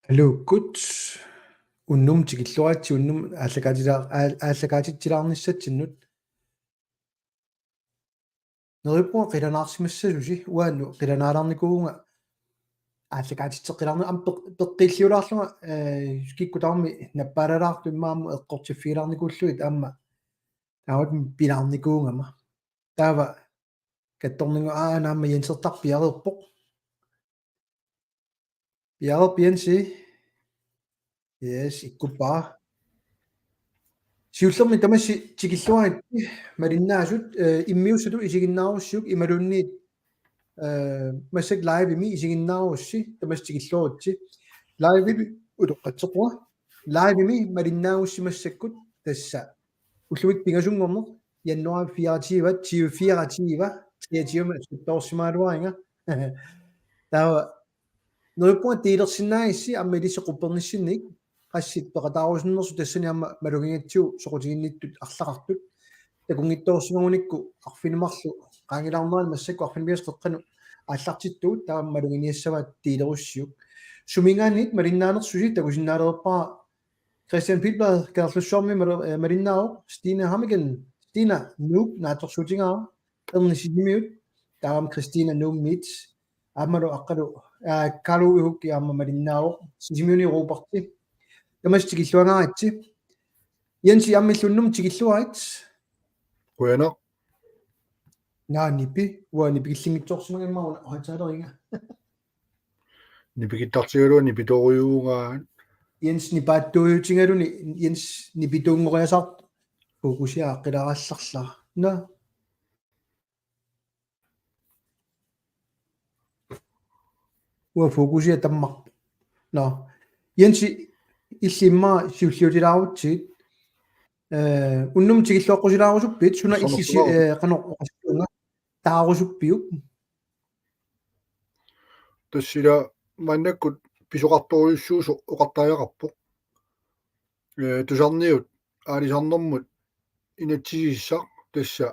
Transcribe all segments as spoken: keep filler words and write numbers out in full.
Aluukkut. Unnuk tikilluaritsi, unnuk aallakaatila-, aal-, aallakaatitsilaarnissatsinnut. Neriuppunga qilanaarsimassasusi, uannut qilanaalaarnikuuvunga aallakaatitseqqilaarnera aamma peq-, peqqiilliulaarlunga, eh, kikkut tamarmik nappaalalaartut immaqa aamma eqqortiffigilaarnikuullugit aamma taamatut pilaarnikuugama. Taava kattorningu aana aamma Jensertarp piareerpoq. Piareerpoq Jensi. Yes, ikkuppara. Siullermik tamassi tikilluaritsi malinnaasut, eh, immiussatut isiginnaarussiuk imaluunniit, eh, massakkut live-imi isiginnaarussi tamassi tikilluaritsi. Live-imi utoqqatseqquaq. Live-imi malinnaagussi massakkut tassa ullumikkut pingasunngorneq januar fireogtyve, tyve fireogtyve, treogtyve-mi assuttoorsimagaluariga. Taava neriuppunga deelersinnaagissi aamma ilissi quppernissinnik qassit peqataarusunnersut tassani aamma malugigatsigu soqutiginnittut arlaqartut. Takunngitsoorsimagunikku arfineq-marluk qaangilaarnerani massakkut arfineq-pingasut qeqqanut aallartittugut taava maluginiassavaat deelerussiuk. Suminngaanniit malinnaanersusi takusinnaalerpara Christian Pilblad, Kangerlussuarmi malu-, eh, malinnaavoq, Stine Hammeken, Stina Nuuk, naatsorsuutigaara, Erni Sisimiut, taava Christina Nuummiit, aammalu aqqalu, eh, Kalu Ihuk aamma malinnaavoq, Sisimiuni Roberti. Tamassi tikilluangaaritsi. Jensi aamma illit unnuk tikilluarit. Qujanaq. Naa nipi, uanga nipikillinngitsoorsimagama una højttaleriga. Nipikittartigalugu nipitorujuugaat. Jens nipaattuujutigaluni, Jens nipituunngoriasaartoq. Fokusia aqqilaagallarlara. Nå. Uanga fokusia tammarpoq. Nå. Jensi illit immaqa siulliutilaarutsigit. Eh, unnuk tikilluaqqusilaarusuppit, suna illit si-, eh, qanoq oqassuunga. Taarusuppiuk. Tassa ila maannakkut pisoqartorujussuusoq oqartariaqarpoq. Eh, tusarniut aalisarnermut inatsisissaq tassa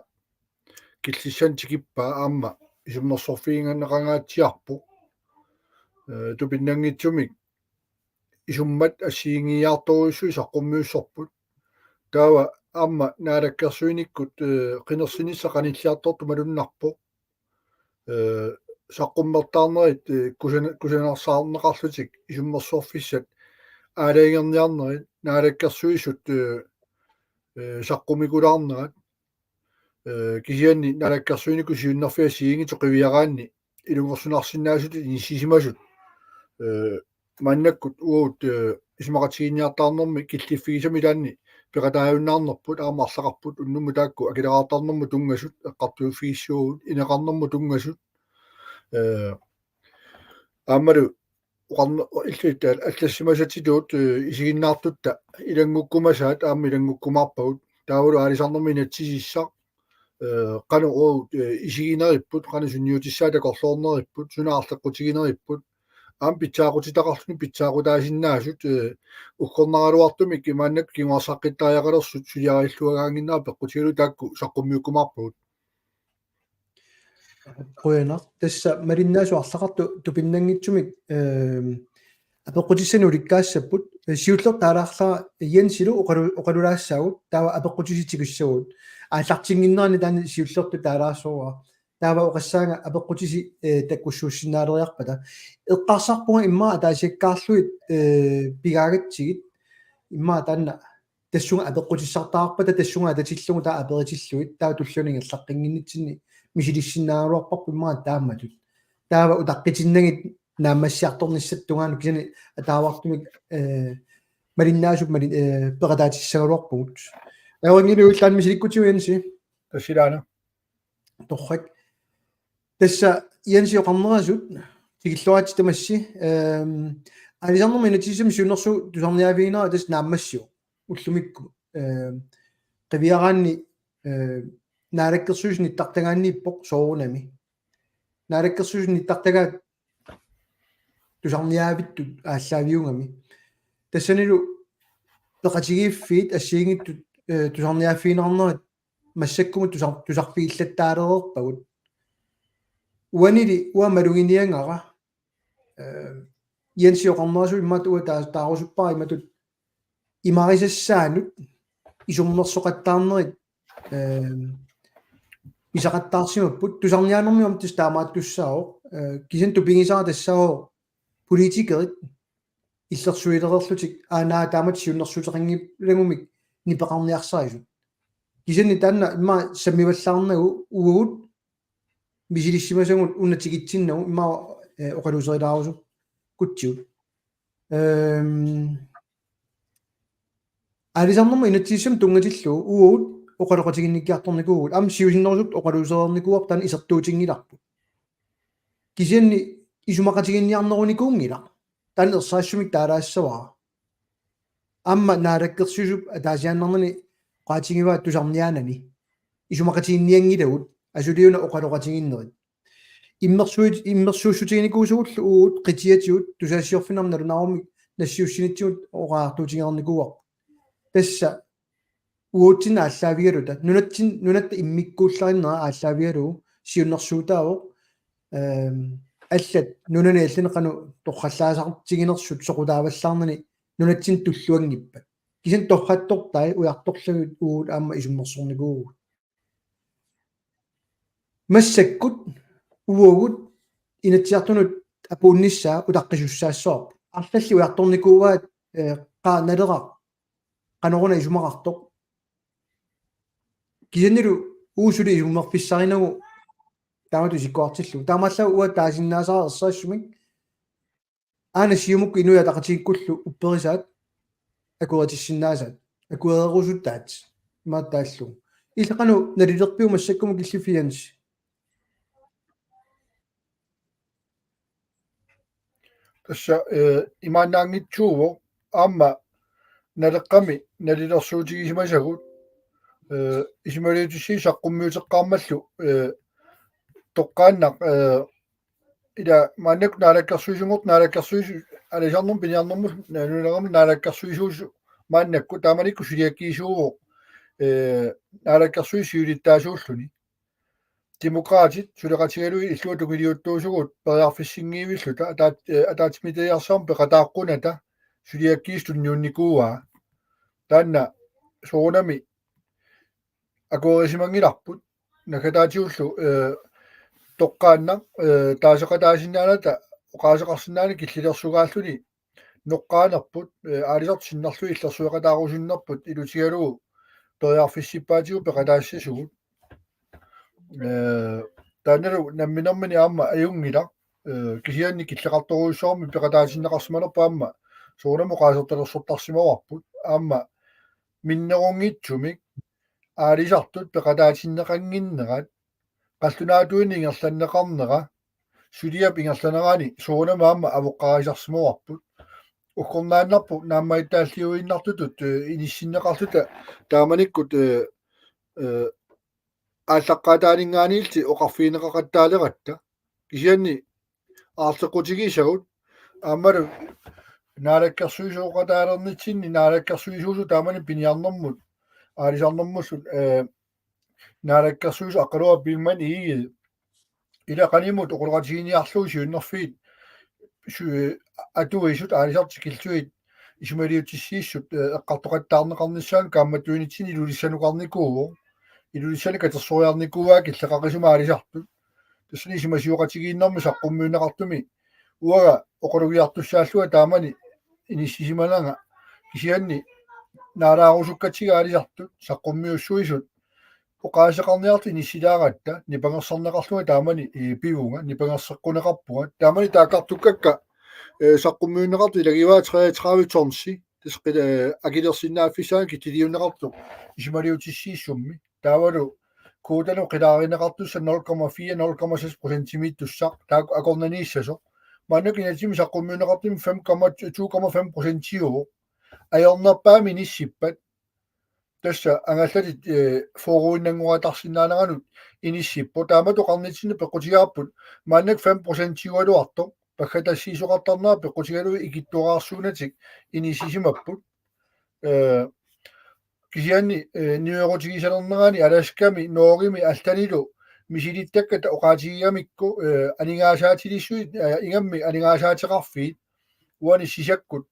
killissannik tikippaa aamma isummersorfigineqangaatsiarpoq. Eh, tupinnanngitsumik isummat assigiinngiiaartorujussuit saqqummiussorput. Taava aamma naalakkersuinikkut, eh, qinersinissaq qanilliartortoq malunnarpoq. Eh, saqqummertaarnerit, eh, kusan-, kusanarsaarneqarlutik isummersorfissat aalajangerniarnerit naalakkersuisut, eh, eh, saqqummiukulaarnerat, eh, kisianni naalakkersuinikkut siunnerfiit assigiinngitsut qiviaraanni ilungersunarsinnaasutut inissisimasut, eh, maannakkut uagut, eh, isumaqatigiinniartaarnermi killiffigisami ilaanni peqataajunnaarnerput aamma arlaqarput unnummut taakku akileraartarnermut tunngasut eqqartuiffigissuugut ineqarnermut tunngasut, eh, aammalu oqarne-, illit al-, allassimasatsitut, eh, isiginnaartutta ilanngukkumasaat aamma ilanngukkumaarpagut. Taavalu aalisarnermut inatsisissaq, eh, qanoq uagut, eh, isigineripput, qanoq sunniutissaat takorloorneripput, suna aarleqqutigineripput. Aamma pitsaaqutitaqarluni pitsaaqutaasinnaasut, eh, uggornaraluartumik maannakkut kinguarsaqqittariaqalersut suliarilluagaannginnera peqqutigalugu taakku saqqummiukkumaarpagut. Qujanaq. Tassa malinnaasut arlaqartut tupinnanngitsumik, ehm, apeqqutissanik ulikkaassapput. Eh, siullertut taalaarlara Jensilu oqalu-, oqalulaassaagut. Taava apeqqutisi tikissavagut. Aallartinnginnerani taanna siullertut taalaarsuuara. Taava oqassaanga apeqqutisi, eh, takkussuussinnaaleriarpata. Eqqarsarpunga immaqa ataasiakkaarlugit, eh, pigaagatsigit. Immaqa taanna tassunga apeqqutissartagarpata tassunga atatillugu taava aperitillugit taava tulliani ingerlaqqinnginnitsinni misilissinnaagaluarparput immaqa taamatut. Taava utaqqitinnagit naammassiartornissatut tungaanut kisianni ataavartumik, eh, malinnaasup mali-, eh, peqataatissagaluarpugut. Ajorinngilaq ullaaq misilikkutigu Jensi. Tassa ilaana. Torrak. Tassa Jensi oqarnerasut tikilluaritsi tamassi, ehm, aalisarnermut inatsisissami siunnersuut tusarniaaviginera tassa naammassivoq ullumikkut, ehm, qiviaraanni, ehm, naalakkersuisut nittartagaanniippoq soorunami. Naalakkersuisut nittartagaat tusarniaavittut aallaaviugami. Tassanilu peqatigiiffiit assigiinngitsut, eh, tusarniaaffigineqarnerat massakkumut tusar-, tusarfigillattaalereerpagut. Uanili uanga maluginiagara, eh, Jensi oqarnerasut immaqa uanga taa-, taarusuppara imatut imarisassaanut isummersoqattaarnerit, ehm, pisaqattaarsimapput. Tusarniaanermi aamma tassa taamaattussaavoq, eh, kisianni tupigisara tassaavoq politikerit illersuilereerlutik aana taamatut siunnersuuteqanngilagumik nipeqarniarsarisut. Kisianni taanna immaqa sammivallaarnagu uagut misilissimasagut una tikitsinnagu immaqa, eh, oqaluuserilaarusukkutsigit. Ehm, aalisarnermut inatsisissamut tunngatillugu uagut oqaloqatiginnikkiartornikuuvugut. Aamma siusinnerusukkut oqaluusereernikuuarput taanna isertuutinngilarput. Kisianni isumaqatiginninniarnerunikuunngilaq. Taanna ersarissumik taalaassavara. Aamma Naalakkersuisup ataasiaannarnani oqaatigivaa tusarniaanani. Isumaqatiginninnianngilagut, asuli una oqaloqatiginnerit. Immersuit-, immersuussutiginikuusugullu uagut qitiatigut tusagassiorfinnut aamma nalunaarumik nassiussinitsigut oqariartuutigereernikuuarput. Tassa uatsinnut aallaavigaluta. Nunatsin-, nunatta immikkuullarinnera aallaavigalugu siunnersuutaavoq, ehm, allat nunani allani qanoq torrallaasartiginersut soqutaavallaarnani nunatsinnut tulluanngippat. Kisianni torrattortai ujartorlugit uagut aamma isummersornikuuvugut. Massakkut uagut Inatsisartunut apuunnissaa utaqqisussaassavarput. Arlallit ujartornikuuaat, eh, qaa Naleraq qanoruna isumaqartoq. Kisiannilu uagut suli isummerfissarinagu taamatut isikkoqartillugu. Taamaallaat uanga taasinnaasara ersarissumik aana Siumukkut Inuit Ataqatigiikkullu upperisaat akueritissinnaasaat. Akuererusuttaat imaattoq taallugu. Illit qanoq nalilerpiuk massakkumut killiffik Jens? Tassa, eh, imaannaanngitsuuvoq aamma Naleqqami nalilersuutigisimasagut, eh, isumaliutissiisut saqqummiuteqqaarmallu, eh, toqqaannaq, eh, ila maannakkut naalakkersuisunngortut naalakkersuisu-, aalisarnermut piniarnermut, na-, nunarumut naalakkersuisuusut maannakkut taamanikkut suliakkiisuuvoq, eh, naalakkersuisut siulittaasuulluni. Demokraatit suleqatigalugit illuatungiliuttuusugut periarfissinngivilluta ataat-, eh, ataatsimiititaliarsuarmut peqataaqqunata suliakkiisut tunniunnikuuaa. Taanna soorunami akuerisimanngilarput. Naggataatigullu, eh, toqqaannaq, eh, taaseqataasinnaanata oqaaseqarsinnaanani killilersugaalluni noqqaanerput, eh, aalisartut sinnerlugit illersueqataarusunnerput ilutigalugu periarfissippaatigut peqataassasugut. Eh, taannalu namminermini aamma ajunngilaq, eh, kisianni killeqartorujussuarmik peqataatinneqarsimanerput aamma soorunami oqaasertalersortarsimavarput. Aamma minnerunngitsumik aalisartut peqataatinneqannginnerat, qallunaatuinnaq ingerlanneqarnera, suliap ingerlanerani soorunami aamma avoqqarisarsimavarput. Uggornaannarpoq naammagittaalliuinnartutut, eh, inissinneqarluta taamanikkut, eh, eh, aallaqqaataaninngaanniilli oqarfigineqaqattaaleratta. Kisianni aarleqqutigisagut aammalu naalakkersuisooqataalernitsinni naalakkersuisuusut taamani piniarnermut aalisarnermullu, eh, naalakkersuisut aqqaluarpimman igigit. Ila qanimut oqaloqatigiinniarlugu siunnerfiit su-, atuisut aalisartut tikillugit isumaliutissiissut, eh, eqqartoqattaarneqarnissaanut kaammattuinitsinni Ilulissanukarnikuuvoq. Ilulissani katersoriarnikuuaa killeqaqisumik aalisartut. Tassani isumasioqatigiinnermi saqqummiunneqartumi uanga oqalugiartussaallunga taamani inissisimananga kisianni naalaarusukkatsigu aalisartut saqqummiussuisut oqaaseqarniartut inissilaaratta nipangersarneqarlunga taamani, eh, pivunga nipangerseqquneqarpunga. Taamani taakkartukkakka, eh, saqqummiunneqartut ilagivaat treogtredive tonsi. Tassa qila-, eh, akilersinnaaffissaanut kitsiliunneqartoq isumaliutissiissummi. Taavalu kvotanut qilaarineqartussaq nul komma fire, nul komma seks procentimiittussaq taakku akornanniissasoq. Maannakkut inatsisimi saqqummiunneqartumi fem komma, to komma fem procentiuvoq. Ajornerpaamik inissippat. Tassa angallatit, eh, fyrreinnanngortarsinnaaneranut inissipput. Taamatut oqarnitsinni peqqutigaarput. Maannakkut fem procentiugaluartoq. Paggatassiisoqartarnera peqqutigalugu ikittuararsuunatik inissisimapput. Eh, kisianni, eh, niuerutigisalernerani Alaskami, Norgemi allanilu misilittakkat oqaatigigamikku, eh, aningaasaatilissuit, eh, ingammik aningaasaateqarfiit uani sisakkut,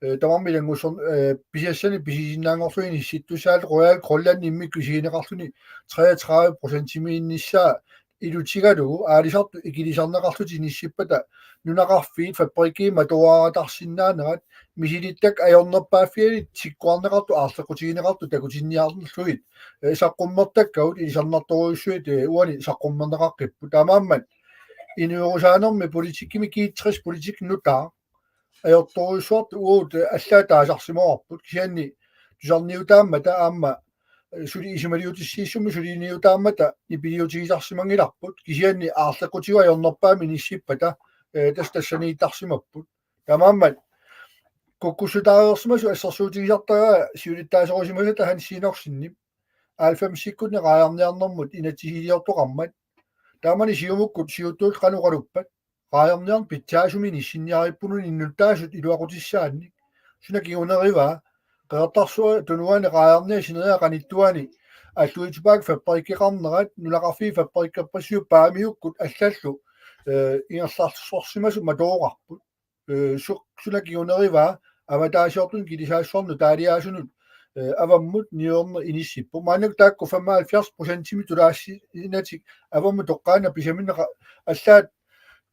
eh, tamarmik ilanngussor-, eh, pisassanik pisisinnaanngorlugit inissittussaallutik Royal Greenlandimikkut isigineqarluni treogtredive procentimiinnissaa ilutigalugu aalisartut ikilisarneqarlutik inissippata nunaqarfiit fabrikkiit matoraartarsinnaanerat misilittakkat ajornerpaaffianit tikkuarneqartut aarleqqutigineqartut takutinniarlugit, eh, saqqummertakkagut ilisarnartorujussuit, eh, uani saqqummerneqaqqipput. Taamaammat inuerusaanermi politikkimi G tres politik nutaaq ajortorujussuartut uagut, eh, allaat taasarsimavarput, kisianni tusarniutaammata aamma, eh, suli isumaliutissiissummi suliniutaammata nipiliutigisarsimanngilarput, kisianni aarleqqutigut ajornerpaamik inissippata, eh, tassa tassaniittarsimapput. Taamaammat kukkussutaareersimasoq assersuutigisartagara siulittaasorisimasuta Hans Enoksenip halvfemsikkunni raajarniarnermut inatsisiliortoqarmat. Taamani Siumukkut siuttuulluta qanoq oqaluppat? Raajarniarneq pitsaasumik inissinniarippununa innuttaasut iluaqutissaannik. Suna kingunerivaa? Qeqertarsuaq Tunuani raajarniat sineriak qanittuani Alluitsup Paakip fabrikkeqarnerat, nunaqarfiit fabrikkerpassuit Paamiukkut allallu, eh, ingerlarsorsimasut matooqarput. Eh, su-, suna kingunerivaa avataasiortunut kilisaassuarnut taaliaasunut, eh, avammut niuerneq inissippoq? Maannakkut taakku femoghalvfjerds procentimik tulaassinnatik avammut toqqaannaq pisaminnaq qa-, allaat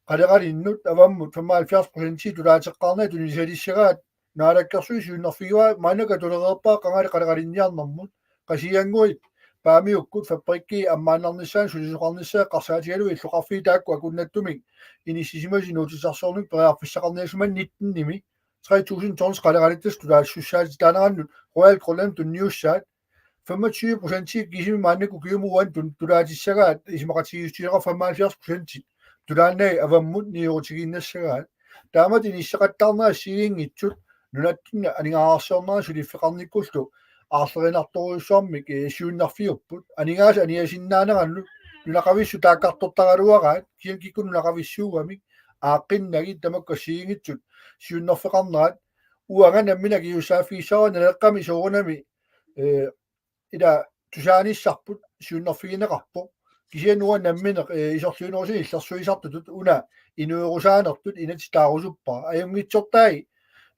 qaleqalinnut avammut femoghalvfjerds procentimik tulaateqqaarnagit tunisalissagaat Naalakkersuisut siunnerfigaat maannakkut atulereerpaa qangali qaleqalinniarnermut. Qasigiannguit Paamiukkut fabrikkiit ammaannarnissaannut sulisoqarnissaa eqqarsaatigalugu illoqarfiit taakku akunnattumik inissisimasut inuutissarsiornermik periarfissaqarniassammata nittenimi tre tusind tons qaleqalittassat tulaassussaatitaanerannut Royal Greenland tunniussaat femogtyve procent kisimik maannakkut ukiumut uani tun-, tulaatissagaat isumaqatigiissutigineqartut femoghalvfjerds procent tulaannagit avammut niuerutigiinnassagaat. Taamatut inisseqattaarnerat assigiinngitsut nunatsinni aningaasarsiornerat suliffeqarnikkullu aarlerinartorujussuarmik, eh, siunnerfiupput. Aningaasat anigasinnaanerannut nunaqavissut taakkartortaraluaraat, kisianni kikkut nunaqavissuugamik aaqqinnagit tamakku assigiinngitsut siunnerfeqarnerat. Uanga nammineq akisussaaffigissavarput Naleqqami soorunami, eh, ila tusaanissarput siunnerfigineqarpoq. Kisianni uanga nammineq, eh, isorliunerusuni illersuisartutut una inuerusaanertut inatsit taarusuppara. Ajunngitsortai,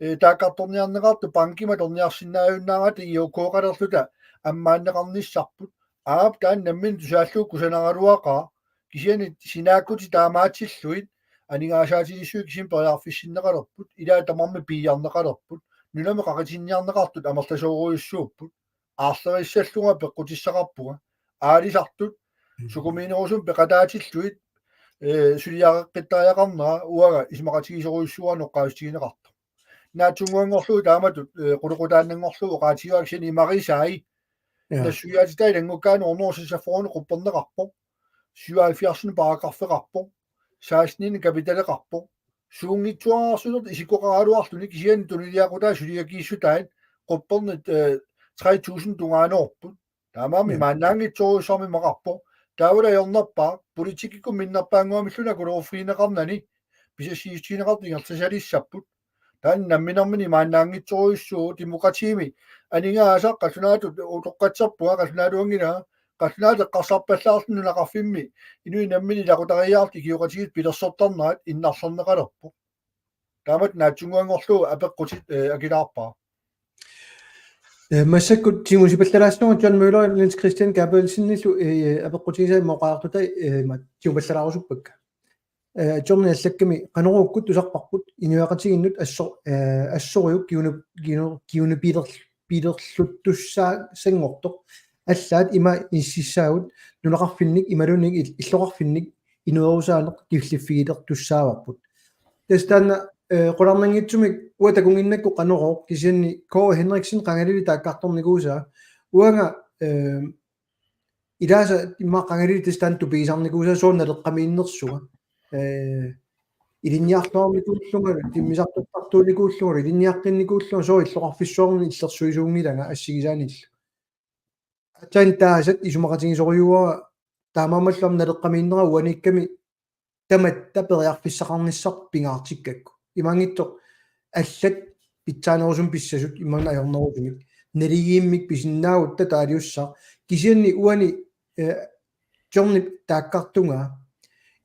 eh, taakkartorniarneqartut bankimut atorniarsinnaajunnaarata I O K-qalerluta ammaanneqarnissarput. Aap, taanna nammineq tusaallugu kusanaraluaqaaq. Kisianni sinaakkutit taamaatsillugit aningaasaatilissuit kisimik periarfissinneqalerput, ilaat tamarmik piiarneqalerput, nunami qaqitinniarneqartut amerlasoorujussuupput, aarlerissallunga peqqutissaqarpunga, aalisartut, mm, sukumiinerusumik peqataatillugit, eh, suliareqqittariaqarnera uanga isumaqatigisorujussuuara noqqaassutigineqartoq. Naatsunnguanngorlugu taamatut, eh, qulequtaannanngorlugu oqaatigivaat kisianni imarisai. Ja. Nassuiaatitai ilanngukkaanni hundrede seksogfyrre qupperneqarpoq. Syvoghalvfjerds paragraffeqarpoq. Seksten kapitaleqarpoq. Suunngitsuararsuunertut isikkoqaraluarluni kisianni tunuliaqutai suliakiissutai quppernit, eh, tre tusind tungaanoorput. Taamaammat, ja, imaannaanngitsorujussuarmik imaqarpoq. Taavalu ajornerpaaq politikkikkut minnerpaannguamilluunniit akuleruffigineqarnani pisassiissutigineqartut ingerlasalissapput. Taanna namminermini imaannaanngitsorujussuuvoq, demokratiimi aningaasaq qallunaatut utoqqatserpunga, qallunaaluanngilanga, qallunaatut eqqarsarpallaarluni nunaqarfimmi inuit namminneq ilaqutariiaartut ikioqatigiissut pilersortarnerat innarlerneqalerpoq. Taamatut naatsunnguanngorlugu apeqqutit, eh, akilaarpara. Eh, massakkut tigusipallalaassaanga John Møller, Niels Christian Gabrielsenillu, eh, apeqqutigisai immaqa oqaatigisagut, eh, ma-, tigupallalaarusuppakka. Eh, John allakkami qanoruukkut tusarparput inuiaqatigiinnut assor-, eh, assoriup kiunu-, kiunu-, kiunupiler-, pilerluttussaassanngortoq. Allaat ima inississaagut nunaqarfinnik imaluunniit il-, illoqarfinnik inuerusaaneq killiffigilertussaavarput. Tassa taanna, eh, qularnanngitsumik uanga takunnginnakku qanorooq, kisianni K. Henriksen qangalili taakkartornikuusaa. Uanga, eh, ilaasa immaqa qangalili tassa taanna tupigisarnikuusaa sooq naleqqamiinnersunga. Eh, ilinniarluarnikuullunga, timmisartortartuunikuullunga, ilinniaqqinnikuullunga, sooq illoqarfissuarni illersuisuunngilanga assigisaanillu. Aatsaat taasat isumaqatigisorujussuuara, taamaammallu aamma naleqqamiinnera uaniikkami tamatta periarfissaqarnissarput pingaartikkakku. Imaanngitsoq allat pitsaanerusumik pissasut imaanngitsoq ajornerusumik. Naligiimmik pisinnaagutta taaliussaaq. Kisianni uani, eh, Johnip taakkartungaa.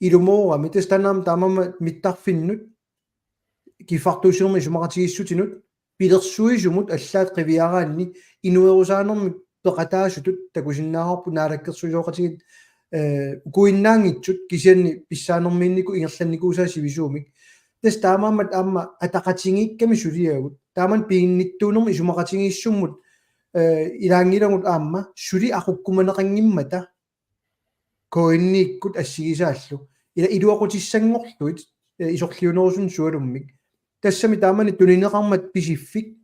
Ilumoorami tassa taanna aamma taamaammat mittarfinnut kiffartuussinermi isumaqatigiissutinut pilersuisumut allaat qiviaraanni inuerusaanermik peqataasutut takusinnaavarput naalakkersuisooqatigiit, eh, ukuinnaanngitsut kisianni pissaanermiinnikkut ingerlannikuusaat sivisuumik. Tassa taamaammat aamma ataqatigiikkami suliagut. Taamani piginnittuunermut isumaqatigiissummut, eh, ilaanngilagut aamma suli aqukkumaneqanngimmata K N I-kkut assigisaallu. Ila iluaqutissanngorlugit, eh, isorliunerusunnik sualummik. Tassami taamani tunineqarmat Pisiffik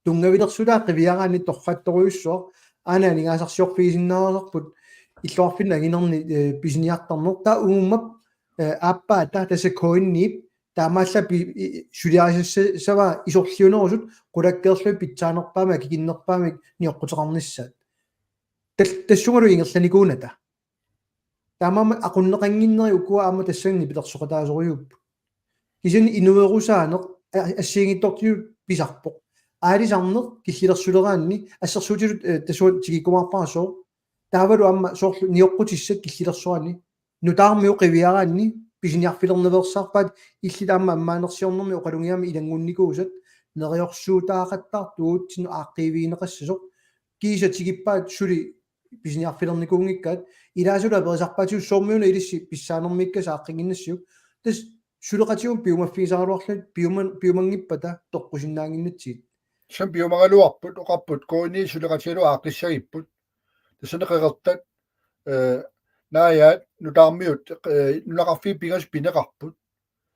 tunngavilersutaa qiviaraanni torrattorujussuaq aana aningaasarsiorfigisinnaasarput illoqarfinni anginerni, eh, pisiniartarneq taava uumap, eh, aappaata tassa K N I-p taamaallaat pi-, i-, suliarisassavaa isorliunerusut qulakkeerlugit pitsaanerpaamik akikinnerpaamik nioqquteqarnissaat. Tal-, tassungalu ingerlanikuunata. Taamaammat aqunneqannginneri ukua aamma tassani nipilersoqataasorujuupput. Kisianni inuerusaaneq a-, assigiinngitsortutut pisarpoq. Aalisarneq killilersuleraanni assersuutigalugu, eh, tassunga tikikkumaarpara sooq. Taavalu aamma soorlu nioqqutissat killilersoraanni. Nutaarmiut qiviaraanni pisiniarfilernaveersaarpaat illit aamma ammaanersiornermi oqalugiarmi ilanngunnikuusat neriorsuutaaqattaartugut uatsinnut aaqqiivigineqassasoq. Kiisa tikippaat suli pisiniarfilernikuunngikkaat ilaasut aperisarpaatigut soormiuna ilissi pissaanermiikkaat aaqqinngilluinnassaaq. Tassa suleqatigut piumaffigisaraluarlugit piuman-, piumanngippata toqqusinnaannginnatsigit. Tassani piumagaluarput oqarput K N I suleqatigalugu aaqqissagipput. Tassani qeqertat, eh, naajaat nutaarmiut, eh, nunaqarfiit pingasut pineqarput.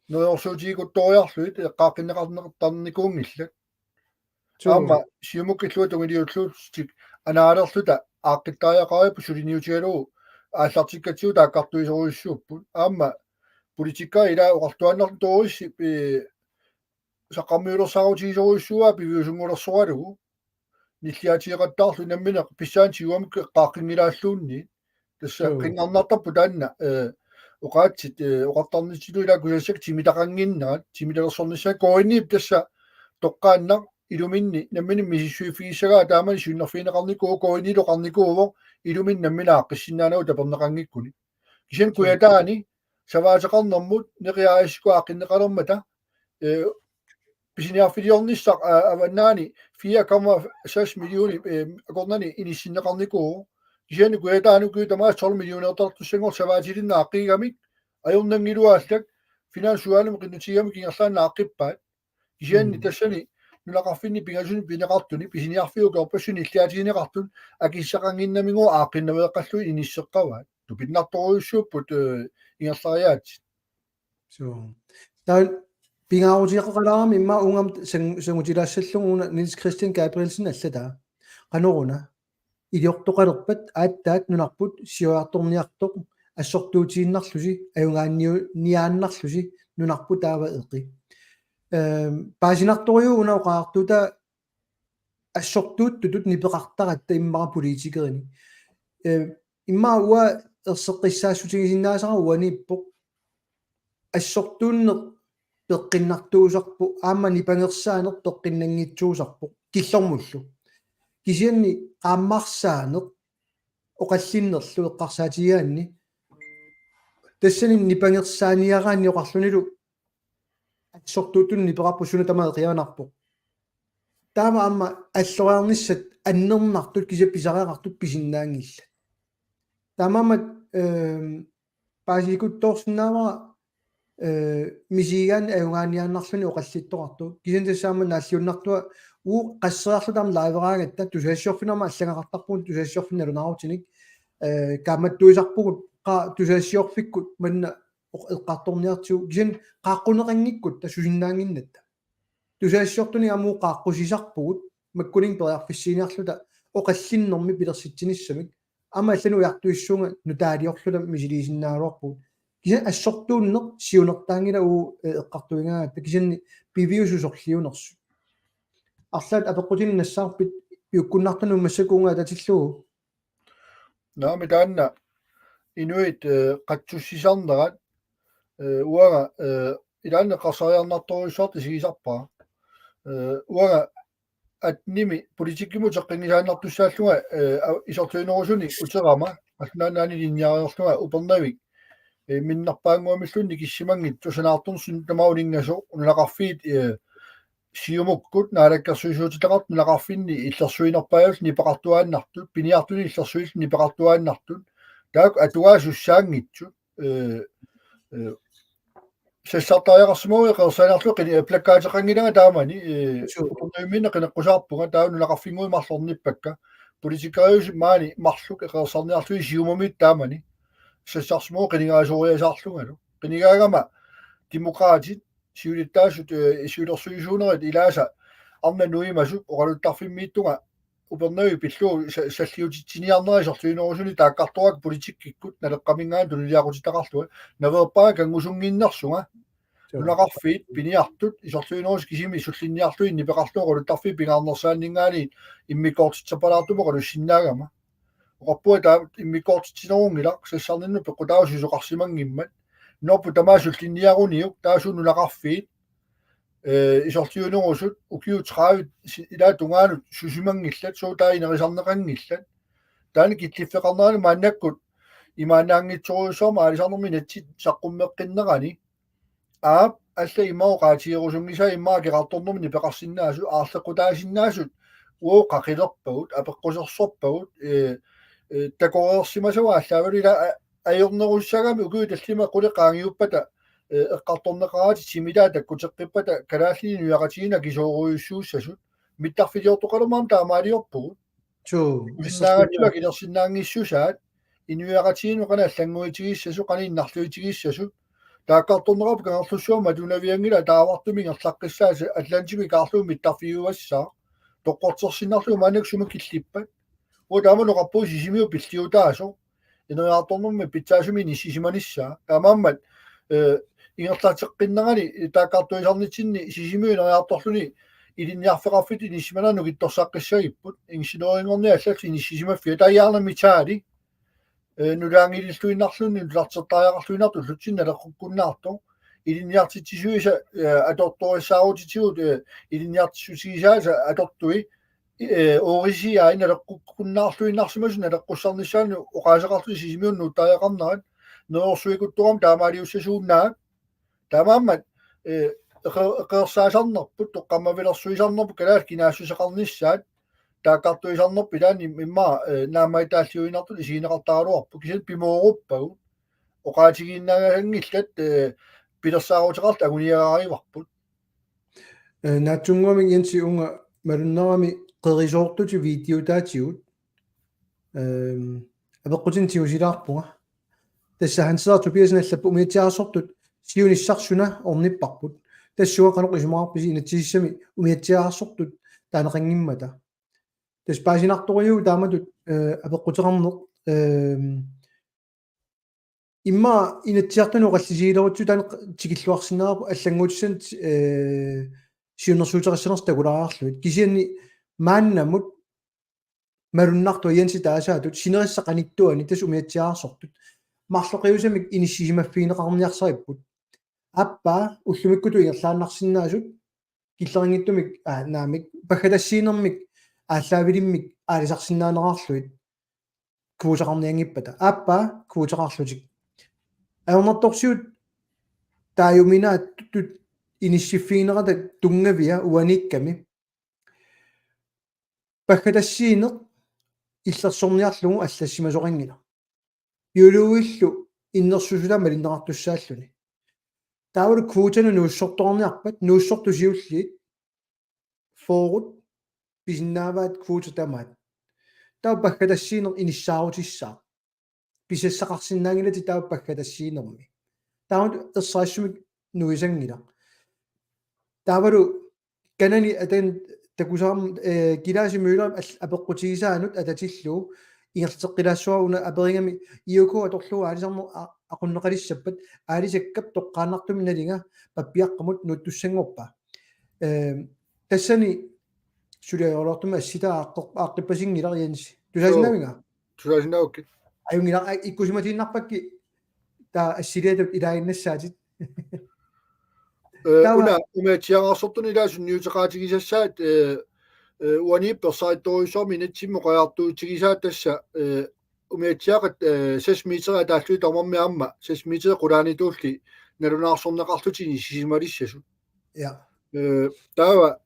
Neriorsuutigikuttoriarlugit eqqaaqqinneqarneqartarnikuunngillat. Suu. Aamma Siumukkut illuatungiliullutik anaalerluta aaqqittariaqaripput suliniutigalugu aallartikkatsigu taakkartuisorujussuupput. Aamma politikkaat ilaa oqartuaannarlutik toorisi, eh, saqqarmiulersaarutigisorujussuuaa piviusunngulersoralugu. Nilliaatigeqattaarlugit nammineq pissaanik tiguamik eqqaaqqinngilaarluunniit. Tassa Suu. Qinngarnartarpoq taanna, eh, oqaatsit, eh, oqartarnitsilu ilaa kusassakka timitaqannginnerat, timitalersornissaat K N I-p tassa toqqaannaq iluminni nammineq misissuiffigissagaa taamani siunnerfigineqarnikuuvoq K N I-lu oqarnikuuvoq iluminni nammineq aaqqissinnaanagu taperneqanngikkunik. Kisianni Suu. Kujataani savaateqarnermut neqiarisku aaqqinneqalermata, eh, pisiniarfiliornissaq, eh, avannaani fire komma seks millioner, eh, akornanni inissinneqarnikuuvoq. Kisianni Kujataani ukiut tamaasa tolv millionertartussanngorlugit savaatilinnut aaqqiigamik ajornanngilaarlutik finansudvalgimut qinnutigigamik ingerlaannaq aaqqippaat. Kisianni Mm. tassani nunaqarfinni pingasuni pineqartuni pisiniarfiup korpassuit nilliaatigineqartut akissaqannginnamigooq aaqqinnaveeqqallugit inisseqqavaat. Tupinnartorujussuupput, eh, ingerlariaatsit. Suu. Taava pingaaruteqaqalaarami immaqa uunga aamma sang-, sangutilaassallugu una Niels Christian Gabrielsen allataa. Qanoruna iliortoqalerpat aatsaat nunarput siuartorniartoq assortuutiinnarlusi ajugaanniu-, niaannarlusi nunarput taava eqi. Ehm, paasinartorujuuvoq una oqaatigisaa assortuuttutut nipeqartaratta immaqa politikerinik. Ehm, immaqa uanga erseqqissaassutigisinnaasara uaniippoq assortuunneq peqqinnartuusarpoq aamma nipangersaaneq peqqinnanngitsuusarpoq killormullu. Kisianni qaammarsaaneq oqallinnerlu eqqarsaatigigaanni tassani nipangersaaniaraanni oqarlunilu assortuuttuni nipeqarpoq suna tamaat eqiaannarpoq. Taama aamma alloriarnissat annernartut kisianni pisariaqartut pisinnaanngillat. Taamaammat, ehm, paasilikutsoorsinnaavara, eh, misigigaanni ajugaaniaannarluni oqallittoqartoq. Kisianni tassa aamma naalliunnartua uagut qasseriarluta aamma live-raangatta tusagassiorfinnut aamma allagaqartarpugut tusagassiorfinnut nalunaarutinik. Eh, kaammattuisarpugut qaa tusagassiorfikkut manna oq-, eqqartorniartigu. Kisianni qaaqquneqanngikkutta susinnaannginnatta. Tusagassiortunik aamma uagut qaaqqusisarpugut makkuninnga periarfissiiniarluta oqallinnermi pilersitsinissamik. Aamma allanut ujartuissuunga nutaaliorluta misiliisinnaagaluarpugut. Kisianni assortuunneq siunertaanngilaq uagut, eh, eqqartuigaangatta kisianni piviusut sorliunersut. Arlaat apeqqutinik nassaarpit piukkunnartunut massakkut uunga atatillugu? Naamik taanna inuit, eh, qatsussisarnerat, eh, uanga, eh, ilaanni eqqarsariarnartorujussuartut isigisarpara. Eh, uanga attenimi politikkimut uteqqinngisaannartussaallunga, eh, a-, isorliunerusuni uterama, qallunaat nunaanni ilinniariarlunga Upernavik Ee, minnerpaannguamilluunniit nikissimanngitsoq sanaartorneq tamaaninngasoq nunaqarfiit, ee, Siumukkut naalakkersuisuutitaqartut nunaqarfinni illersuinerpaajullu nipeqartuaannartut, piniartuni illersuillu nipeqartuaannartut, taakku atugaassussaanngitsut, ee, ee, sassartariaqarsimavoq eqeersaaniarlugu qini-, plakkaateqanngilanga taamani, ee, Suu. Upernaviuminni qineqqusaarpunga, taava nunaqarfinnguit marlornippakka. Politikeriusi maani marluk eqeersarniarlugit Siumumiit taamani. Sassarsimavoq qinigaasooriasaarlungalu. Qinigaagama Demokraatit, siulittaasut, ee, siulersuisuunerit ilaasa arnat nuimasup oqaluttarfimmiittunga Upernaviup pillugu sa-, salliutitsiniarnera isorliunerusuni taakkartoraakka politikkikkut Naleqqaminngaanniit tunuliaqutitaqarlunga, naveerpara kanngusunnginnersunga. Suu. Nunaqarfiit piniartut isorliunerusut kisimi sullinniarlugit nipeqarlunga oqaluttarfiit pingaarnersaanninngaanniit immikkoortitserpalaartumik oqalussinnaagama. Oqarpunga taava immikkoortitsinerunngilaq, sassarninnut peqqutaavoq susoqarsimanngimmat. Norput tamaasa sullinniaruniuk, taava suut nunaqarfiit, ee, isorliunerusut ukiut tredive si-, ilaa tungaanut susimanngillat, suut taava inerisarneqanngillat. Taanna killiffeqarnerani maannakkut imaannaanngitsorujussuarmik aalisarnermi inatsit saqqummeqqinnerani. Aap, alla immaqa oqaatigerusunngisaa, immaqa akeqartornermi nipeqarsinnaasut, aarleqqutaasinnaasut, uagut qaqilerpagut, apeqqusersorpagut, ee, ee, takoreersimasagut aallaavigalugu ilaa a-, ajornerussagami ukiut tallimat qulit qaangiuppata, ee, eqqartorneqaratik timitaat takkuteqqippata, kalaallini nuiaqatigiinnut akisoorujussuussasut, mittarfiliortoqalermat aamma taamaaliorpugut. Suu. Innaagatsigu akilersinnaanngissusaat, inuiaqatigiinnut qanoq allannguitigissasut, qanoq innarluitigissasut. Taakkartorneqarpoq Kangerlussuarmi atunavianngilaq, taavartumik ingerlaqqissaaq Atlantimik ikaarlugu mittarfigiuassaaq. Toqqortersinnarlugu maannakkut sumut killippat. Uagut taama oqarpugut Sisimiut pilliutaasoq ineriartornermi pitsaasumik inissisimanissaa. Taamaammat, ee, ingerlateqqinnerani taakkartuisarnitsinni Sisimiut ineriartorluni ilinniarfeqarfittut inissisimanera nukittorsaaqqissagipput. Ingeniørinngorniat allallu inissisimaffiat, taava Jarle Mitaali, ee, nulaanngililluinnarluni, nutartertariaqarluinnartoq ullutsinni naleqqukkunnaartoq. Ilinniartitsisuisa, ee, atortorissaarutitigut, ee, ilinniartitsissutigisaasa atortui, ee, oorisiai naleqqukkunnaarluinnarsimasut naleqqussarnissaannut oqaaseqarlutik Sisimiunut nuuttariaqarnerat, neriorsuikuttorami taamaaliussasuunnaak. Taamaammat, ee, eqe-, eqeersaasarnerput, toqqammavilersuisarnerput, kalaallit kinaassuseqarnissaat, taakkartuisarnerput ilaanni immaqa, ee, naammagittaalliuinnartut isigineqartaraluarpoq, kisianni pimooruppagut. Oqaatigiinnaagasanngillat, ee, pilersaaruteqarluta anguniagarivarput. Ee, naatsunnguamik Jensi uunga malunnarami qerisoortutit videotaatigut. Ehm, apeqqutinik tigusilaarpunga. Tassa Hans Tobiassen allappoq umiatsiaararsortut siunissaq suna ornipparput. Tassunga qanoq isumaqarpisi inatsisissami umiatsiaararsortut taaneqanngimmata. Tassa paasinartorujuuvoq taamatut, ee, apeqquteqarneq, ehm, immaqa Inatsisartuni oqallisigilerutsigu taanna tikilluarsinnaavarput allannguutissanik, ee, siunnersuuteqassanersoq takulaariarlugit. Kisianni maannamut malunnartoq Jensi taasaatut sinerissap qanittuani tassa umiatsiaararsortut marloqiusamik inissisimaffigineqarniarsaripput. Aappaa ullumikkutut ingerlaannarsinnaasut killeqanngitsumik, aa, naamik, paggatassiinermik aallaavilimmik aalisarsinnaanerarlugit kvoteqarnianngippata. Aappaa kvoteqarlutik. Ajornartorsiut taajuminaattut inissiffiginerata tunngavia uaniikkami. Paggatassiineq illersorniarlugu allassimasoqanngilaq. Biologillu innersuussutaa malinneqartussaalluni. Taavalu kvotanut nuussortoqarniarpat, nuussortut siulliit fyrre pisinnaavaat kvotat tamaat. Taava paggatassiineq inissaarutissaaq. Pisassaqarsinnaanngilatit taava paggatassiinermi. Taamatut ersarissumik nuisanngilaq. Taavalu kanani ataani takusarami, ee, Kilaasi Møllerip al-, apeqqutigisaanut atatillugu ingerlateqqilaassuara una aperigami I O K atorlugu aalisarneq a-, aqunneqalissappat aalisakkap toqqaannartumik nalinga pappiaqqamut nuuttussanngorpa. Ee, tassani suli ajoraluartumik assitaa aaqqer-, aaqqippasinngilara Jensi. Tusaasinnaaviuk? Tusaasinnaavukkit. Ajunngilaq, aa, ikkusimatiinnarpakkit taava assiliatut ilaaginnassaatit. Ee, taava una umiatsiaararsortuni ilaa sunniuteqaatigisassaat, ee, ee, uaniippoq ersarittorujussuarmik inatsimmik oqariartuutigisaat tassa, ee, umiatsiaqqat, eh, seks meter ataallugit tamarmik aamma seks meter qulaanitulli nalunaarsorneqarlutik inissisimalissasoq. Ja. Eh, taava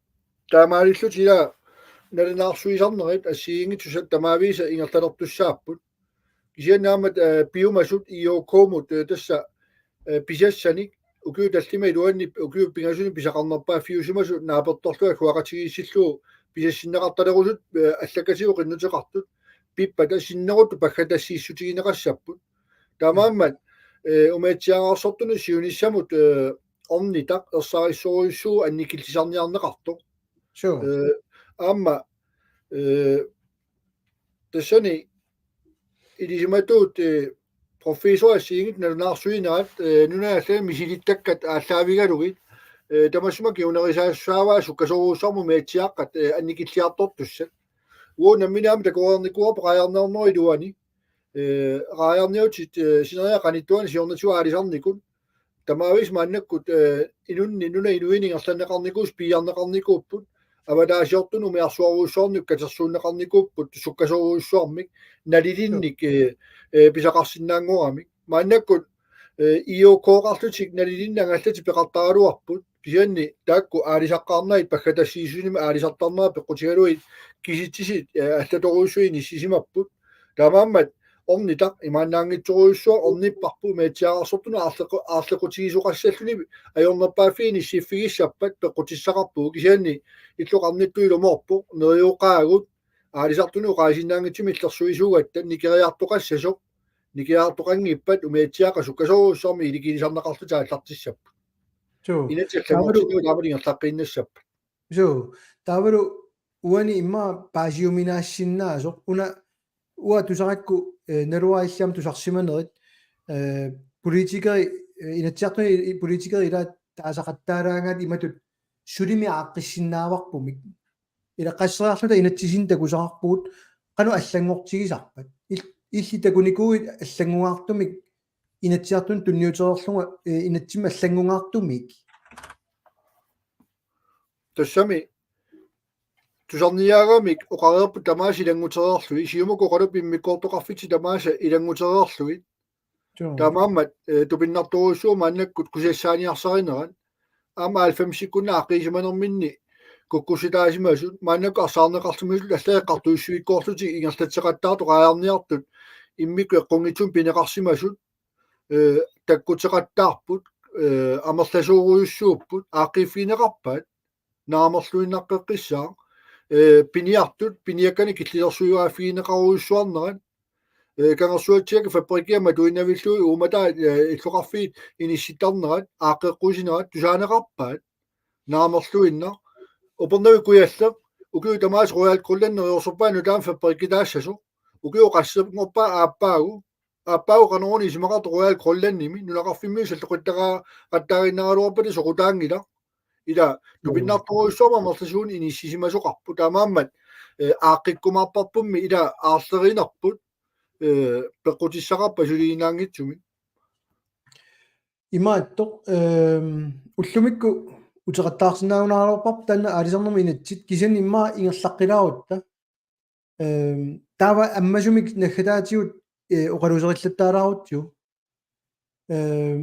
taamaalillutik ila nalunaarsuisarnerit assigiinngitsut tamaaviisa ingerlalertussaapput. Kisianni aamma, eh, piumasut I O K-mut, eh, tassa, eh, pisassanik ukiut tallimat iluanni ukiut pingasuni pisaqarnerpaaffiusimasut naapertorlugit agguaqatigiissillugu pisassinneqartalerusut, eh, allakkatigut qinnuteqartut pippata sinneruttut paggatassiissutigineqassapput. Taamaammat, eh, umiatsiaqqaarsortunut siunissamut, eh, ornitaq ersarissorujussuuvoq annikillisarniarneqartoq. Suu. Eh, aamma, eh, tassani ilisimatuut, eh, professorit assigiinngitsut nalunaarsuinerat, eh, nunat allanit misilittakkat aallaavigalugit, eh, tamassuma kingunerisaasussaavaa sukkasoorujussuarmik umiatsiaqqat, eh, annikilliartortussat. Uagut nammineq aamma takoreernikuuarput raajarniarnerup iluani. Eh, raajarniutit, eh, sineriak qanittuani siornatigut aalisarnikut. Tamaavisa maannakkut, eh, inunnik nunap inuinik ingerlanneqarnikuusoq piiarneqarnikuupput. Avataasiortunut umiarsuarujussuarnik katersuunneqarnikuupput sukkasoorujussuarmik nalilinnik, eh, eh, pisaqarsinnaanngoramik. Maannakkut, eh, I O K-qarlutik nalilinnik angallatik peqartaraluarput. Kisianni taakku aalisaqqaarnagit paggatassiissusinermi aalisartarnerat peqqutigalugit kisitsisit, eh, allatorujussuit inissisimapput. Taamaammat ornitaq imaannaanngitsorujussuaq ornipparput umiatsiaqqaarsortunut aarlequ-, aarlequtigisoqassalluni ajornerpaaffiit inissiffigissappat peqqutissaqarpugut kisianni illoqarnittut ilumoorpoq neriuqaagut aalisartunut oqaasinnaanngitsumik illersuisuugatta nikeriartoqassasoq nikeriartoqanngippat umiatsiaqqat sukkasoorujussuarmik ilikiinnarneqarlutik aallartissapput. Suu. Inatsit Taavalu allanngortinnagu taama ingerlaqqiinnassapput. Suu. Taavalu uani immaqa paasiuminaassinnaasoq una uanga tusarakku, eh, naluara illit aamma tusarsimanerit, eh, politikeri, eh, Inatsisartuni i-, politikeri ilaat taasaqattaalaarnerat imatut sulimi aaqqissinnaavagut. Ila qasseriarluta inatsisinik takusaqarpugut qanoq allanngortigisarpat. Il-, illit takunikuuit allanngungaartumik Inatsisartunut tunniutereerlunga, eh, inatsimmi allanngungaartumik. Tassami tusarniaagamik oqareerput tamaasa ilanngutereerlugit, Siumukkut oqaluppoq immikkoortoqarfitsik tamaasa ilanngutereerlugit. Suu. Taamaammat, eh, tupinnartorujussuuvoq maannakkut kusassarniarsarinerat. Aamma halvfemsikkunni aaqqiisimanerminni kukkussutaasimasut, maannakkut arsaarneqarsimasut allaat eqqartuissivikkoorlutik ingerlatseqattaartut raajarniartut immikkut eqqunngitsumik pineqarsimasut, eh, takkuteqattaarput, eh, amerlasoorujussuupput, aaqqiiffigineqarpaat, naamerluinnaqqeqqissaaq, eh, piniartut, piniakkanik killilersuigaaffigineqarujussuarnerat, eh, Kangersuatsiakkut fabrikkia matuinnavillugit uummataat, eh, illoqarfiit inissittarnerat, aaqqeqqusinerat, tusaaneqarpaat, naamerluinnaq, Upernavik Kujalleq, ukiut tamaasa Royal Greenland neriorsorpaa nutaamik fabrikkitaassasoq, ukiut qassinngorpaat aappaagu, aappaagu qanoruna isumaqartoq Royal Greenlandimi, nunaqarfimmiut salloqittaqattaaginnaraluarpata soqutaanngilaq. Ila, tupinnartorujussuarmik amerlasuunik inissisimasoqarput. Taamaammat, eh, aaqqikkumaarparpummi ila aarlerinerput, eh, peqqutissaqarpat suliinaanngitsumik. Imaattoq, ehm, ullumikkut uteqattaarsinnaagunaraluarparput taanna aalisarnermut inatsit, kisianni immaqa ingerlaqqilaarutta. Ehm, taava ammasumik naggataatigut, eh, oqaluuserillattaalaarutsigu. Ehm,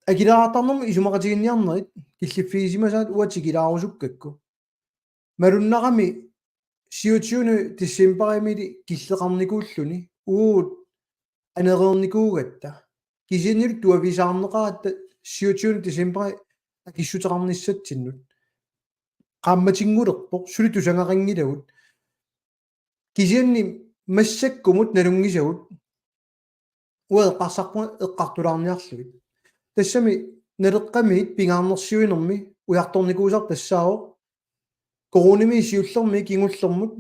akileraartarnermut isumaqatiginninniarnerit killiffigisimasaat uagut tikilaarusukkakku. Malunnarami syvogtyvende decembarimili killeqarnikuulluni uagut anereernikuugatta. Kisiannili tuavisaarneqaratta syvogtyvende decembari akissuteqarnissatsinnut. Qaammatinngulerpoq, suli tusagaqanngilagut. Kisianni massakkumut nalunngisagut. Uanga eqqarsarpunga eqqartulaarniarlugit. Tassami Naleqqamiit pingaarnersiuinermi ujartornikuusarput tassaavoq koruunimi siullermi kingullermut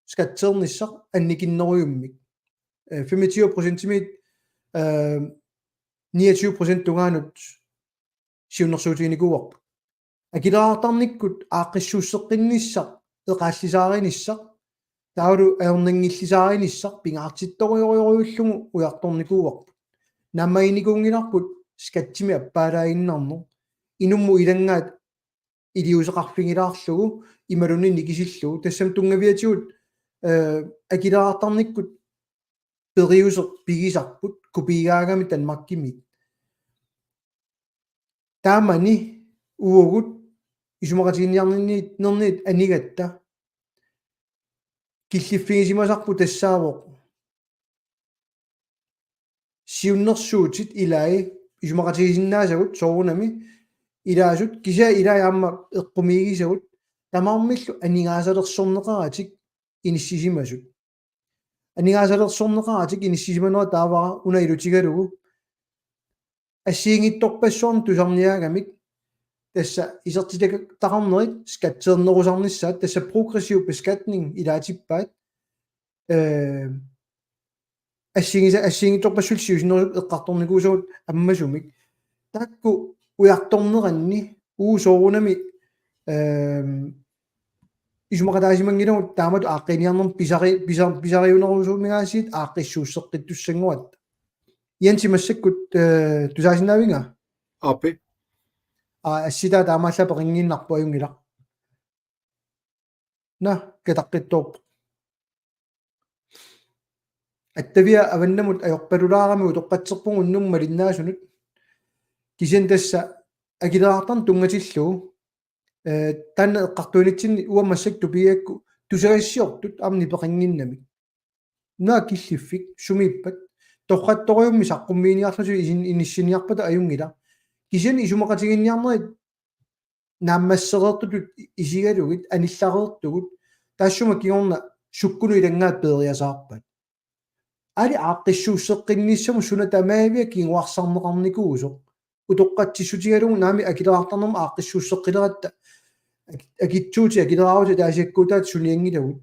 skatteernissaq annikinnerujummik. Eh, femogtyve procentimiit, eh, niogtyve procent tungaanut siunnersuutiginikuuarput. Akileraartarnikkut aaqqissuusseqqinnissaq, eqaallisaarinissaq, taavalu ajornanngillisaarinissaq pingaartittorujorujorujullugu ujartornikuuarput. Naammaginikuunngilarput skattimik appaalaaginnarneq. Inummut ilanngaat iliuuseqarfigilaarlugu imaluunniit nikisillugu. Tassami tunngaviatigut, eh, akileraartarnikkut periuseq pigisarput kopiigaagami Danmarkimiit. Taamani uagut isumaqatiginninniarnerniit anigatta killiffigisimasarput tassaavoq siunnersuutit ilai isumaqatigisinnaasavut soorunami ilaasut kisianni ilai aamma eqqumiigisagut tamarmillu aningaasalersorneqaratik inissisimasut. Aningaasalersorneqaratik inissisimanera taava una ilutigalugu assigiinngitsorpassuarnik tusarniaagamik tassa isertitaqarnerit skatteernerusarnissaat tassa progressiv beskatning ilaatippaat, øh, assigiinngisa-, assigiinngitsorpassuit siusinnerusukkut eqqartornikuusagut ammasumik. Taakku ujartorneranni uagut soorunami, øh, isumaqataasimanngillat taamatut aaqqinniarnermi pisari-, pisa-, pisariunerusumigaasiit aaqqissuusseqqittussannguatta. Jensi massakkut, øh, tusaasinnaaviga? Aappi. Aa, assitaa taamaallaat peqanngiinnarpoq ajunngilaq. Naa, kataqqittoorpoq. Attavia avannamut ajorpalulaarami utoqqatserpunga unnummut malinnaasunut. Kisianni tassa akileraartarneq tunngatillugu, øh, taanna eqqartuinitsinni uanga massakkut tupigigakku tusagassiortut aamma nipeqannginnamik. Naa killiffik, sumiippat, torrattorujummik saqqummiiniarlutik isin-, inissiniarpata ajunngilaq. Kisianni isumaqatiginninniarnerit naammassereertutut isigalugit, anillareertugut, taassuma kingorna sukkunut ilanngaat peeriasaarpaat. Aali aaqqissuusseqqinnissamut suna tamaaviat kinguarsarneqarnikuusoq. Utoqqatsissutigalugu naamik akileraartarnermut aaqqissuusseqqileratta ak-, akitsuutit akileraarutit ataasiakkuutaat sunianngilagut.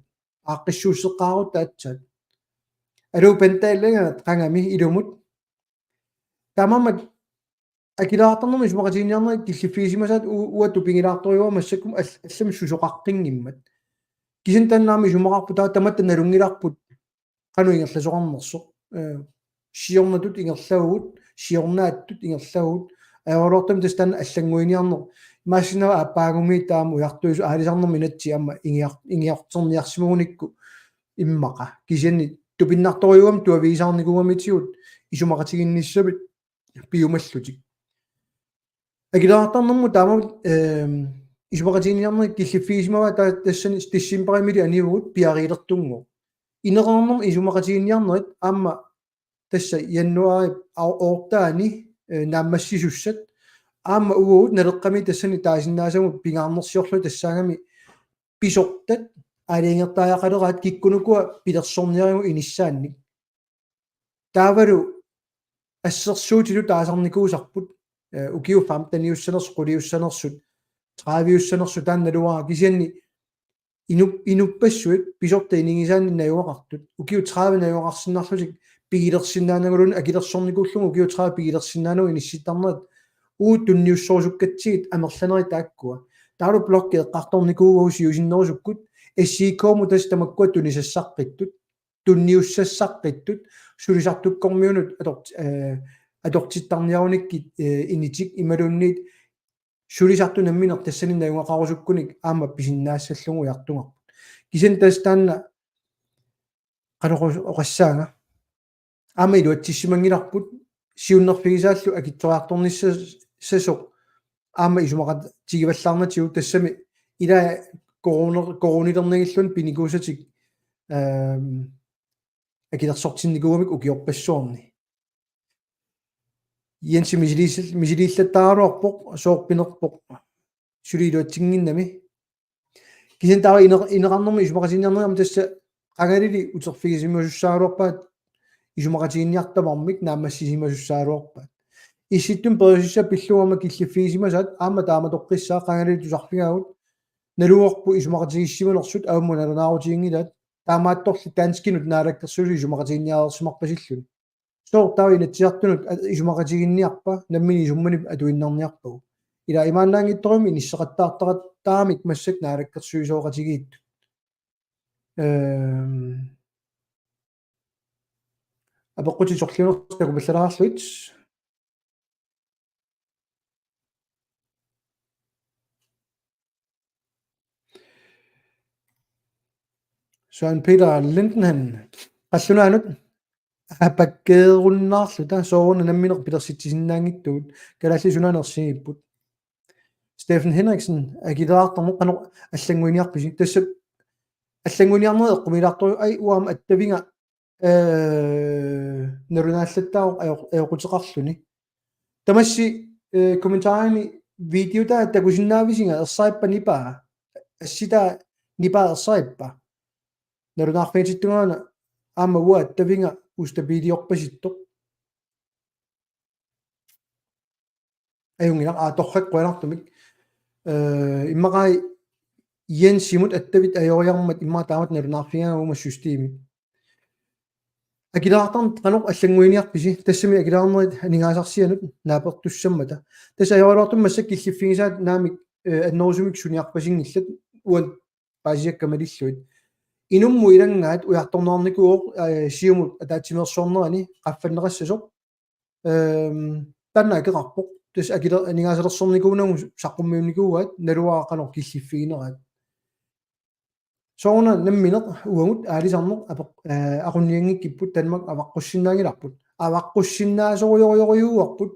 Aaqqissuusseqqaarutta aatsaat. Aluu Bentaallanga qangami ilumut. Taamaammat akileraartarnermut isumaqatiginninniarnerit killiffigisimasaat u-, uanga tupigilaartorujuara massakkut all-, allamik susoqaqqinngimmata. Kisianni taanna aamma isumaqarpoq taava tamatta nalunngilarput qanoq ingerlasoqarnersoq. Øh, siornatut ingerlavugut, siornaattut ingerlavugut, ajoraluartumik tassa taanna allannguiniarneq. Imaassinnaavoq aappaagumiit taama ujartuisut aalisarnermi inatsit aamma ingiar-, ingiorterniarsimagunikku immaqa. Kisianni tupinnartorujuugami tuavigisaarnikuugamitigut isumaqatiginnissavit piumallutik. Akileraartarnermut taama, øh, isumaqatiginninniarnerit killiffigisimavaat ta-, tassani decembarimiilli anivugut piareerlertunngooq. Ineqarnermut isumaqatiginninniarnerit aamma tassa januaarip au-, oortaani, øh, naammassisussat. Aamma uagut Naleqqami tassani taasinnaasagut pingaarnersiorlugit tassaagami pisortat aalajangertariaqaleraat kikkunuku pilersorniarigut inissaannik. Taavalu assersuutilu taasarnikuusarput, øh, ukiut femteniussanersut, quliussanersut, trediviussanersut taanna naluara kisianni inup-, inuppassuit pisortat inigisaannik najugaqartut. Ukiut tredive najugaqarsinnarlutik pigilersinnaanaguluunniit akilersornikuullugu ukiut tredive pigilersinnaanagu inissittarnerat uagut tunniussorusukkatsigit amerlanerit taakkua. Taavalu blokki eqqartornikuuagut siusinnerusukkut S I K-mut tassa tamakkua tunisassaqqittut, tunniussassaqqittut, sulisartukkormiunut ator-, øh, atortittarniarunikkit, øh, initik imaluunniit sulisartut nammineq tassani najugaqarusukkunik aamma pisinnaassallugu ujartugarput. Kisianni tassa taanna qanoq oqassaanga. Aamma iluatsissimanngilarput siunnerfigisaallu akitsuarartornissasoq aamma isumaqatigivallaarnatigu tassami ilaa corona-, coronilernagilluunniit pinikuusatik, øhm, akilersortinnikuugamik ukiorpassuarni. Jensi misiliis-, misiliillattaaraluarpoq, sooq pinerpoq, suli iluatsinnginnami. Kisianni taava ine-, ineqarnermut isumaqatiginninniarnerit aamma tassa qangalili uterfigisimasussaagaluarpaat isumaqatiginninniartut tamarmik naammassisimasussaagaluarpaat. Issittumi periusissaq pillugu aamma killiffigisimasaat aamma taamatoqqissaaq qangalili tusarfigaagut naluarput isumaqatigiissimanersut aamma nalunaarutiginngilaat taamaattorli danskinut naalakkersuisut isumaqatiginninniareersimarpasilluni. Sooq taava Inatsisartunut a-, isumaqatiginninniarpa, nammineq isummanit atuinnarniarpagu. Ila imaannaanngitsorujussuarmik inisseqattaartarattaramik massakkut naalakkersuisooqatigiittut. Øhm. Apeqqutit sorliunersut takupallalaarlugit. Søren Peter Lindenhan. Qallunaanut. apakkeerunnaarluta sooruna nammineq pilersitsisinnaanngitsugut, kalaallit sunaana ersigipput. Steffen Henriksen, akileraartarneq qanoq allannguiniarpisi? Tassa allannguiniarnerit eqqumiilaartorujuit, ai uanga aamma attaviga, eh, nalunaallattaavoq ajoq-, ajoquteqarluni. Tamassi, eh, kommentarini videota takusinnaavisiga, ersarippa nipaa? Assitaa nipaa ersarippa? Nalunaarfigisittungaana aamma uanga attaviga ustabiliorpasittoq. Ajunngilaq, aa, torrak qujanartumik. Eh, immaqai Jensimut attavit ajoriarmat immaqa taamatut nalunaarfigaanga uuma systemi. Akileraartarneq qanoq allannguiniarpisi? Tassami akileraarnerit aningaasarsianut naapertussammata. Tassa ajoraluartumik massakkut killiffigisaat naamik, eh, annerusumik suniarpasinngillat uani paasisakka malillugit. Inummut ilanngaat ujartorneqarnikuuvoq, eh, Siumut ataatsimeersuarnerani qaffanneqassasoq. Ehm, taanna akeqarpoq. Tassa akile-, aningaasalersornikuunagu saqqummiunnikuuaat, naluara qanoq killiffigineraat. Sooruna nammineq uagut aalisarneq apeq-, eh, aqunnianngikkipput, Danmark avaqqussinnaanngilarput. Avaqqussinnaasoriorujussuuarput,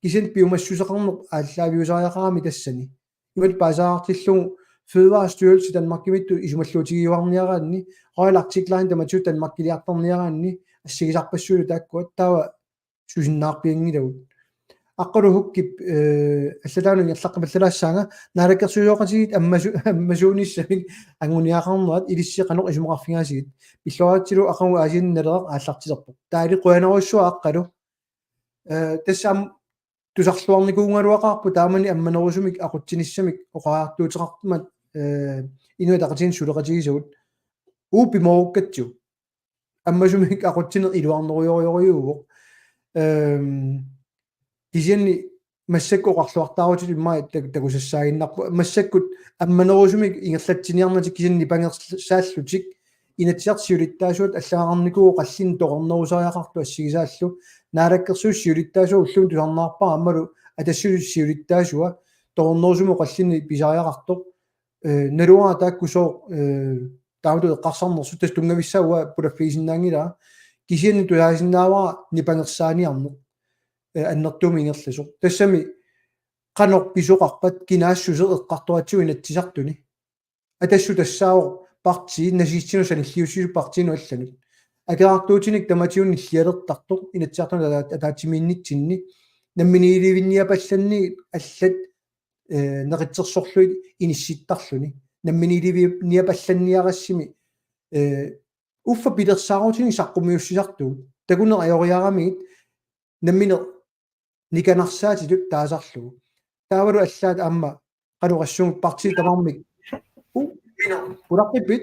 kisianni piumassuseqarneq aallaaviusariaqarami tassani. Imatut paasaartillugu Fødevarestyrelse Danmarkimiittut isumalluutigiuarniaraanni, Royal Arctic Line tamatigut Danmarkiliartarniaraanni, assigisarpassuillu taakkua, taava susinnaarpianngilagut. Aqqalu Hukkip, eh, allataanut ingerlaqqipallalaassaanga, naalakkersuisooqatigiit ammasu-, ammasuunissamik anguniagaqarnerat, ilissi qanoq isumaqarfigaasigit? Pilluaritsillu aqagu Aasianni Naleqqap aallartilerpoq. Taali qujanarujussuaq Aqqalu. Eh, tassa aamma tusarluarnikuugaluaqaarput taamani ammanerusumik aqutsinissamik oqariartuuteqarmat, eh, Inuit Ataqatigiinni suleqatigisagut. Uagut pimoorukkatsigu. Ammasumik aqutsineq iluarnerujorujussuuvoq. Ehm, kisianni massakkut oqarluartaarutitut immaqa tak-, takusassaaginnarpoq. Massakkut ammanerusumik ingerlatsiniarnatik kisianni nipangersaallutik, Inatsisartut siulittaasuat allagaqarnikuuvoq qallinnut toqornerusariaqartoq assigisaallu. Naalakkersuisut siulittaasuat ullumi tusarnaarpara aammalu Atassut siulittaasua toqornerusumik qallinnut pisariaqartoq. Eh, naluara taakku sooq, eh, taamatut eqqarsarnersut, tassa tunngavissaa uanga pulaffigisinnaanngilara. Kisianni tusaasinnaavara nipangersaaniarneq, eh, annertuumik ingerlasoq. Tassami qanoq pisoqarpat kinaassuseq eqqartoratsigu Inatsisartuni. Atassut tassaavoq partii, nazistinut sanilliussisut partiinut allanut. Akerartuutinik tamatigut nillialertartoq Inatsisartuni ata-, ataatsimiinnitsinni. Namminiilivinniapallanni allat, eh, neqitsersorlugit inissittarluni. Namminiilivinniapallanniarassimi, eh, uffa pilersaarutinik saqqummiussisartugut. Takuneq ajoriaramigit nammineq nikanarsaatitut taasarlugu. Taavalu allaat aamma qanoq assuugut partiit tamarmik. U-, pulaqqippit?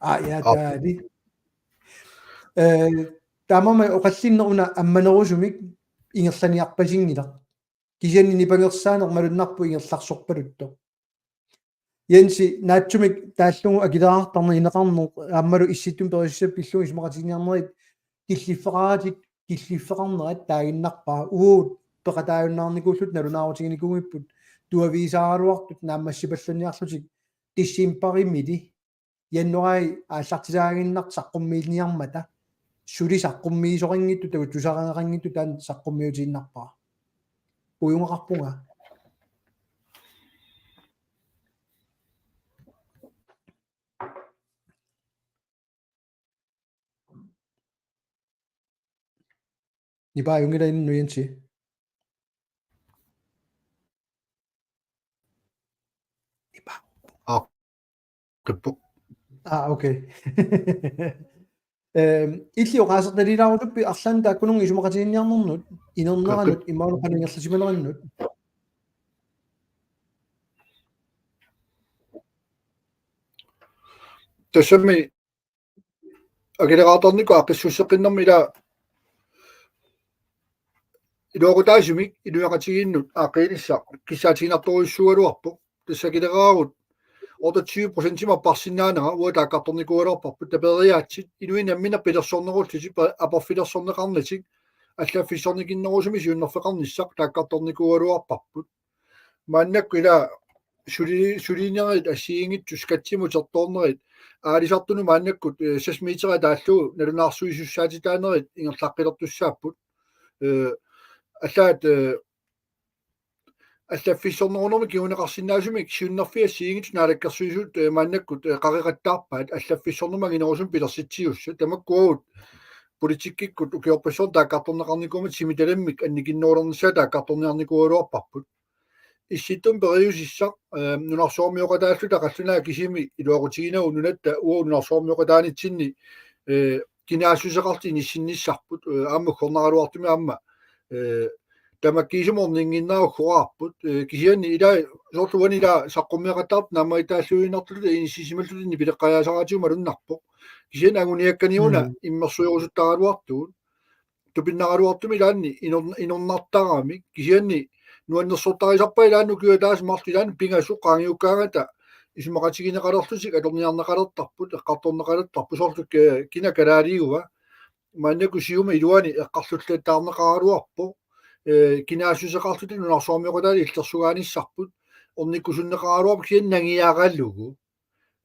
Aa, ja, aap, taali. Eh, taamaammat oqallinneq una ammanerusumik ingerlaniarpasinngilaq. Kisianni nipangersaaneq malunnarpoq ingerlarsorpaluttoq. Jensi, naatsumik taallugu akileraartarneq ineqarneq aammalu Issittumi Periuseqarfimmi pillugu isumaqatigiinniarnerit killiffeqaratik, killiffeqarnerat taaginnarpara, uagut peqataajunnaarnikuulluta nalunaarutiginikuugipput tuaviisaaraluartut naammassipallanniarlutik decembarimili januaari aallartisaaginnartoq saqqummiiniarmata, suli saqqummiisoqanngitsoq, taava tusarneqanngitsoq taanna saqqummiutiinnarpara. Ujungaqarpunga. Nipa ajunngilaq inunnut, Jensi. Nipa. Aa, qippoq. Aa, okay. Ehm, illit oqaasertalilaarutuppi arlaannik taakkununnga isumaqatigiinniarnernut, inerneranut, qippoq, imaluunniit qanoq ingerlasimanerannut? Tassami akileraartarnikkut aaqqissuusseqqinnermi ila iluaqutaasumik inuiaqatigiinnut aaqqiinissaq kissaatiginartorujussuugaluarpoq. Tassa akileraarut otteogtyve procentimik apparsinnaanera uagut taakkartornikuugaluarparput, tapeeriaatsit inuit namminneq pilersornerulluni pa-, aporfilersorneqarnani allaffissornikinnerusumik siunnerfeqarnissaq taakkartornikuugaluarparput. Maannakkut ila suli-, sulinerit assigiinngitsut skattimut utertoornerit aalisartunut maannakkut, eh, seks meter taallugu nalunaarsuisussaatitaanerit ingerlaqqilertussaapput. Eh, allaat, eh, allaffissornerunermik kinguneqarsinnaasumik siunnerfiit assigiinngitsut naalakkersuisut, eh, maannakkut, eh, qaqeqattaarpaat allaffissornermik anginerusumik pilersitsiussat. Tamakku uagut politikkikkut ukiorpassuarni taakkartorneqarnikuummat simitalimmik annikinnerulernissaat taakkartorniarnikuugaluarparput. Issittumi periusissaq, eh, nunarsuarmioqataalluta qallunaat kisimi iluaqutiginagu nunatta uagut nunarsuarmioqataanitsinni, eh, kinaassuseqartut inissinnissarput, eh, aamma uggornaraluartumik aamma, eh, tamakkiisumik orninnginnera uggoraarput, eh, kisianni ilaa soorlu uani ilaa saqqummiaqattaartut naammagittaalliuinnartulluta inissisimalluta nipileqqajaasaraatigut malunnarpoq. Kisianni anguniakkaniuna Mm. immersuerusuttaraluartugut. Tupinnaraluartumik ilaanni inor-, inornartaramik. Kisianni nuannersortarisarpaat ilaanni ukiut ataaseq marluk ilaanni pingasut qaangiukkaangata isumaqatigineqalerlutik atorniarneqalertarput, eqqartorneqalertarput soorlu ke-, kina kalaaliua. Maannakkut Siumup iluani eqqarlullattaarneqaraluarpoq. Eh, kinaassuseqarluta nunarsuarmioqataani illersugaanissarput. Ornikkusunneqaraluarpoq kisianni nangiaralugu.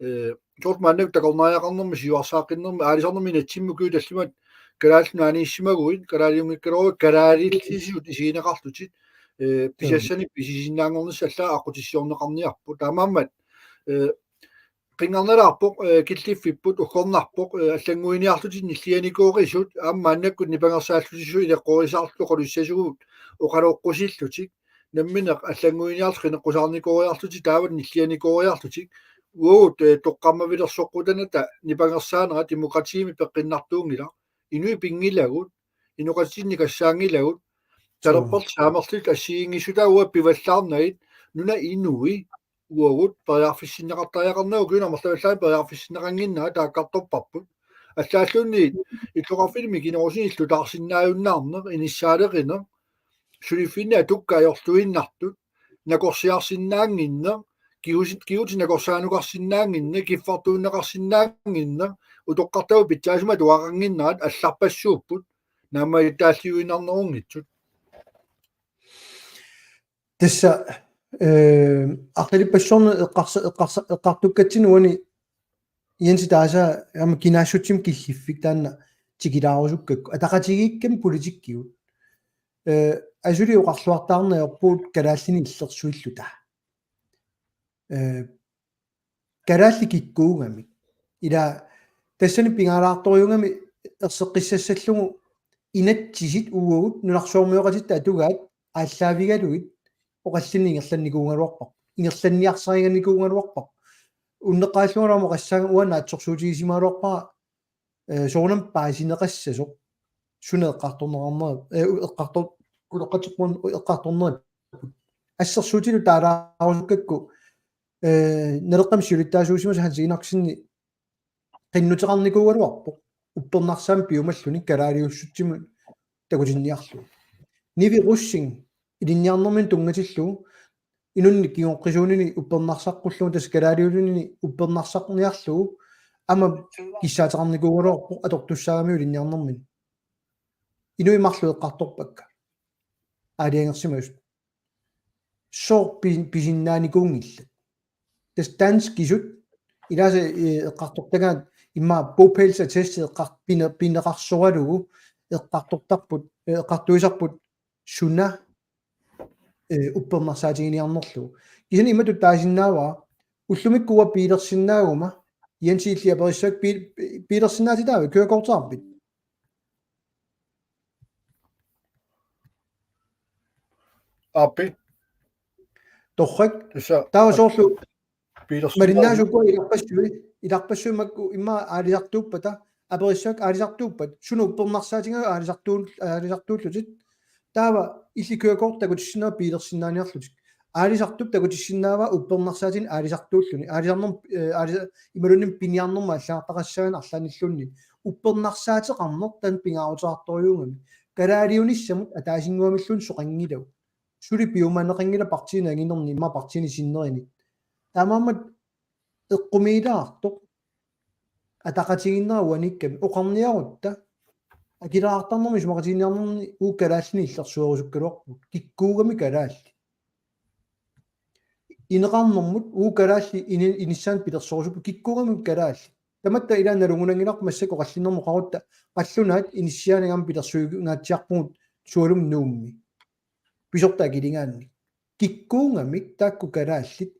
Eh, soorlu maannakkut takornariaqarnermi siuarsaaqqinnermi aalisarnermi inatsimmi ukiut tallimat Kalaallit Nunaanniissimaguit, kalaaliunngikkaluaruit, kalaallisut isigineqarlutit, eh, Joo. pisassanik pisisinnaanngornissaq allaat aqqutissiorneqarniarpoq. Taamaammat, eh, qinngarnalaarpoq, eh, killiffipput, uggornarpoq, eh, allannguiniarlutit nillianikoorisut, aamma maannakkut nipangersaallutissut ileqqorisarlutit oqalussasugut, oqaloqqusillutik, nammineq allannguiniarlutik qineqqusaarnikooriarlutik, taava nillianikooriarlutik, uagut, eh, toqqammavilersoqqutanata nipangersaanera demokratiimi peqqinnartuunngilaq, inuit pinngilagut, inoqatitsinnit kassaanngilagut, Joo. talerperluk saamerlullu assigiinngissutaa uagut pivallaarnagit, nunap inui, uagut periarfissinneqartariaqarnagu ukiuni amerlavallaani periarfissinneqannginnera taakkartorparput. Allaalluunniit illoqarfimmi kingusinillutaarsinnaajunnaarneq, inissaaleqineq, suliffinni atukkat ajorluinnartut, nakorsiarsinnaannginneq, kiusit-, kiutit nakorsaanukarsinnaannginneq, kiffartuunneqarsinnaannginneq, utoqqartagut pitsaasumik atuaqannginnerat allarpassuupput, naammagittaalliuinnarnerunngitsut. Tassa, eh, arlalippassuarni eqqarsa-, eqqarsa-, eqqartukkatsinnut uani Jensi taasa aamma kinaassutsimut killiffik taanna tikilaarusukkakku. Ataqatigiikkami politikkikkut. Eh, asuli oqarluartaarneq ajorpugut kalaallinik illersuilluta. Eh, kalaallit kikkuugamik. Ila tassani pingaartorujuugami erseqqissassallugu inatsisit uagut nunarsuarmioqatitta atugaat aallaavigalugit oqallinneq ingerlannikuugaluarparput. Ingerlanniarsariganikuugaluarparput. Unneqqarillungalu aamma oqassaanga uanga naatsorsuutigisimagaluarpara, eh, soorunami paasineqassasoq. Suna eqqartorneqarnera, eh, eqqartor-, utoqqatserpunga eqqartorneripput. Assersuutigalugu taalaarusukkakku, eh, Naleqqami siulittaasuusimasoq Hans Enoksen qinnuteqarnikuugaluarpoq. Uppernarsaammik piumalluni kalaaliussutsimut takutinniarlugu. Nivi Rosing ilinniarnermini tunngatillugu inunnik kingoqqisuunini uppernarsaqqullugu tassa kalaaliulluunniit uppernarsarniarlugu aamma kissaateqarnikuugaluarpoq atortussaagamiuk ilinniarnermini. Inuit marluk eqqartorpakka. Aalajangersimasut. Sooq pi-, pisinnaanikuunngillat. Tassa danskisut ilaasa, eh, eqqartortagaat immaqa bopælsattesti eqqar-, pine-, pineqarsoralugu eqqartortarput, eh, eqqartuisarput suna, eh, uppernarsaatigiinnarlugu. Kisianni imatut taasinnaavara ullumikkut uanga biilersinnaaguma Jensi illit aperissavat bil-, biilersinnaatitaava kørekortiarpit? Aappi. Torrak. Tassa. Taava soorlu biilersinnaaguma. Malinnaasut uku ilarpassui, ilarpassui makku immaqa aalisartuuppata, aperissavakka aalisartuuppat, suna uppernarsaatigalugu aalisartuul-, aalisartuullutit. Taava illit kørekorti takutissinnaavaa biilersinnaaniarlutit. Aalisartup takutissinnaavaa uppernarsaatinik aalisartuulluni. Aalisarnerm-, eh, aalisa-, imaluunniit piniarnermut allagartaqassaannik arlaannilluunniit. Uppernarsaateqarneq taanna pingaaruteqartorujuugami. Kalaaliunissamut ataasinnguamilluunniit soqanngilagut. Suli piumaneqanngilaq partiinit anginerni immaqa partiinit sinnerinit. Taamaammat eqqumiilaartoq ataqatigiinnera uaniikkami oqarniarutta akileraartarnermi isumaqatigiinniarnerni uagut kalaallinik illersuerusukkaluarpugut. Kikkuugami kalaallit. Ineqarnermut uagut kalaallit ini-, inissaannik pilersorusupput, kikkuugamik kalaallit. Tamatta ilaa nalugunanngilarput massakkut oqallinnermut oqarutta qallunaat inissiaanagami pilersuingaatsiarpugut sualummik Nuummi. Pisortat akiligaanni. Kikkuugamik taakku kalaallit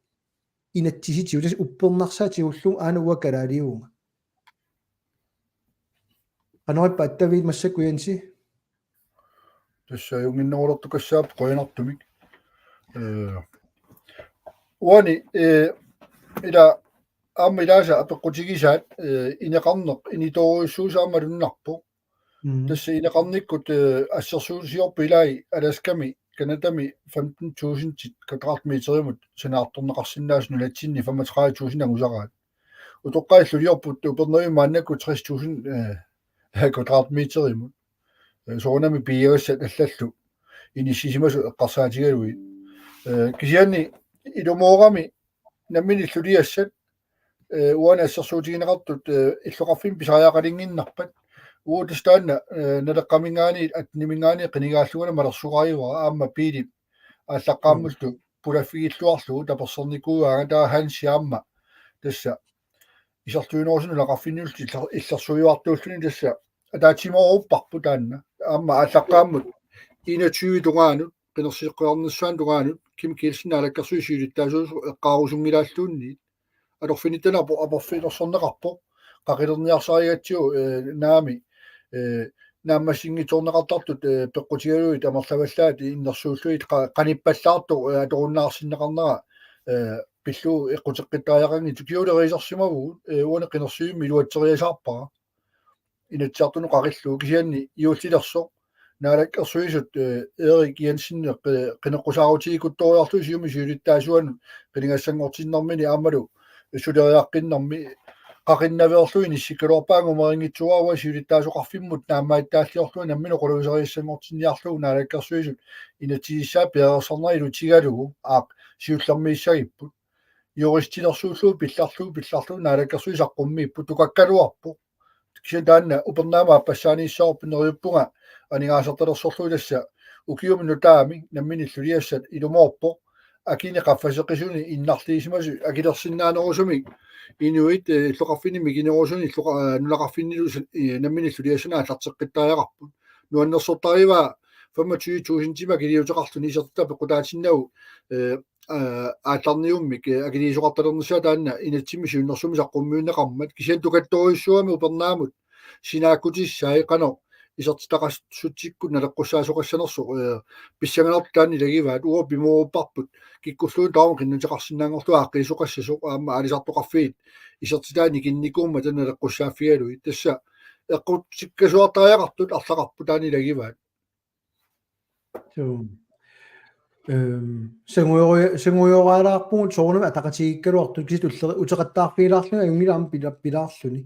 inatsisitigut, tassa uppernarsaatigullugu aana uanga kalaaliuvunga. Qanoq ippa attaviit massakkut, Jensi? Tassa ajunnginnerulertukassaapput qujanartumik. Ee, uani, ee, ila aamma ilaasa apeqqutigisaat, ee, ineqarneq initoorujussuusoq aamma malunnarpoq. Mm. Tassa ineqarnikkut, ee, assersuusiorput ilai Alaskami, Canadami femten tusind kvadratmeterimut sanaartorneqarsinnaasut, nunatsinni femogtredive tusind angusaraat. Utoqqaat illuliorput Upernavimmi maannakkut tres tusind, ee, kvadratmeterimut. Ee, soorunami piiagassat allallu inissisimasut eqqarsaatigalugit. Ee, kisianni ilumoorami nammineq illuliassat, ee, uani assersuutigineqartut, ee, illoqarfinni pisariaqalinnginnarpat. Uagut tassa taanna, ee, Naleqqaminngaanniit atteniminngaanniit qinigaallunga malersugarivara aamma biilip aallaqqaammullu pulaffigilluarlugu tapersersornikuugaanga, taava Hansi aamma tassa isertuinerusunik nunaqarfinniullutik iller-, illersuiuartuulluni tassa ataatsimoorupparput taanna. Aamma aallaqqaammut enogtyve tungaanut, qinersisoqqiarnissaanut tungaanut, Kim Kielsen Naalakkersuisut siulittaasuusoq eqqaarusunngilaalluunniit. Atorfinittanut apo-, aporfiulersorneqarpoq. Qaqilerniarsarigatsigu, ee, naami, ee, naammassinngitsoorneqartartut, ee, peqqutigalugit amerlavallaat innersuullugit qa-, qanippallaartoq, ee, atorunnaarsinneqarnera, ee, pillugu eqquteqqittariaqanngitsoq. Kjole researchimavugut, ee, uani qinersivimmik iluatseriasaarpara. Inatsisartunut qaqillugu kisianni juullilersoq Naalakkersuisut, ee, Erik Jensen qi-, qineqqusaarutigeqqikkutoriarlugu Siumup siulittaasuanut qinigassanngortinnermini aammalu suleriaqqinnermi qaqinnaveerlugu inissikkaluarpaa. Angumerinngitsuuara uani siulittaasoqarfimmut naammagittaalliorlunga nammineq qulaveriassanngortinniarlugu Naalakkersuisut inatsisissaat piareersarnerat ilutigalugu, aap, siullermiissagipput. Juristilersuullugu pillarlugu, pillarlugu Naalakkersuisut saqqummiipput, tukakkaluarpoq. Kisianni taanna Upernaamut aappassaaniissavarput, neriuppunga aningaasartalersorlugu tassa ukiumi nutaami nammineq illuliassat ilumoorpoq. Akini qaffaseqqisuni innarliisimasut akilersinnaanerusumik inuit, ee, illoqarfinni mikinerusuni illoqa-, ee, nunaqarfinnilu s-, ee, nammineq illuliassanik aallarteqqittariaqarput. Nuannersortarivaa femogtyve tusindimik akiliuteqarluni isertitaq peqqutaatinnagu, ee, aa, aallarniummik, ee, akiliisoqartalernissaa taanna inatsimmi siunnersuummi saqqummiunneqarmat. Kisianni tukattorujussuugami Upernaamut sinaakkutissaat qanoq isertitaqassutsikkut naleqqussaasoqassanersoq, ee, pissanganartut taanna ilagivaat. Uagut pimoorupparput kikkulluunniit taama qinnuteqarsinnaanngorlugu aaqqiisoqassasoq aamma aalisartoqarfiit isertitaat nikinnikuummat taanna naleqqussaaffigalugit. Tassa eqqutikkasuartariaqartut arlaqarput taanna ilagivaat. Suu. Ehm, sangujoru-, sangujoraalaarpugut soorunami ataqatigiikkaluartut, kisianni ulleri-, uteqattaarfigilaarluni ajunngilaq aamma pila-, pilaarluni.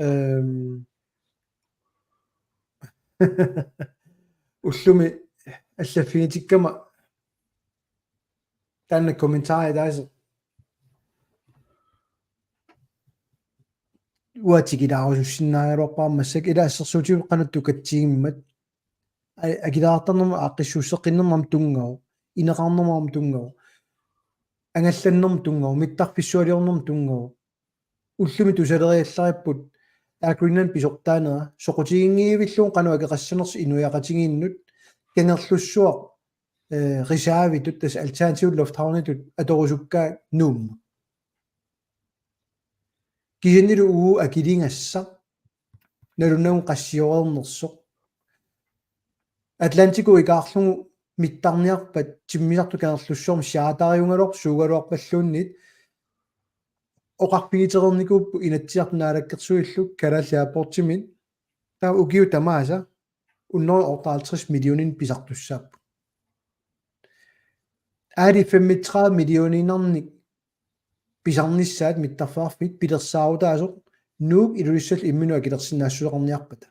Ehm, ullumi allaffigitikkama taanna kommentaari ataaseq uanga tikilaarusussinnaagaluarpara massakkut, ila assersuutigalugu qanoq tukatsigimmat. A-, akileraartarnermut aaqqissuusseqqinnermut aamma tunngavoq, ineqarnermut aamma tunngavoq, angallannermut tunngavoq, mittarfissualiornermut tunngavoq. Ullumi tusaleriallaripput Air Greenland pisortaanera, soqutiginngivillugu qanoq akeqassanersoq inuiaqatigiinnut, Kangerlussuaq, ee, reservitut, tassa Alternativ Lufthavnitut atorusukkaat Nuummut. Kisiannili uagut akiligassaq, nalunagu qassioreernersoq. Atlanticut ikaarlugu mittarniarpat timmisartoq Kangerlussuarmi charteriugaluarpat suugaluarpalluunniit oqarfigitereernikuupput Inatsisartut Naalakkersuisullu Kalaallit Airportsimit. Taava ukiut tamaasa hundrede og otteoghalvtreds millioninik pisartussaapput. Aali femogtredive millioniinnarnik pisarnissaat mittarfeqarfiit pilersaarutaasoq Nuuk Ilulissallu imminut akilersinnaassuseqarniarpata.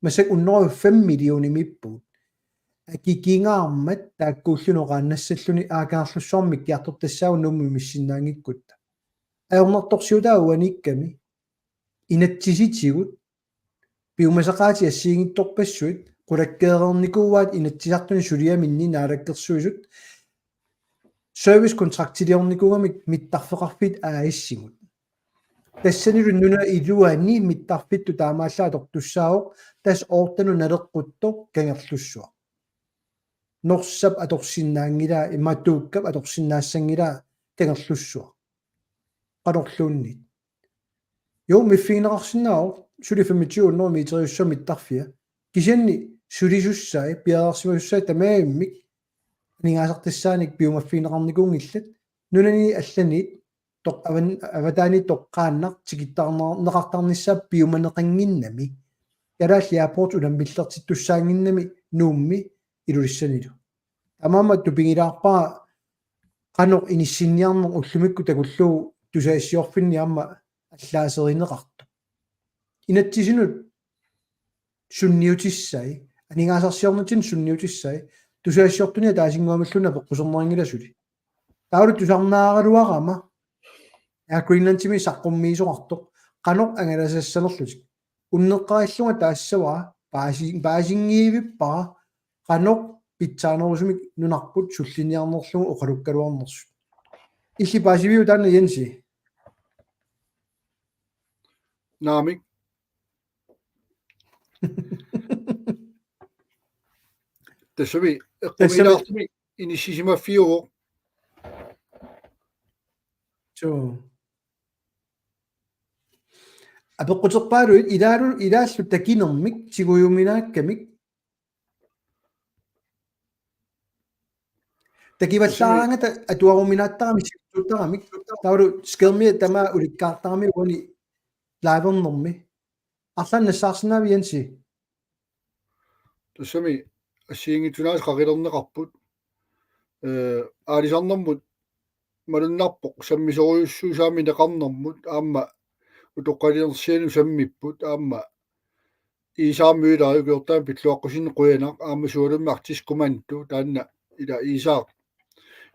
Massakkut hundrede og fem millionimiippugut. Akikingaarmat taakkuulluni oqaannassalluni, aa, Kangerlussuarmi mikkiartortassaagut Nuummut imissinnaanngikkutta. Ajornartorsiutaat uaniikkami. Inatsisitigut piumasaqaatit assigiinngitsorpassuit qulakkeereernikuuaat Inatsisartuni suliaminni Naalakkersuisut servicekontraktiliornikuugamik mittarfeqarfiit A/S-imut. Tassanilu nunap iluani mittarfittut taamaallaat atortussaavoq, tassa oortanut naleqquttoq Kangerlussuaq. Norsap atorsinnaanngilaa, Matuukkap atorsinnaassanngilaat Kangerlussuaq. Qanorluunniit. Jo, miffigineqarsinnaavoq, suli femogtyve hundrede meteriussaat mittarfia. Kisianni sulisussai, piareersimasussaat tamarmik aningaasartassaanik piumaffigineqarnikuunngillat. Nunani allaniit toq-, avan-, avataani toqqaannaq tikittaarneqartarnissaa piumaneqannginnami. Kalaallit Airports unammillertittussaannginnami Nuummi Ilulissanilu. Taamaammat tupigilaarpara qanoq inissinniarneq ullumikkut takullugu tusagassiorfinni aamma allaaserineqartoq. Inatsisinut sunniutissai, aningaasarsiornitsinni sunniutissai, tusagassiortunik ataasinnguamilluunniit apeqqusernerinngilaat suli. Taavalu tusarnaaraluarama Air Greenlandimi saqqummiisoqartoq qanoq angalasassanerlutik. Unneqqarillunga taassavara paasi-, paasinngivippara qanoq pitsaanerusumik nunarput sullinniarnerlugu oqalukkaluarnersut. Illit paasiviuk taanna, Jensi? Naamik. Tassami, tassami eqqumiilaartumik inissisimaffiuvoq. Suu. Apeqquterpaaluit ilaalu-, ilaallu takinermik tigujuminaakkamik. Takivallaaraangata atuaruminaattaramik, siuttuttaramik. Taavalu skærmia tamaat ulikkaartaramik uani livernermi. Arlaannik nassaarsinnaaviuk, Jensi? Tassami assigiinngitsunik qaqilerneqarput. Ee, aalisarnermut malunnarpoq sammisorujussuusaamineqarnermut aamma utoqqalinersianut sammipput aamma Iisaarmi ilaajukiortaami pilluaqqusineq qujanaq aamma sualummik Arktisk Kommando taanna ila Iisaaq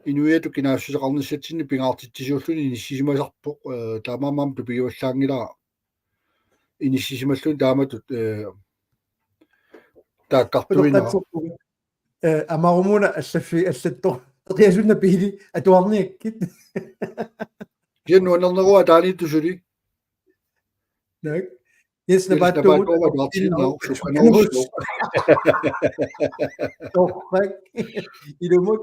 inuiattut kinaassuseqarnissatsinnik pingaartitsisuulluni inissisimasarpoq, ee, taamaammat tupigivallaanngilara. Inissisimalluni taamatut, ee, taakkartuinera. Utoqqatserpunga. Ee, amarumuna allaffi-, allattoq. Eqiasunna piili atuarniakkit. Kisianni nuannernerua taaniittusuli. Naak. Jens Jens Napaattuumut. Napaattuumut atuartiinnaruk sukkanerussuuvoq. Torrak. Ilumut.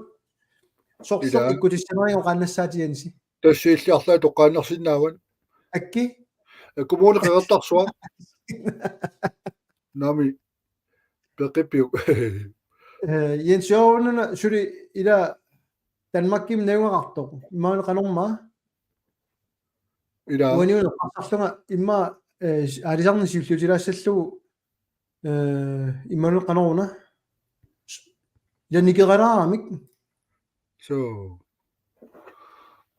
Sorsoq. Ilaa. Ikkutissaneriga oqaannassaati, Jensi. Tassa illit arlaat toqqaannarsinnaavat. Akki? Ee, Kommune Qeqertarsuaq. Naamik. Peqqippiuk. Ee, Jens Jørgensen, suli ila Danmarkimi najugaqartoq. Imaluunniit qanormaa? Ila. Uaniuna qassarlunga immaqa, ee, aalisarneq siulliutilaassallugu, ee, imaluunniit qanoruna? Ila nikeralaaramik. Suu.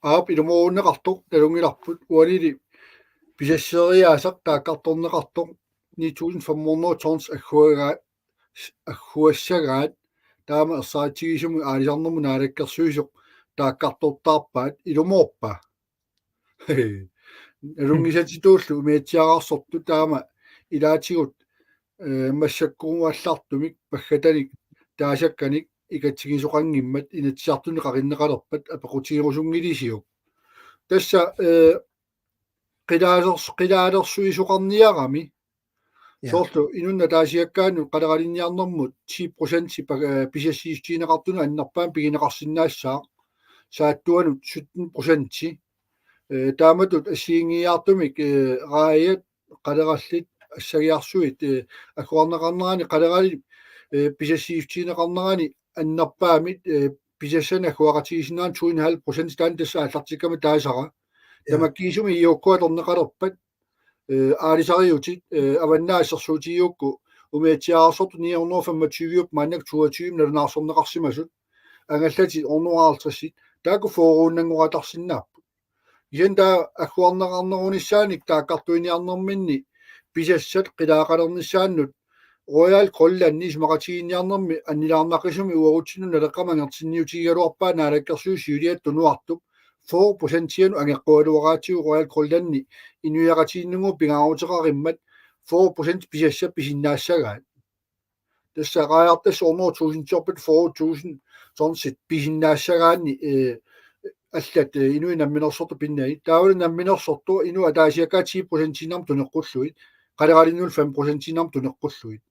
Aap, ilumoorunneqartoq nalunngilarput. Uanili pisasseriaaseq taakkartorneqartoq ni tusind fem hundrede tons agguagaa-, agguassagaat taama ersaritsigisumik aalisarnermut naalakkersuisoq taakkartortaarpaat, ilumoorpa? Nalunngisatituullu umiatsiaararsortut taama ilaatigut, ee, massakkuugallartumik paggatanik taasakkanik ikatsigisoqanngimmat Inatsisartuni qaqinneqalerpat apeqqutigerusunngilisiuk. Tassa, ee, qilaasers-, qilaalersuisoqarniarami. Ja. Soorlu inunnut ataasiakkaanut qaleralinniarnermut ti procent pa-, ee, pisassiissutigineqartunut annerpaamik pigineqarsinnaassaaq. Saattuanut sytten procent. Ee, taamatut assigiinngiiaartumik, ee, raajat qalerallit assagiarsuit, ee, agguarneqarnerani qalerallit, ee, pisassiissutigineqarnerani annerpaamik, ee, pisassanik agguaqatigisinnaanani to en halv procent taanna tassa aallartikkama taasara. Ja. Tamakkiisumik I O K atorneqalerpat, ee, aalisariutit, ee, Avannaata assersuutigigukku umiatsiaararsortut ni hundrede femogtyve maannakkut toogtyve nalunaarsorneqarsimasut. Angallatit hundrede halvtreds, taakku fyrreunnanngortarsinnaapput. Kisianni taava agguarneqarnerunissaanik taakkartuiniarnerminni pisassat qilaaqalernissaannut Royal Greenlandi isumaqatigiinniarnermi annilaarnaqisumik uagutsinnut Naleqqami angertinniutigigaluarpaa naalakkersuisut siuliani tunuartup fyrre procentianut angeqqugaluaraatigut Royal Greenlandi inuiaqatigiinninnguup pingaaruteqarimmat fyrre procent pisassat pisinnaassagaat. Tassa raajartassat hundrede tusindiorpata fyrre tusind tonsit pisinnaassagaanni, ee, allat, eh, inuit namminersortut pinnagit. Taavalu namminersortut inuit ataasiakkaat ti procentiinnarmik tuneqqullugit. Qaleqalinnullu fem procentiinnarmik tuneqqullugit.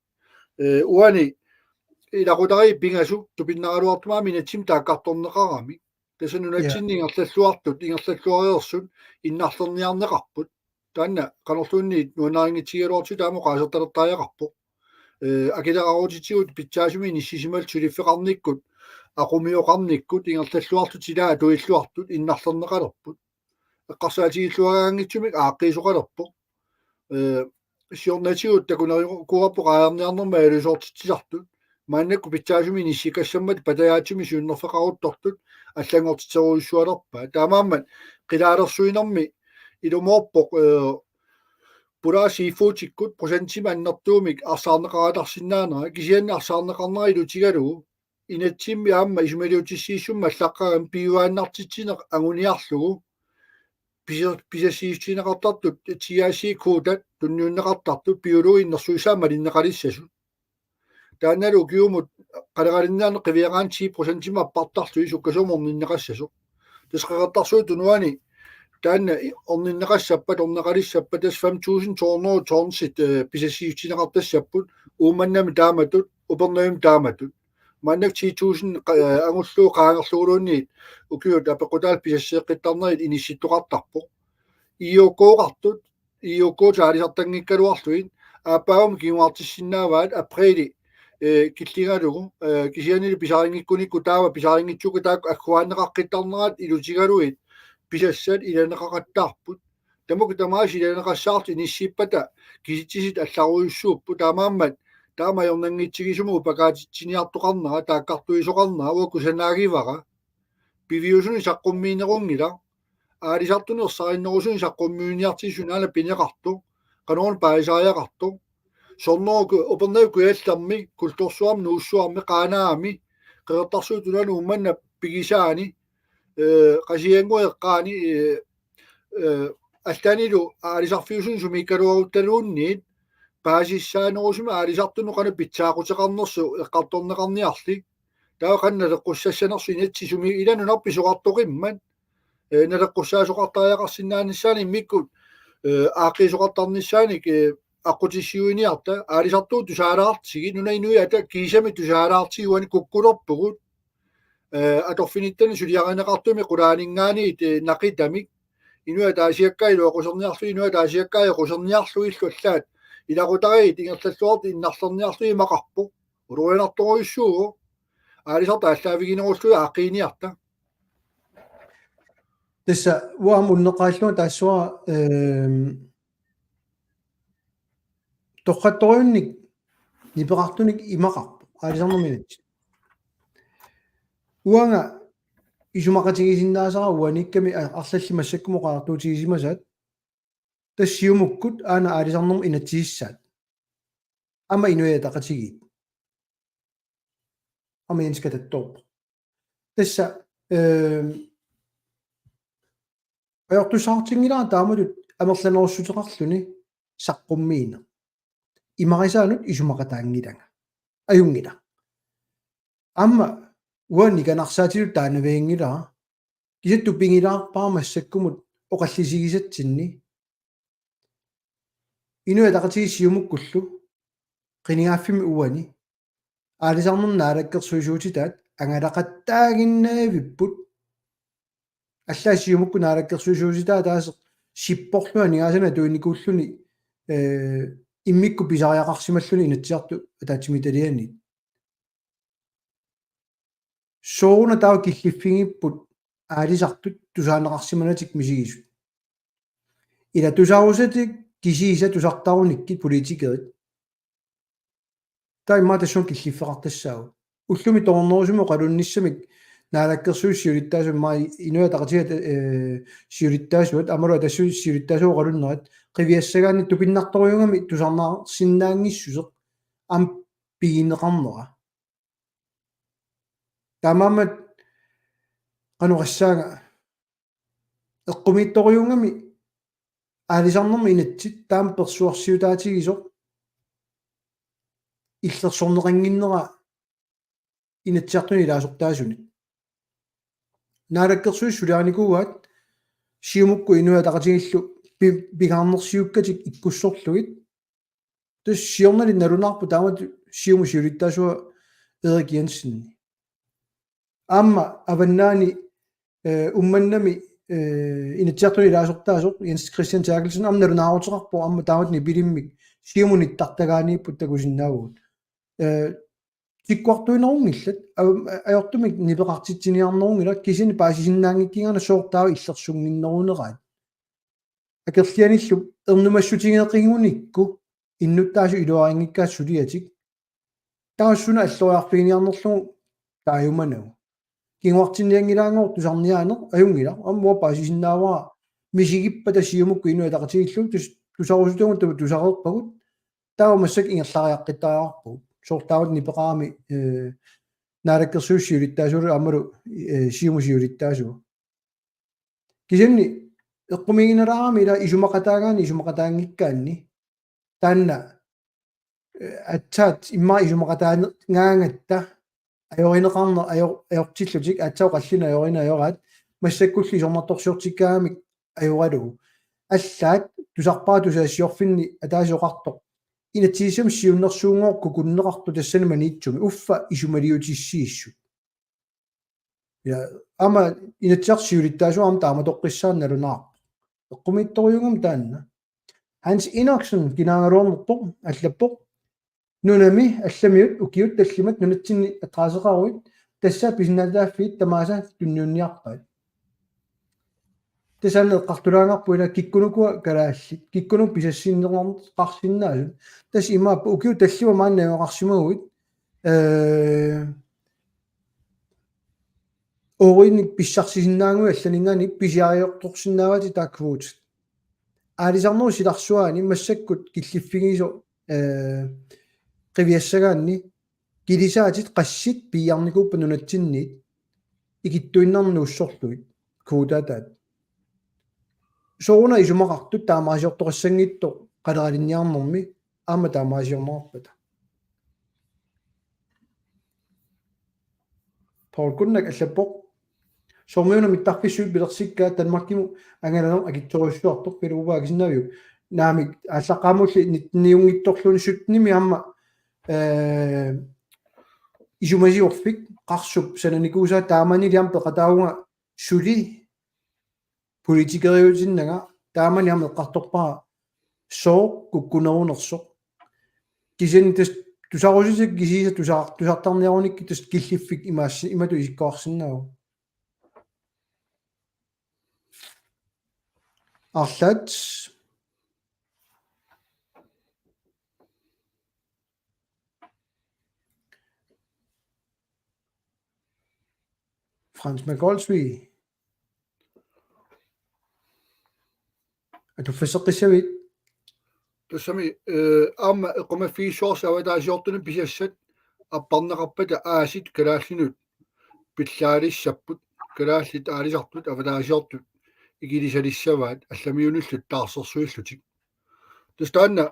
Eh, uani ilaqutariit pingasut tupinnaraluartumik aamma inatsimmi taakkartorneqaramik. Tassa nunatsinni ingerlalluartut, ingerlalluareersut, innarlerniarneqarput. Taanna qanorluunniit nuannarinngitsigigaluartigu taama oqaasertalertariaqarpoq. Eh, akileraarutitigut pitsaasumik inissisimallutik suliffeqarnikkut, aqumioqarnikkut, ingerlalluartut ilaat atuilluartut, innarlerneqalerput. Eqqarsaatigilluaraanngitsumik aaqqiisoqalerpoq. Eh, siornatigut takunerikuuarput qaangerniarnermik ajulisoortitsisartut. Maannakkut pitsaasumik inissikassammat patajaatsumik siunnerfeqaruttortut allanngortitserujussualerpaat. Taamaammat qilaalersuinermi ilumoorpoq, eh, Polar Seafoodikkut procentimik annertuumik arsaarneqaratarsinnaanera, kisianni arsaarneqarnera ilutigalugu inatsimmi aamma isumaliutissiissummi allaqqaramik piujuaannartitsineq anguniarlugu pisa-, pisassiissutigineqartartut T H C-kvotat tunniunneqartartut biologit innersuissaat malinneqalissasut. Taannalu ukiumut qaleqalinniarneq qiviaraanni ti procentimik appartarlugit sukkasuumik orninneqassasoq. Tassa Qeqertarsuup Tunuani taanna i-, orninneqassappat, orneqalissappat, tassa fem tusind to hundrede tonsit, eh, pisassiissutigineqartassapput, Uummannami taamatut, Upernavimmi taamatut. Maannakkut ti tusind qa-, eh, angullugu qaangerluguluunniit ukiut apeqqutaallu pisasseeqqittarnerit inissittoqartarpoq. I O K-qartut, I O K-t aalisartanngikkaluarlugit, aappaagummi kinguartissinnaavaat apriili, eh, killingalugu, eh, kisiannili pisarinngikkunikkut taava pisarinngitsukkut taakku agguaanneqaqqittarnerat ilutigalugit pisassat ilaneqaqattaarput. Tamakku tamaasa ilaneqassaartut inissiippata kisitsisit allarujussuupput, taamaammat taama ajornanngitsigisumik upakaatitsiniartoqarnera, taakkartuisoqarnera uanga kusanaagivara. Piviusunik saqqummiinerunngilaq. Aalisartunut ersarinnerusunik saqqummiunniartigisut aana pineqartoq. Qanoruna paasisariaqartoq. Sorneruku Upernavik Kujallermi, Kultursuarmi, Nuussuarmi, Qaanaami, Qeqertarsuup Tunuani Uummannap pigisaani, eh, Qasigiannguit eqqaani, eh, eh, allanilu aalisarfiusunik sumiikkaluaruttaluunniit paasissaanerusumik aalisartunut qanoq pitsaaquteqarnersoq eqqartorneqarniarli. Taava qanoq naleqqussassanersoq inatsit sumi ila nunarput pisoqartoqimmat, eh, naleqqussaasoqartariaqarsinnaanissaannik immikkut, eh, aaqqiisoqartarnissaanik, eh, aqqutissiuiniarta, aalisartuut tusaalaartigit, nunap inuiaat kiisami tusaalaartigit, uani kukkulerpugut, eh, atorfinittani suliarineqartumik qulaaninngaanniit, eh, naqitamik, inuit ataasiakkaat iluaquserniarlugit, inuit ataasiakkaat aquserniarlugillu allaat ilaqutariit ingerlalluartut innarlerniarlugit imaqarpoq. Ulorianartorujussuuvoq. Aalisartut aallaaviginerullugit aaqqiiniarta. Tassa uanga unneqqarillunga taassuma, ehm, torrattorujunnik nipeqartunik imaqarpoq aalisarnermi inatsit. Uanga isumaqatigisinnaasara uaniikkami a-, arlallit massakkumut oqariartuutigisimasaat. Tassa Siumukkut aana aalisarnermut inatsisissaat. Aamma Inuit Ataqatigiit. Aamma Jens Katattoorpoq. Tassa, ehm, ajortussaqartinngilara taamatut amerlanerussuteqarluni saqqummiineq. Imarisaanut isumaqataanngilanga. Ajunngilaq. Aamma uanga nikanarsaatigalugu taannavianngilara. Kisianni tupigilaarpara massakkumut oqallisigisatsinni. Inuit Ataqatigiit Siumukkullu qinigaaffimmi uani aalisarnermut naalakkersuisuutitaat angalaqattaaginnavipput. Allaat Siumukkut naalakkersuisuutitaat ataaseq sipporluni aningaasanik atuinikuulluni, eh, immikkut pisariaqarsimalluni Inatsisartut ataatsimiititalianiit. Sooruna taava killiffigipput aalisartut tusaaneqarsimanatik misigisut. Ila tusarusatik kisiisa tusartarunikkit politikerit. Taava immaqa tassunga killiffeqartassaagut. Ullumi toornerusumik oqalunnissamik naalakkersuisut siulittaasuat, immaqa Inuit Ataqatigiit, eh, siulittaasuat, aammalu Atassut siulittaasuat oqalunnerat, qiviassagaanni tupinnartorujuugami tusarnaarsinnaanngissuseq aamma pigineqarnera. Taamaammat qanoq oqassaanga, eqqumiitsorujuugami aalisarnermi inatsit taama persuarsiutaatigisoq illersorneqannginnera Inatsisartuni ilaasortaasunik. Naalakkersuisut suliarinikuuaat Siumukkut Inuit Ataqatigiillu pi-, pingaarnersiukkatik ikkussorlugit. Tassa siornali nalunaarpoq taamatut Siumup siulittaasua Erik Jensen. Aamma Avannaani, eh, Uummannami, eh, Inatsisartuni ilaasortaasoq Jens Christian Therkelsen aamma nalunaaruteqarpoq aamma taamatut nipilimmik Siumut nittartagaaniipput takusinnaavugut. Eh, tikkuartuinerunngillat, a-, ajortumik nipeqartitsinniarnerunngilaq kisianni paasisinnaanngikkiga una sooq taava illersunnginneruneraat. Akerlianillu ernumassutigeeqigunikku innuttaasut iluarinngikkaat suliatik. Taava suna alloriarfiginiarnerlugu taajumanagu. Kinguartinnianngilaanngooq tusarniaaneq ajunngilaq. Aamma uanga paasisinnaavara misigippata Siumukkut Inuit Ataqatigiillu tus-, tusarusutagut taava tusareerpagut. Taava massakkut ingerlariaqqittariaqarpugut. Sooq taava nipeqarami, eh, Naalakkersuisut siulittaasuulluni aammalu, eh, Siumup siulittaasua. Kisianni eqqumiiginalaarami ila isumaqataagaanni isumaqataanngikkaanni. Taanna, eh, aatsaat immaqa isumaqataagaangatta ajorineqarneq ajo-, ajortillutik aatsaat oqallinneq ajorineq ajoraat massakkullu isornartorsiortikkaagamik ajoralugu. Allaat tusarpara tusagassiorfinni ataaseq oqartoq. Inatsisissami siunnersuunngooq kukkunneqartoq tassani Maniitsumi uffa isumaliutissiissut. Ja, aamma Inatsisartut siulittaasuat aamma taamatoqqissaaq nalunaarpoq. Eqqumiitsorujuugami taanna. Hans Enoksen kinaagaluarnerpoq allappoq: Nunami allamiut ukiut tallimat nunatsinni ataaseqaruit tassa pisinnaatitaaffiit tamaasa tunniunniarpaat. Tassani eqqartulaangarput ila kikkunuku kalaallit, kikkunuku pisassinneqarsinnaasut. Tassa imaappoq ukiut tallimat maani najugaqarsimaguit, eh, ooriinnik pissarsisinnaaguit allaninngaanniit pisiariortorsinnaavatit taakkuugut. Aalisarnerup silarsuaani massakkut killiffigisoq, eh, qiviassagaanni kilisaatit qassit piiarnikuuppat nunatsinniit ikittuinnarnut nuussorlugit kvotaataat. Sooruna isumaqartut taamaasiortoqassanngitsoq qaleralinniarnermi aamma taamaasiorneqarpata. Paul Kunnak allappoq: Soormi una mittarfissuit pilersikkaat Danmarkimut angalaneq akitsorujussuartoq, Peter Uwe Akisinnaaviuk? Naamik, aallaqqaammulli nitten-iunngitsorluunniit syttenimi aamma, eh, isumasiorfik Qarsup sananikuusaa, taamanili aamma peqataavunga suli politikeriutinnanga, taamani aamma eqqartorpara sooq kukkunerunersoq. Kisianni tassa tusarusutit kisiisa tusa-, tusartarniarunikkit tassa killiffik imaassi-, imatut isikkoqarsinnaavoq. Arlaat. Frans Magolsvig. Atuffisseqqissavit? Tassami, eh, aamma eqqumaffigissuarsi avataasiortunut pisassat apparneqarpata aasiit kalaallinut pillaalissapput, kalaallit aalisartut avataasiortut ikilisalissavaat allamiunillu taarsersuillutik. Tassa taanna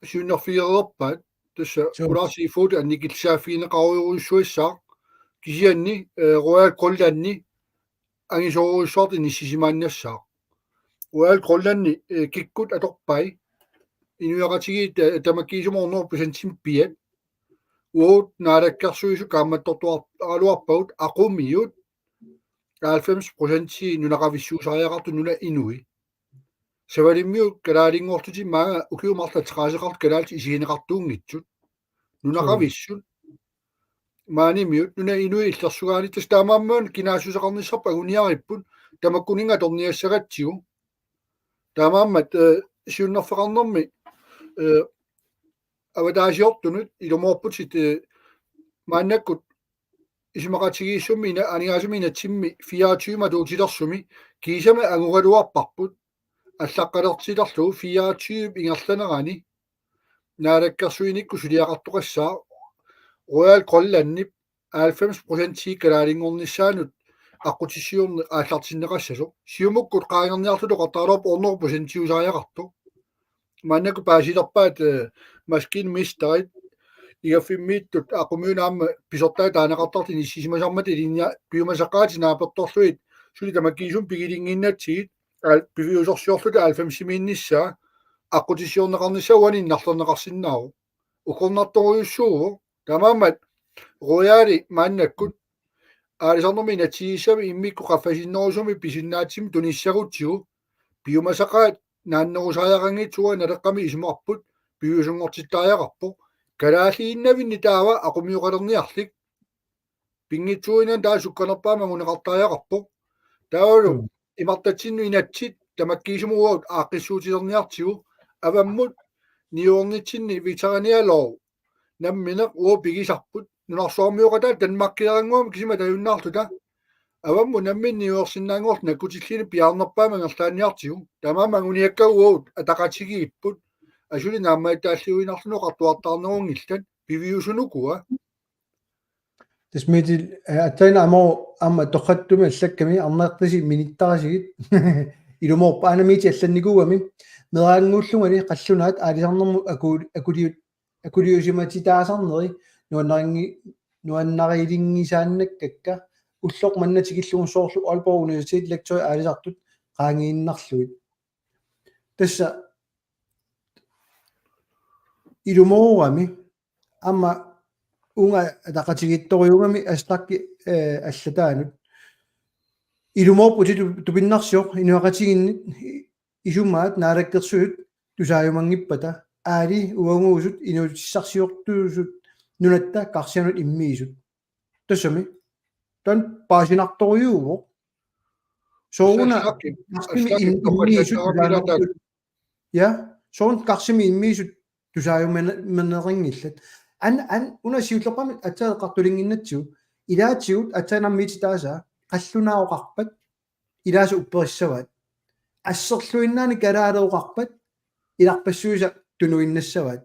siunnerfigereerpaat, tassa Sure. Polar Seafood annikillisaaffigineqarujorujussuassaaq, kisianni, eh, Royal Greenlandi angisoorujussuartut inissisimaannassaaq. Royal Greenlandi, eh, kikkut atorpai, inuiaqatigiit, eh, tamakkiisumik hundrede procentimik piaat. Uagut Naalakkersuisut kaammattortuaraluarpagut aqumiut halvfems procentii nunaqavissuusariaqartut nunat inui. Savalimmiut kalaalinngorlutik maanga ukiut marluk ateqaaseqartut kalaallit isigineqartuunngitsut. Nunaqavissut. Maanimiut, nunat inui illersugaanni, tassa taamaammat kinaassuseqarnissarput anguniaripput, tamakkuninnga atorniassagatsigu. Taamaammat, eh, siunnerfeqarnermi, eh, avataasiortunut ilumoorputit, eh, maannakkut isumaqatigiissummi ina-, aningaasumik inatsimmi fireogtyve atuutilersumi kiisami angoraluarparput, allaqqalertilerlugu fireogtyve ingerlanerani naalakkersuinikkut suliaqartoqassaaq Royal Greenlandip halvfems procentii kalaalinngornissaanut aqqutissiuunneq aallartinneqassasoq. Siumukkut qaangerniarluta oqartaraluarpoq hundrede procentiusariaqartoq. Maannakkut paasilerpaat, eh, maskinmesterit igaffimmiittut aqumiuna aamma pisortaat taaneqartartut inissisimasarmata ilinnia-, piumasaqaatit naapertorlugit suli tamakkiisumik pigilinnginnatsigit, aal-, piviusorsiorluta halvfemsimiinnissaa, aqqutissiorneqarnissaa uani innarlerneqarsinnaavoq. Ukornartorujussuuvoq. Taamaammat Royali maannakkut aalisarnermi inatsisissami immikkut qaffasinnerusumik pisinnaatsimik tunissagutsigu, piumasaqaat naannerusariaqanngitsoq uanga Naleqqami isumaqarput piviusunngortittariaqarpoq. Kalaalliinnavinni taava aqumioqalerniarlik. Pinngitsuuinnaq taava sukkanerpaamik anguneqartariaqarpoq. Taavalu Mm. imartatsinnut inatsit tamakkiisumik uagut aaqqissuutilerniartigu, avammut niuernitsinni veteraanialor nammineq uagut pigisarput, nunarsuarmioqataat Danmarkilerannguamik kisima tajunnaarluta. Avammut nammineq niuersinnaanngorluta nakkutilliineq piaarnerpaamik angerlaanniartigu. Taamaammat anguniakkagut uagut ataqatigiipput. Asuli naammagittaalliuinnarluni oqartuartaarnerunngillat piviusunukua. Tassa Mikael, eh, aatsaannguaq aamma, aamma torrattumik allakkami arnartasi minittarsigit. Ilumoorpoq aana Mikael allannikuugami. Meeraannguullungali qallunaat aalisarnermut aku-, akuliut-, akuliusimatitaasarneri nuannaringi-, nuannarinngisaannakkakka ulloq manna tikillugu soorlu Aalborg Universitet lektorit aalisartut qaangiinnarlugit. Tassa ilumoorami aamma uunga ataqatigiittorujuugami Aslakki, eh, allataanut. Ilumoorputit tu-, tupinnarsioq inuiaqatigiinnit isumaat Naalakkersuisut tusaajumanngippata aali uaguusut inuutissarsiortuusut nunatta karsianut immiisut. Tassami. Taanna paasinartorujuuvoq. Sooruna Aslakki, karsianut Aslakki im-, immiisut toqqallattaaramilaat tusaanartut. Ja, sooruna karsianut immiisut tusaajumaneqanngillat. An-, an-, una siullerpaamik aatsaat eqqartulinnginnatsigu. Ilaatigut aatsaannguaq Mikael taasaa qallunaat oqarpat ilaasa upperissavaat. Asserluinnaanik kalaaleq oqarpat ilarpassuisa tunuinnassavaat.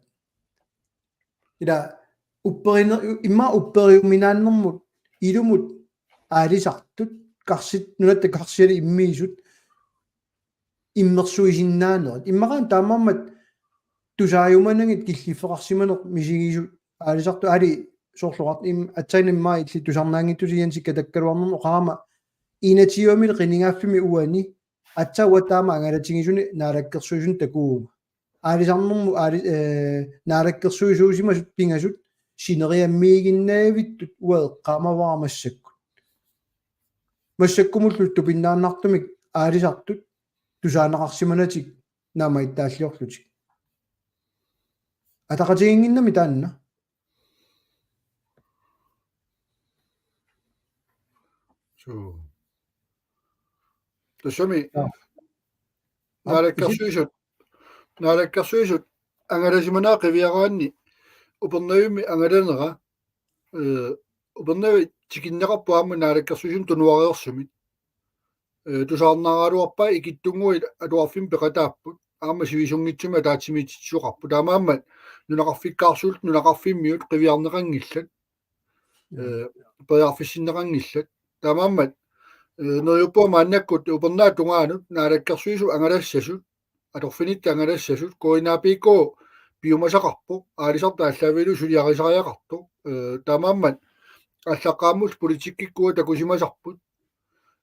Ila upperine-, immaqa upperiuminaannermut ilumut aalisartut karsit-, nunatta karsianut immiisut immersuisinnaanerit. Immaqa taamaammat tusaajumanagit killiffeqarsimaneq misigisut aalisartut aali soorlu oqart-, im-, aatsaannguaq immaqa illit tusarnaanngitsusi Jensi katakkaluarnermut oqarama inatsisissami qinigaaffimmi uani aatsaat uanga taama angalatigisuni Naalakkersuisuni takuuma. Aalisarnermut aali-, eh, naalakkersuisuusimasut pingasut sineriammiiginnavittut uanga eqqaamavara massakkut. Massakkumullu tupinnaannartumik aalisartut tusaaneqarsimanatik naammagittaalliorlutik. Ataqatigiinnginnami taanna. Suu. Tassami. Ja. Naalakkersuisut, Naalakkersuisut angalasimanera qiviaraanni Upernavimmi angalanera, eh, Upernavi tikinneqarpoq aamma Naalakkersuisuni tunuareersumik. Eh, tusarnaaraluarpaat ikittunnguit atuarfimmi peqataapput. Aamma sivisunngitsumik ataatsimiititsisoqarput. Taamaammat nunaqarfikkaarsuullutik nunaqarfimmiut qiviarneqanngillat. Mm. Eh, periarfissinneqanngillat. Taamaammat, eh, neriuppunga maannakkut upernaap tungaanut Naalakkersuisut angalassasut, atorfinitta angalassasut, K N A P K piumasaqarpoq, aalisartut aallaavigalugit suliarisariaqartoq. Eh, taamaammat aallaqqaammulli politikkikkut takusimasarput.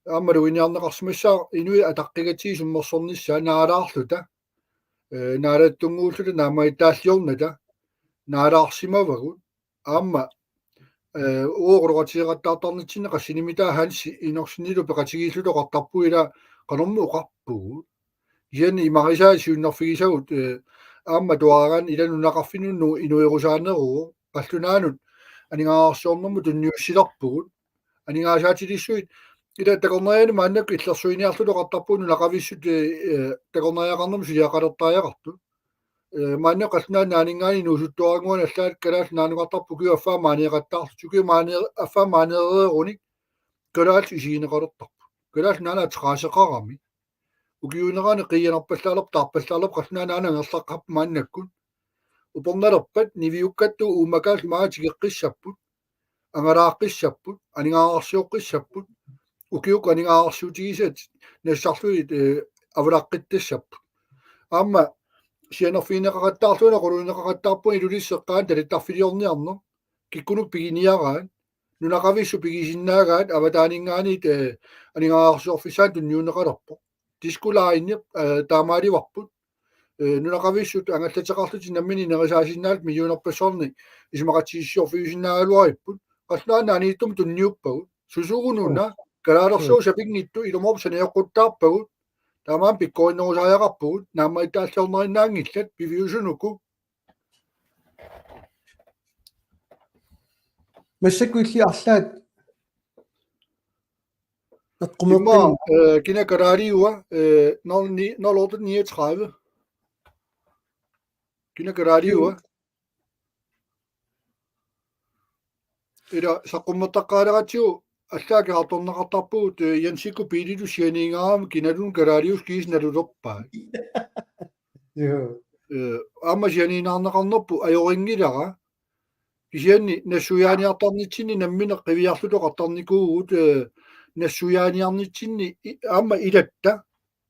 Aamma luiniarneqarsimassaaq inuit ataqqigatsigit summersornissaat naalaarluta. Eh, naalattunnguulluta naammagittaalliornata naalaarsimavagut. Aamma, eh, uagut oqaloqatigeeqattaartarnitsinni qassinik imitaat Hansi Enoksenillu peqatigiilluta oqartarpugut ila qanormi oqarpugut. Kisianni imarisaa siunnerfigisagut, eh, aamma tuaraanni ila nunaqarfinnut nu-, inuerusaaneruvoq, qallunaanut aningaasarsiornermut tunniussilerpugut. Aningaasaatilissuit ila takornarianik maannakkut illersuiniarluta oqartarpugut nunaqavissut, eh, eh, takornariaqarnermut suliaqalertariaqartut. Eh, maanna qallunaat naaninngaanniit inuusuttuarannguanik allaat Kalaallit Nunaanukartarput ukiut affaat maaneeqattaarlutik. Ukiut maanee-, affaat maaneereerunik kalaallisut isigineqalertarput. Kalaallit Nunaanni ateqaaseqarami. Ukiuunerani qiianerpallaalerpoq, taarpallaalerpoq, qallunaat naanat angerlaqqaarput maannakkut. Upernalerpat niviukkattut uummakaat maani tikeqqissapput, angalaaqqissapput, aningaasarsioqqissapput, ukiukkut aningaasarsiutigisatit nassarlugit, eh, avalaqqittassapput. Aamma sianerfigineqaqattaarlugit, qulunneqaqattaarpugut Ilulissat eqqaani talittarfiliorniarneq, kikkunuku piginiaraat, nunaqavissut pigisinnaagaat avataaninngaanniit, eh, aningaasarsiorfissaanut tunniunneqalerpoq. Disko Line, eh, taamaalivarput. Eh, nunaqavissut angallateqarlutik nammineq nerisaasinnaallugit millionerpassuarnik isumaqatigiissusiorfiusinnaagaluaripput. Qallunaat Nunaanniittumut tunniuppagut. Susugununa, kalaalersuut sapinngitsut ilumoorpoq sanajoqquttaarpagut. Taamaammat pikkorinnerusariaqarpugut, naammagittaalliornerinnaanngillat, piviusunuku. Massakkut illit arlaat. Immaqa, eh, kina kalaaliua, eh, nul ni, nul otte niogtredive. Kina kalaaliua. Ila saqqummertaqqaaleratsigu allaat akerliartorneqartarpugut, eh, Jensikkut biililu sianiigaangama kinaluunniit kalaaliusoq kiisa nalulerpaat. Joo. Eh, aamma sianiinnarneqarnerput ajorinngilaq. Kisianni nassuiaaniartarnitsinni nammineq qiviarluta oqartarnikuuvugut, eh, nassuiaaniarnitsinni i-, aamma ilatta,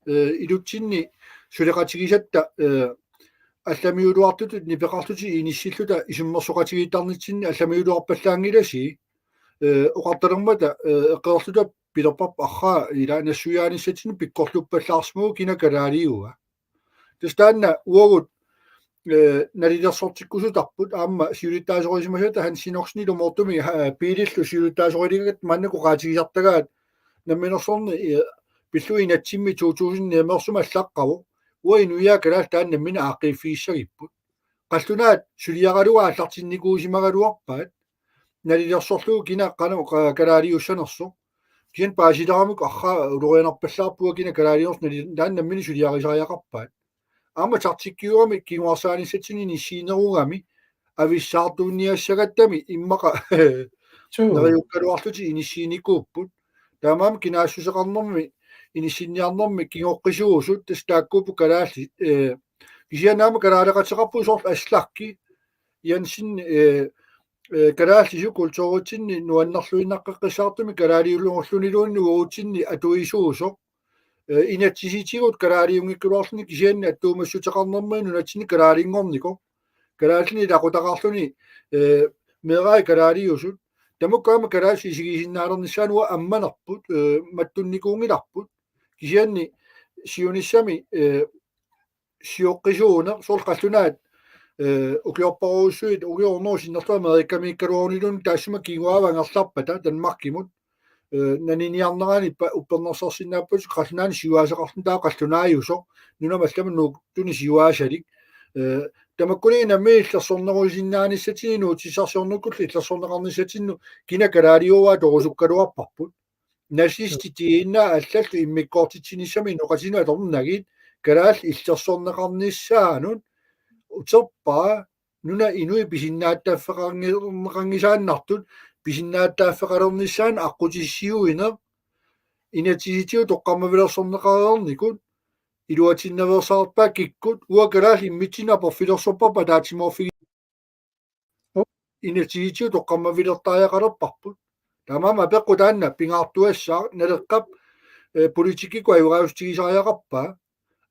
eh, ilutsinni suleqatigisatta, eh, allamiuluartutut nipeqarlutik inissilluta isummersoqatigiittarnitsinni allamiuluarpallaanngilasi, eh, oqartalermata, eh, eqqorluta pilerparput arraa ila nassuiaanissatsinnut pikkorluppallaarsimavugut kina kalaaliua. Tassa taanna uagut, eh, nalilersortikkusutarput aamma siulittaasorisimasata Hans Enoksen ilumoortumik, eh, biilillu siulittaasoriligatta maannakkut oqaatigisartagaat namminersorneq, eh, pillugit inatsimmi to tusind niogfyrre allaqqavoq. Uagut inuiaat kalaallit taanna nammineq aaqqiiffigissagipput. Qallunaat suliaralugu aallartinnikuusimagaluarpaat. Nalilersorlugu kina qanoq qa-, kalaaliussanersoq. Kisianni paasileramikku arraa ulorianarpallaarpoq uanga kina kalaaliunersoq nali-, taanna nammineq suliarisariaqarpaat. Aamma taktikkiugami kinguarsaanissatsinnut inissiinerugami avissaartuunniassagattami immaqa Suu. Neriukkaluarlutik inissiinikuupput. Taamaammat kinaassuseqarnermi inissinniarnermi kingoqqisuusut tassa taakkuupput kalaallit, eh, kisianni aamma kalaaleqateqarput soorlu Aslakki Jensen, eh, eh, kalaallisut kulturitsinni nuannerluinnaqqeqqissaartumik kalaaliulluarluniluunniit uagutsinni atuisuusoq. Eh, inatsisitigut kalaaliunngikkaluarluni kisianni attuumassuteqarnermi nunatsinni kalaalinngornikoq. Kalaallinik ilaqutaqarluni, eh, meerai kalaaliusut. Tamakku aamma kalaallisut isigisinnaalernissaannut uagut ammanerput, eh, mattunnikuunngilarput. Kisianni siunissami, eh, sioqqisuuneq, soorlu qallunaat, eh, ukiorparujussuit, ukiornut sinnerlugu Amerikamiikkaluaruniluunniit taassuma kinguaavut angerlarpata Danmarkimut, eh, naniniarnerani pa-, uppernarsarsinnaapput qallunaanut siuaaseqarluni taava qallunaajusoq, nunamut allamut Nuup Tunup siuaasalik. Eh, tamakkuninnga nammineq illersornerusinnaanissatsinnik nuutissarsiornukkullu illersorneqarnissatsinnut kina kalaaliuaat atorusukkaluarparput. Nazistit T N A allallu immikkoortitsinissami inoqatinut atornagit kalaallit illersorneqarnissaannut uterpaa nunap inui pisinnaatitaffeqarngi-, -qarngisaannartut pisinnaatitaaffeqalernissaannut aqqutissiuineq inatsisitigut toqqammavilersorneqareernikut iluatsinnaveersaarpaat kikkut uanga kalaallit immitsinnut aporfilersorparput ataatsimoorfigi-, inatsisitigut toqqammavilertariaqalerparput. Taamaammat apeqqut taanna pingaartuassaaq Naleqqap, eh, politikkikkut ajugaasutigisariaqarpaa.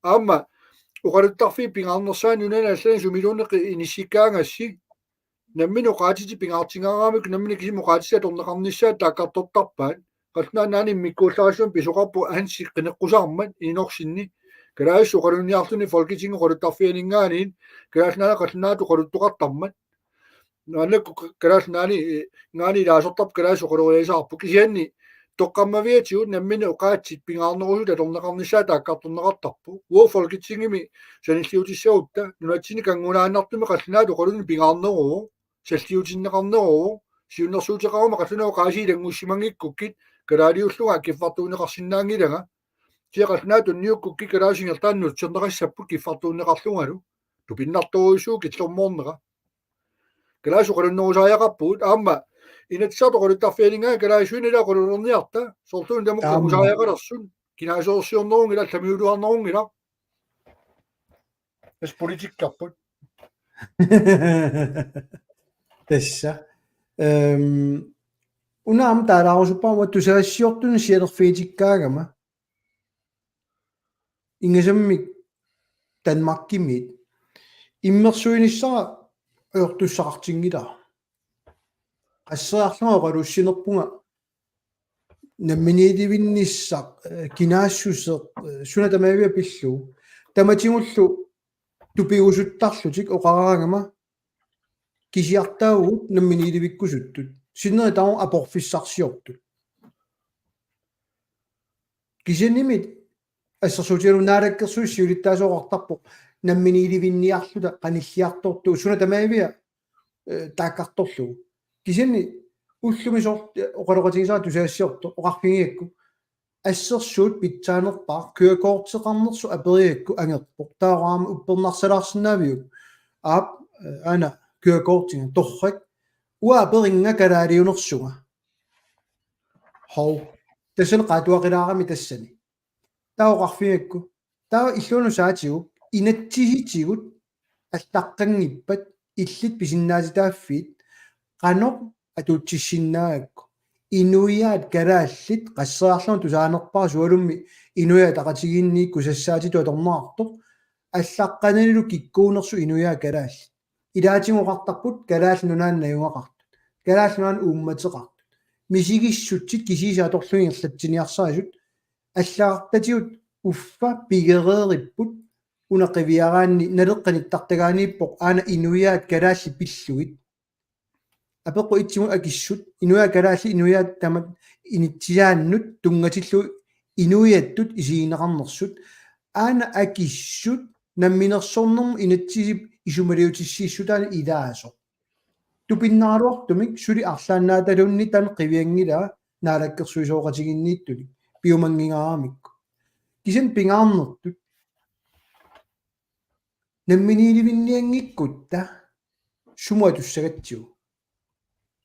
Aamma oqaluttarfiit pingaarnersaanni nunani allani sumiluunniit inissikkaangassi. Nammineq oqaatsitik pingaartinngaaramikkit nammineq kisimik oqaatsitik atorneqarnissaat taakkartortarpaat. Qallunaat Nunaanni immikkuullarissamik pisoqarpoq Hansi qineqqusaarmat Enoksenip. Kalaallisut oqalunniarluni Folketingip oqaluttarfianinngaanniit. Kalaallit Nunaanni qallunaatut oqaluttoqartarmat. Maannakkut Kalaallit Nunaanni, eh, -ngaanniit ilaasortarput kalaallisut oqaloriasaarput. Kisianni toqqammaviatigut nammineq oqaatsit pingaarnerusut atorneqarnissaat taakkartorneqartarpoq. Uagut Folketingimi sanilliutissagutta nunatsinni kanngunaannartumik qallunaatut oqalunik pingaarneruvoq, salliutinneqarneruvoq, siunnersuuteqaruma qallunaat oqaasii ilanngussimanngikkukkit kalaaliullunga kiffartuunneqarsinnaanngilanga. Kisianni qallunaatut tunniukkukkit kalaallisut ingerlaannaq nutserneqassapput kiffartuunneqarlungalu. Tupinnartorujussuuvoq killormoornera. Kalaallisut oqalunnerusariaqarpugut aamma Inatsisartut oqaluttarfianinngaanniit kalaallisuinnaq ilaa oqalulerniarta. Soorluuna tamakku Aamma. -kusariaqalersut. Kinaassusersiornerunngilaq, allamiuluarnerunngilaq. Tassa politikkerput. Tassa. Ehm, una aamma taalaarusuppara uanga tusagassiortunut sianerfigitikkaangama. Ingasammik Danmarkimiit. Immersuinissara ajortussaqartinngilara. qasseriarlunga oqaluussinerpunga namminiilivinnissaq, eh, kinaassuseq, eh, suna tamaavia pillugu. Tamatigullu tupigusuttarlutik oqaraangama kisiartaavugut namminiilivikkusuttut. Sinneri taama aporfissarsiortut. Kisiannimi assersuutigalugu Naalakkersuisut siulittaasuat oqartarput namminiilivinniarluta qanilliartortut suna tamaavia, eh, taakkartorlugu. Kisianni ullumi soorlu, eh, oqaloqatigisara tusagassiortoq oqarfigigakku assersuut pitsaanerpaaq kørekorteqarnersoq aperigakku angerpoq. Taava aamma uppernarsalaarsinnaaviuk? Aap, eh, aana kørekortiga torrak. Uanga aperinnga kalaaliunersunga. Hov. Tassani qaatuaqilaarami tassani. Taava oqarfigigakku. Taava illuanut saatigut, inatsisitigut allaqqanngippat illit pisinnaatitaaffiit qanoq atuuttissinnaagakku. Inuiaat kalaallit qasseriarlunga tusaanerpaaq sualummik Inuit Ataqatigiinniit kusassaatitut atorneqartoq allaqqananilu kikkuunersoq inuiaat kalaallit. Ilaatigut oqartarput Kalaallit Nunaanni najugaqartut. Kalaallit Nunaanni uummateqartut. Misigissutsit kisiisa atorlugit ingerlatsiniarsarisut allagartatigut uffa pigereeripput una qiviaraanni Naleqqap nittartagaaniippoq aana inuiaat kalaallit pillugit. Apeqqut ittigut akissut, inuiaat kalaallit inuiaat tamatta initsisaannut tunngatillugu inuiattut isigineqarnersut, aana akissut namminersornermut inatsisip isumaliutissiissutaanut ilaasoq. Tupinnaraluartumik suli arlaannaataluunniit taanna qivianngilaa naalakkersuisooqatigiinniittunik piumanngigaramikku. Kisianni pingaarnertut namminiilivinnianngikkutta sumut atussagatsigu.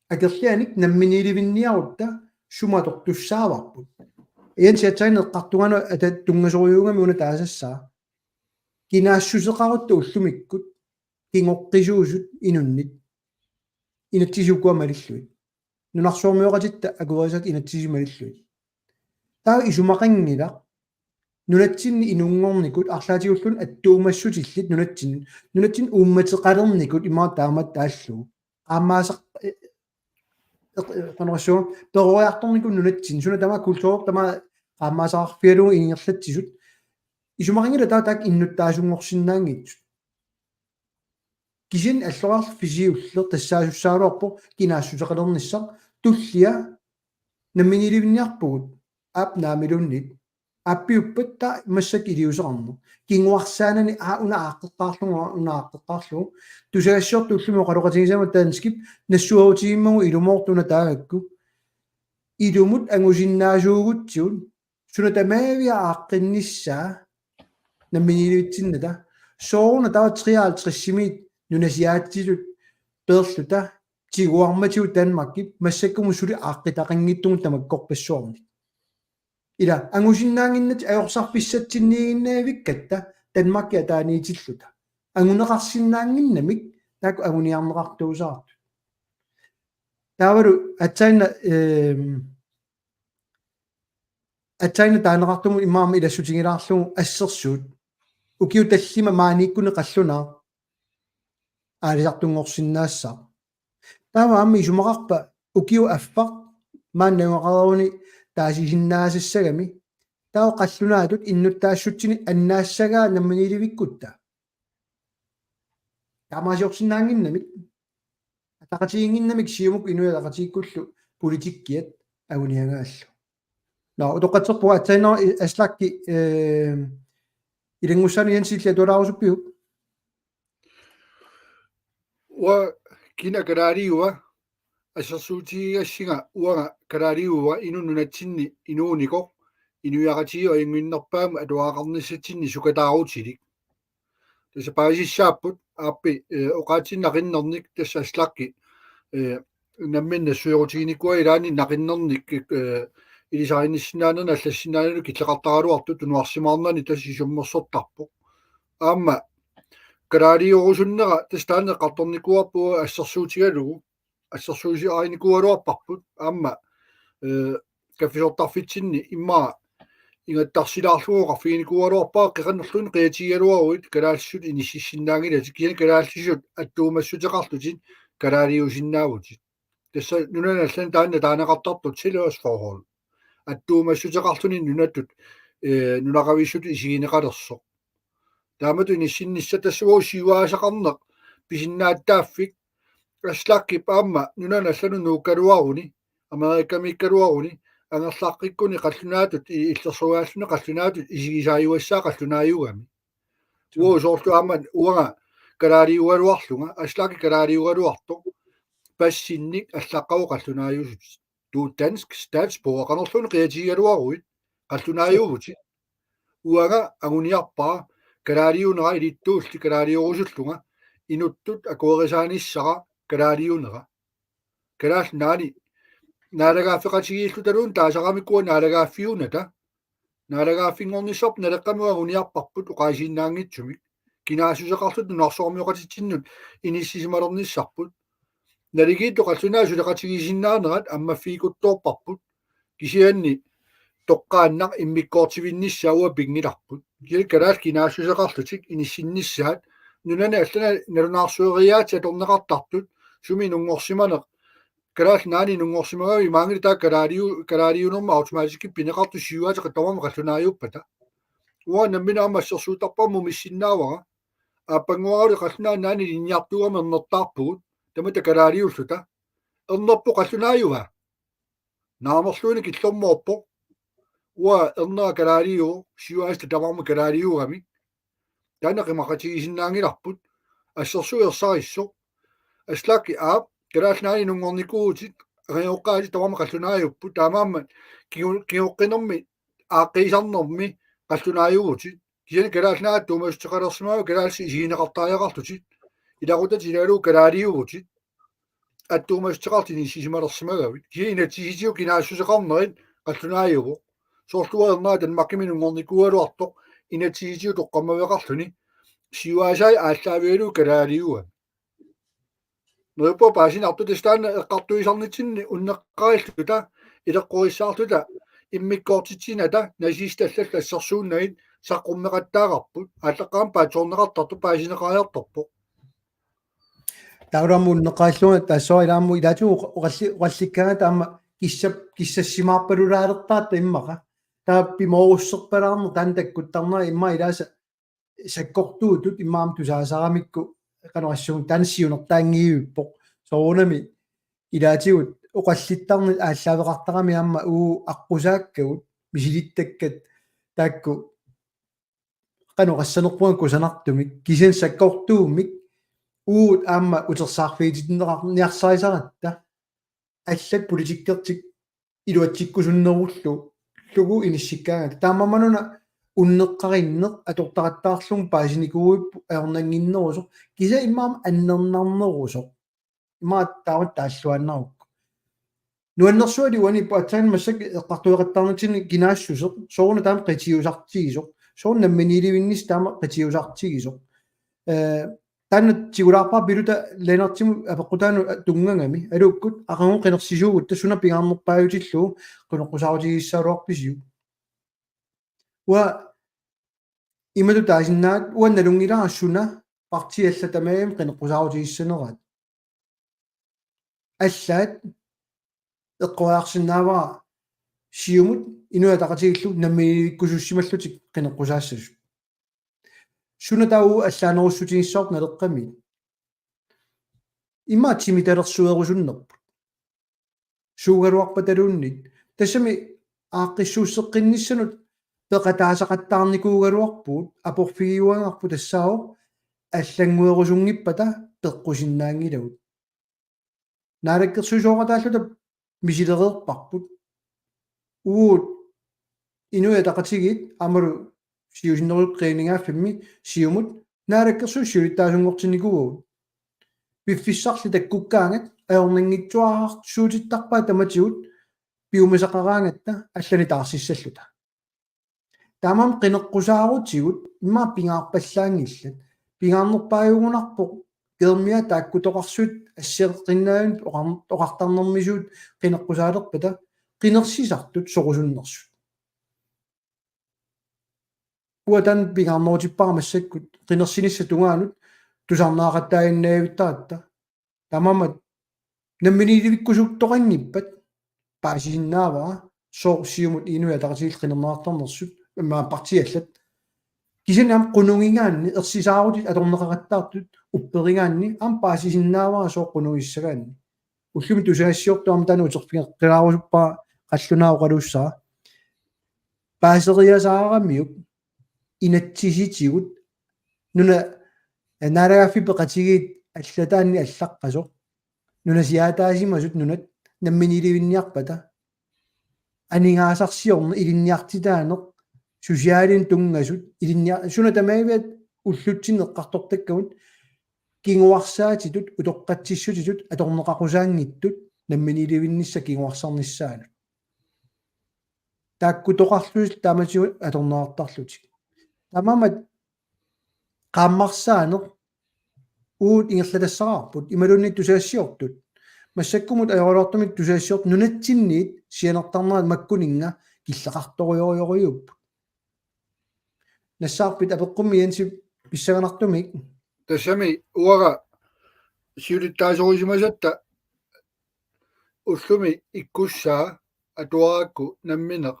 Akerlianik namminiilivinniarutta sumut atortussaavarput. Ian siatsain eqqartungaanut ata tunngasorujuugami una taasassaa. Kinaassuseqarutta ullumikkut kingoqqisuusut inunnit. Inatsisitigut malillugit. Nunarsuarmioqatitta akuerisat inatsisitigut malillugit. Taava isumaqanngilaq nunatsinni inunngornikut arlaatigulluunniit attuumassutillit nunatsinni, nunatsinni uummateqalernikut immaqa taamatut taallugu. Qaammaasaq, eh, eh, qanorsuaq, peroriartornikut nunatsinni, suna tamaat kulturit tamaat qaammaasaqarfigalugu ingerlatsisut. Isumaqanngilaq taava taakku innuttaasunngorsinnaanngitsut. Kisianni alloriarlugu fisiulleq tassaasussaagaluarpoq kinaassuseqalernissaq, tullia namminiilivinniarpugut aap naamiluunniit. Aappiuppat taava massakkut iliuuseqarneq. Kinguarsaanani aa una aaqqeqqaarlugu, una aaqqeqqaarlugu. Tusagassiortut ullumi oqaloqatigisama danskip nassuerutigimmagu ilumoortut una taagakku. Ilumut angusinnaasuugutsigu suna tamaavia aaqqinnissaa namminiilivitsinnata. Sooruna taava treoghalvtredsimiit nunasiaatitut peerluta tiguarmatigut Danmarkip massakkumut suli aaqqitaqanngitsugut tamakkorpassuarnik. Ila angusinnaannginnatik ajorsarfissatsinniiginnavikkatta Danmarkip ataaniitilluta. Anguneqarsinnaannginnamik taakku anguniarneqartuusaartut. Taavalu aatsaannaq, ehm, aatsaannaq taaneqartumut immaqa ilassutigilaarlugu assersuut. Ukiut tallimat maaniikkunik qallunaaq aalisartunngorsinnaassaaq. Taava aamma isumaqarpa ukiup affaq maani najugaqareeruni taasisinnaagassagami. Taava qallunaatut innuttaassutsinik annaassagaa namminiilivikkutta. Taamaasiorsinnaannginnamik. Ataqatigiinnginnamik Siumut Inuit Ataqatigiikkullu politikkiat anguniagaallu. Nå, utoqqatserpunga aatsaannguaq i-, Aslakki, eh, ilanngussaanut Jensilli atualaarusuppiuk? Uanga kina kalaaliua assersuutigigassinga uanga kalaaliua inuk nunatsinni inuunikoq inuiaqatigiit ajunnginnerpaamik atuagaqarnissatsinni sukataarutilik. Tassa paasissaapput aappi, eh, oqaatsit naqinnernik tassa Aslakki, eh, nammineq nassuerutiginikuuaa ilaanni naqinnernik, eh, ilisarisinnaanernut allassinnaanernut killeqartaraluartoq tunuarsimaarnani tassa isummersortarpoq. Aamma kalaaliuerusunnera tassa taanna eqqartornikuuarput assersuutigalugu assersuusiarinikuugaluarparput aamma, eh, kaffisortarfitsinni immaqa ingattarsilaarlugu oqarfiginikuugaluarpara qeqannerluunniit qiatigigaluaruit kalaallisut inississinnaanngilatit kisianni kalaallisut attuumassuteqarlutit kalaaliusinnaavutit. Tassa nunani allani taanna taaneqartartut tilhørsforhold. Attuumassuteqarluni nunatut, eh, nunaqavissutut isigineqalersoq. Taamatut inissinnissaq tassa uagut siuaasaqarneq pisinnaatitaaffik, Aslakip aamma nunani allanut nuukkaluaruni, Amerikamiikkaluaruni, angerlaqqikkuni qallunaatut i-, illersorujussuarluni qallunaatut isigisaajuassaa qallunaajugami. Uagut soorlu aamma uanga kalaaliugaluarlunga, Aslaki kalaaliugaluartoq, passinnik allaqqavoq qallunaajusutit. Du er dansk statsborger, qanorluunniit qiatigigaluaruit, qallunaajuvutit. Uanga anguniarpara kalaaliunera ilittuulli kalaaliorusullunga, inuttut akuerisaanissara kalaaliunera. Kalaallit Nunaanni naalagaaffeqatigiillutaluunniit taasaramikku uanga naalagaaffiunata. Naalagaaffinngornissarput Naleqqami uanga anguniarparput oqaasiinnaanngitsumik. Kinaassuseqarluta nunarsuarmioqatitsinnut inississimalernissarput. Naligiittut qallunaat suleqatigisinnaanerat ammaffigikkuttoorparput. Kisianni toqqaannaq immikkoortivinnissaa uanga pinngilarput. Kisianni kalaallit kinaassuseqarlutik inissinnissaat nunani allani nalunaarsueriaatsit atorneqartartut sumi inunngorsimaneq. Kalaallit Nunaanni inunngorsimagami maanngilaq taava kalaaliu-, kalaaliunermi automatikkimik pineqartut siuaatigut tamarmik qallunaajuppata. Uanga nammineq aamma assersuuttarpara mumissinnaavara. Aappannguarali Qallunaat Nunaanni ilinniartuugami ernertaarpugut, tamatta kalaaliulluta. Ernerpoq qallunaajuvaa? Naamerluineq killormoorpoq. Uanga ernera kalaaliuvoq, siuaasat tamarmik kalaaliugamik. Taanna qimaqatigisinnaanngilarput. Assersuut ersarissoq. Aslak, aap, Kalaallit Nunaanni inunngornikuuvutit, angajoqqaatit tamarmik qallunaajupput, taamaammat kingu-, kinguaqqinermi aaqqiisarnermi qallunaajuvutit. Kisianni Kalaallit Nunaat attuumassuteqalersimagami kalaallisut isigineqartariaqarlutik. Ilaqutatit ilagalugu kalaaliuvutit. Attuumassuteqarlutit inissisimalersimagavit. Kisianni inatsisitigut kinaassuseqarnerit qallunaajuvoq. Soorlu uanga ernera Danmarkimi inunngornikuugaluartoq inatsisitigut toqqammaveqarluni. Siuaasai aallaavigalugu kalaaliugami. Neriuppunga paasinartoq, tassa taanna eqqartuisarnitsinni unneqqarilluta, ileqqorissaarluta, immikkoortitsinata, nazistit allallu assersuunnagit saqqummeqattaaqqaarput, aallaqqaammut paatsoorneqartartoq paasineqariartorpoq. Taava aamma unneqqarillunga tassa ilaammi ilaatigut oqalli-, oqallikkaangata aamma kissap-, kissassimaarpalulaalertarpara immaqa. Taava pimoorusserpalaarneq taanna takkuttarnera immaqa ilaasa sakkortuutut immaqa tusaasaramikku qanoq assut taanna siunertaanngivippoq. Soorunami ilaatigut oqallittarneq aallaaveqartarami aamma uagut aqqusaakkagut misilittakkat taakku qanoq assanerpunga kusanartumik, kisianni sakkortuumik uagut aamma utersaarfigitinneqarniarsarisaratta. Allat politikkertik iluatsikkusunnerullu-, -llugu inissikkaangata. Taamaammat una unneqqarinneq atortaqattaarlugu paasinikuuippoq ajornannginnerusoq. Kisianni immaqa annernarnerusoq. Immaqa taava taalluaannarukku. Nuannersuali uani aatsaat massakkut eqqartueqattaarnitsinni kinaassuseq. Sooruna taama qitiusartigisoq. Sooruna namminiilivinnissaq taama qitiusartigisoq. Eh, taanna tigulaarpara Piluta Lennartimut apeqqutaanut tunngagami. Aluukkut aqagu qinersisuugutta suna pingaarnerpaajutillugu qineqqusaarutigisassaagaluarpisiuk? Uanga imatut taasinnaavara, uanga nalunngilara suna partiit allat tamarmik qineqqusaarutigissaneraat. Allaat eqqoriarsinnaavara Siumut Inuit Ataqatigiillu namminiilikkusussimallutik qineqqusaassasut. Suna taava allaanerussutigissavarput Naleqqami? Immaqa timitalersuerusunnerput. Suugaluarpataluunniit. Tassami aaqqissuusseqqinnissanut peqataasaqattaarnikuugaluarpugut, aporfigiuagarput tassaavoq allannguerusunngippata peqqusinnaanngilagut. Naalakkersuisooqataalluta misilereerparput. Uagut Inuit Ataqatigiit aammalu siusinnerusukkut qiinnigaaffimmi Siumut Naalakkersuisut siulittaasunngortinnikuuagut. Piffissarli takkukkaangat ajornanngitsuararsuutittarpaat tamatigut piumasaqaraangatta allanik taarsissalluta. Taamaammat qineqqusaarutigut immaqa pingaarpallaanngillat. Pingaarnerpaajugunarpoq Geermiaat taakkutoqarsuit asseqqinnaavimmik oqar-, oqartarnermisuut qineqqusaalerpata qinersisartut sorusunnersut. Uanga taanna pingaarnerutippara massakkut qinersinissap tungaanut tusarnaaqattaaginnaavittaratta. Taamaammat Namminiilivikkusuttoqanngippat paasisinnaavara sooq Siumut Inuit Ataqatigiillu qinerneqartarnersut, immaqa partiit allat. Kisianni aamma qunugigaanni, ersisaarutit atorneqaqattaartut upperigaanni aamma paasisinnaavara sooq qunugissagaanni. Ullumi tusagassiortoq aamma taanna uterfigeqqilaarusuppara, qallunaat oqaluussavara. Paaseriasaaramiuk inatsisitigut nuna, eh, naalagaaffiit peqatigiit allataanni allaqqasoq, nunasiaataasimasut nunat namminiilivinniarpata, aningaasarsiorneq, ilinniartitaaneq, socialinik tunngasut, ilinnia-, suna tamaaviat ullutsinni eqqartortakkagut, kinguarsaatitut, utoqqatsissutitut atorneqaqqusaanngitsut namminiilivinnissaq kinguarsarnissaanut. Taakkutoqarlutik taamatigut atorneqartarlutik. Taamaammat qaammarsaaneq uagut ingerlatassaraarput, imaluunniit tusagassiortut. Massakkumut ajoraluartumik tusagassiortut nunatsinniit sianertarnerat makkuninnga killeqartorujorujorujuupput. Nassaarpit apeqqummi Jensi pissanganartumik? Tassami uanga siulittaasorisimasatta ullumi ikkussaa atuarakku nammineq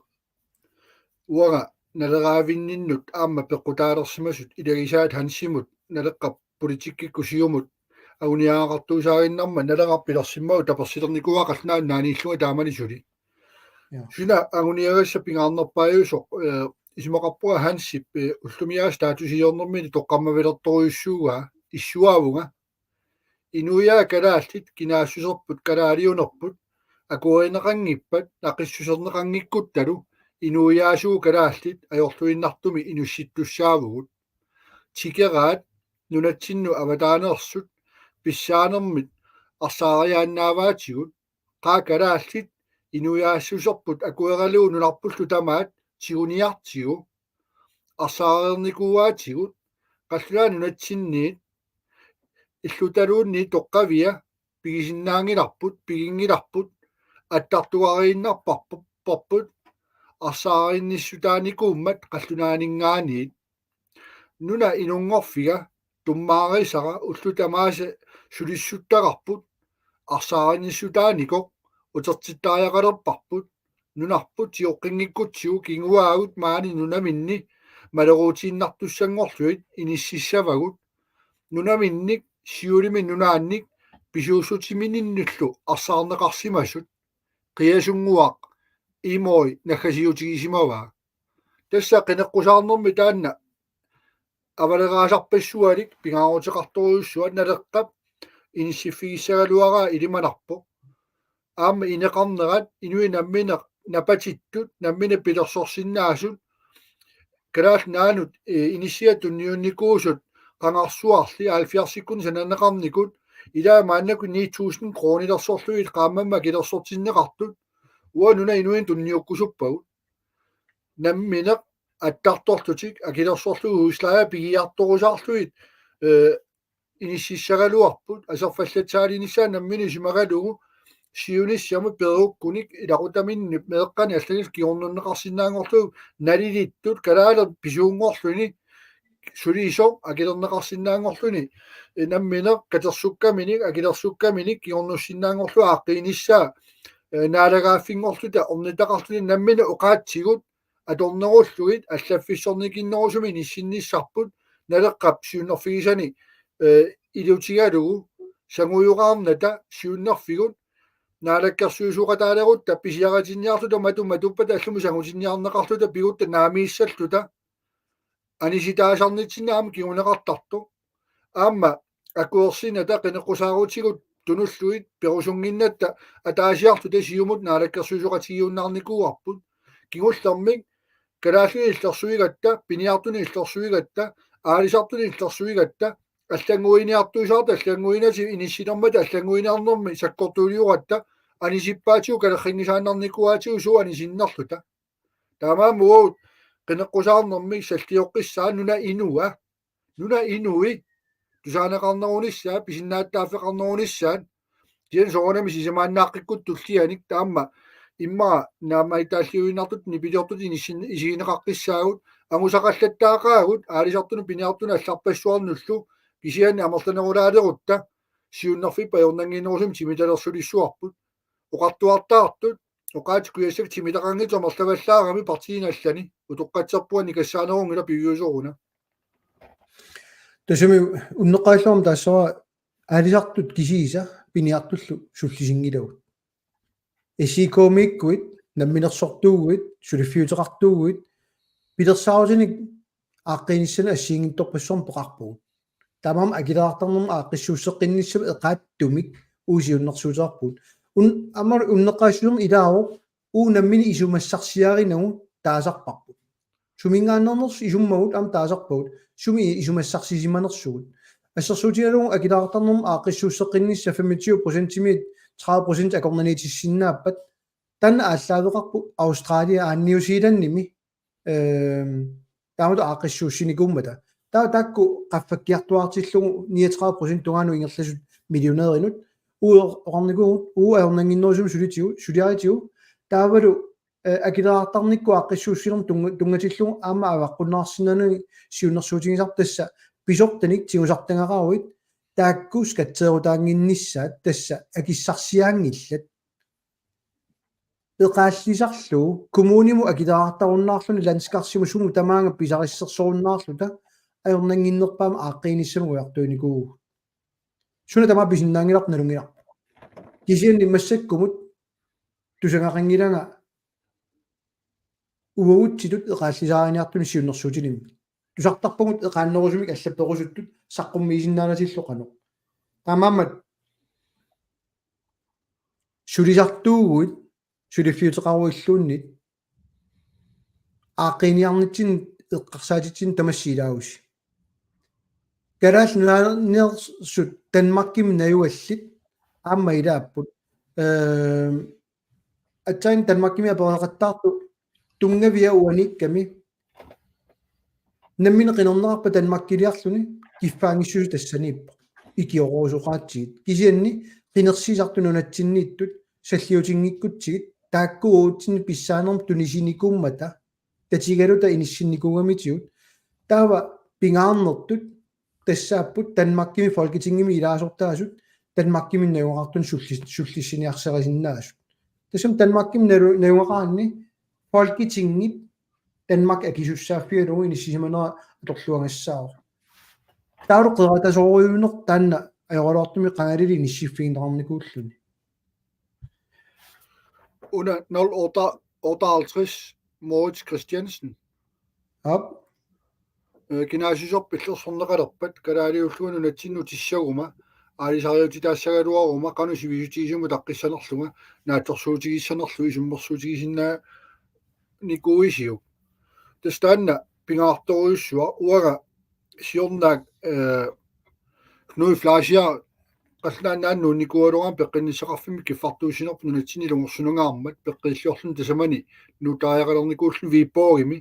uanga Naleraavinninnut aamma peqqutaalersimasut ilagisaat Hansimut Naleqqap politikkikkut Siumut anguniagaqartuusaaginnarmat Naleraq pilersimmagu tapersilernikuuara qallunaanut naaniillunga taamani suli. Ja. Suna anguniagassaq pingaarnerpaajusoq, eh, isumaqarpunga Hansip, eh, ullumiaasa statusiliornermini toqqammavilertorujussuugaa issuaavunga. Inuiaat kalaallit kinaassuserput kalaaliunerput akuerineqanngippat naqissuserneqanngikkuttalu inuiaasugut kalaallit ajorluinnartumik inissittussaavugut. Tikeraat nunatsinnut avataaneersut pissaanermit arsaariaannaavaatigut, qaa kalaallit inuiaassuserput akueralugu nunarpullu tamaat tiguniartigu, arsaarernikuuaatigut, qallunaat nunatsinniit illutaluunniit toqqavia pigisinnaanngilarput, piginngilarput, attartuariinnarparput, arsaarinnissutaanikuummat qallunaaninngaanniit. Nuna inunngorfiga tummaarisara ullut tamaasa sulissuttaqarput, arsaarinnissutaanikoq utertittariaqalerparput, nunarput tigoqqinngikkutsigu kinguaagut maani nunaminni maleruutiinnartussanngorlugit inississavagut, nunaminnik siulimi nunaannik pisuussutimininnullu arsaarneqarsimasut, qiasunnguaq imoi naggasiutigisimavaa. Tassa qineqqusaarnermi taanna avaleraasarpassualik pingaaruteqartorujussuaq Naleqqap inissiffigissagaluaraa ilimanarpoq. Aamma ineqarnerat inuit nammineq napatittut, nammineq pilersorsinnaasut, Kalaallit Nunaannut, eh, inissiat tunniunnikuusut qangarsuarli halvfjerdsikkunni sananeqarnikut, ilaa maannakkut ni tusind kronilersorlugit qaammammik akilersortinneqartut, uanga nunap inuinnut tunniukkusuppagut. Nammineq attartorlutik akilersorlugit husleje pigiartorusaarlugit, eh, inississagaluarput, aserfallatsaalinissaat nammineq isumagalugu siunissamut peerukkunik ilaqutaminnik meeqqanik allanik kingornunneqarsinnaanngorlugu nalilittut kalaallit pisuunngorluni sulisoq akilerneqarsinnaanngorluni, eh, nammineq katersukkaminik, akilersukkaminik kingornussinnaanngorlugu aaqqiinissaa, eh, naalagaaffinngorluta ornittaqarluni nammineq oqaatsigut atornerullugit allaffissornikinnerusumik inissinnissarput Naleqqap siunnerfigisani, eh, ilutigalugu sangujoraarnata siunnerfigut naalakkersuisooqataalerutta pisiaritinniarluta matu matuppata allumut sangutinniarneqarluta pigutta naamiissalluta anisitaasarnitsinni aamma kinguneqartartoq. Aamma akuersinnata qineqqusaarutigut tunullugit perusunnginnatta ataasiarluta Siumut naalakkersuisooqatigiunnaarnikuuarput. Kingullermik kalaallinik illersuigatta, piniartunik illersuigatta, aalisartunik illersuigatta, allannguiniartuusaarta allannguinatik inissinermata allannguiniarnermi sakkortuulioratta anisippaatigut kalerrinngisaannarnikuuaatigut suut anisinnerluta. Taamaammat uagut qineqqusaarnermi sallioqqissaaq nunap inua. Nunap inui tusaaneqarnerunissaat, pisinnaatitaaffeqarnerunissaat, kisianni soorunami sisamaannaaqqikkukkit tullianik taama immaqa naammagittaalliuinnartutut nipiliortutut inissin-, isigineqaqqissaagut, angusaqallattaaqaagut aalisartunut piniartunut allarpassuarnullu, kisianni amerlanerulaalerutta siunnerfipput ajornannginnerusumik timitalersulissuarput. Oqartuartaartut oqaatsit kujassakka timitaqanngitsut amerlavallaarami partiinit allani, utoqqatserpunga nikassaanerunngilaq piviusoruna. Tassami unneqqarilluarmat taassuma aalisartut kisiisa piniartullu sullisinngilagut. S I K-miikkuit, namminersortuuguit, suliffiuteqartuuguit, pilersaarutinik aaqqiinissanik assigiinngitsorpassuarnik peqarpugut. Taamaammat akileraartarnermut aaqqissuusseqqinnissamut eqaattumik uagut siunnersuuteqarpugut. Un-, aamma unneqqarissusermi ilaavoq uagut nammineq isumassarsiarinagu taasarparput. Suminngaanneernersoq isummagut aamma taasarpagut, sumi isumassarsisimanersugut. Assersuutigalugu akileraartarnermut aaqqissuusseqqinnissaq femogtyve procentimiit tredive procent akornanniitissinnaappat, taanna aallaaveqarpoq Australia aamma New Zealandimi, ehm, taamatut aaqqissuussinikuummata. Taa-, taakku qaffakkiartuaartillugu niogtredive procent tungaanut ingerlasut millionærinut. Uagut oqarnikuuvugut, uagut ajornannginnerusumik sulitigut, suliaritigut, taavalu, eh, akileraartarnikkut aaqqissuussinermut tunnga-, tunngatillugu aamma avaqqunneqarsinnaanani siunnersuutigisarput, tassa pisortanik tigusartagaqaruit taakku skatseerutaannginnissaat tassa akissarsiaanngillat. Eqaallisarlugu kommunimut akileraartarunnaarluni landskarsimut sumut tamaanga pisarissersorunnaarluta ajornannginnerpaamik aaqqiinissamik ujartuinikuuvugut. Suna tamaat pisinnaanngilarput nalunngilarput. Kisianni massakkumut tusagaqanngilanga uagutsitut eqaallisaariniartunik siunnersuutinimmi. Tusartarpagut eqaannerusumik allapperusuttut saqqummiisinnaanatillu qanoq. Taamaammat sulisartuuguit suliffiuteqaruilluunniit aaqqiiniarnitsinni eqqarsaatitsineq tamassi ilaavusi. Kalaallit Nunaanneersut Danmarkimi najugallit aamma ilaapput. Ehm, aatsaat Danmarkimi apereqattaartut tunngavia uaniikkami nammineq qinerneqarpat Danmarkiliarluni kiffaanngissuseq tassaniippoq. Ikiorusoqaatsigit. Kisianni qinersisartut nunatsinniittut salliutinngikkutsigit taakku uatsinnut pissaanermut tunisinikuummata tatigaluta inissinnikuugamitigut. Taava pingaarnertut tassaapput Danmarkimi Folketingimi ilaasortaasut Danmarkimi najugaqartunik sullis-, sullissiniarsarisinnaasut. Tassami Danmarkimi naju-, najugaqaraanni Folketingip Danmark akisussaaffigalugu inissisimanera atorluagassaavoq. Taavalu qeratasorujuuneq taanna ajoraluartumik qangalili inissiffigineqarnikuulluni. Una nul otte otteoghalvtreds, Moritz Christiansen. Aap. Øh, kinaassuserput illersorneqalerpat kalaaliullugu nunatsinnut tissaguma, aalisariutitaassagaluaruma, qanoq sivisutigisumik utaqqissanerlunga, naatsorsuutigissanerlugu isummersuutigisinnaanikuuisiuk. Tassa taanna pingaartorujussuaq, uanga siornaak, øh, Knud Fleischer Qallunaat Nunaanni nuunnikuugaluarami peqqinnissaqarfimmik kiffartuussinerput nunatsinni ilungersunungaarmat peqqilliorluni tasamani nuuttariaqalernikuulluni Viborgimi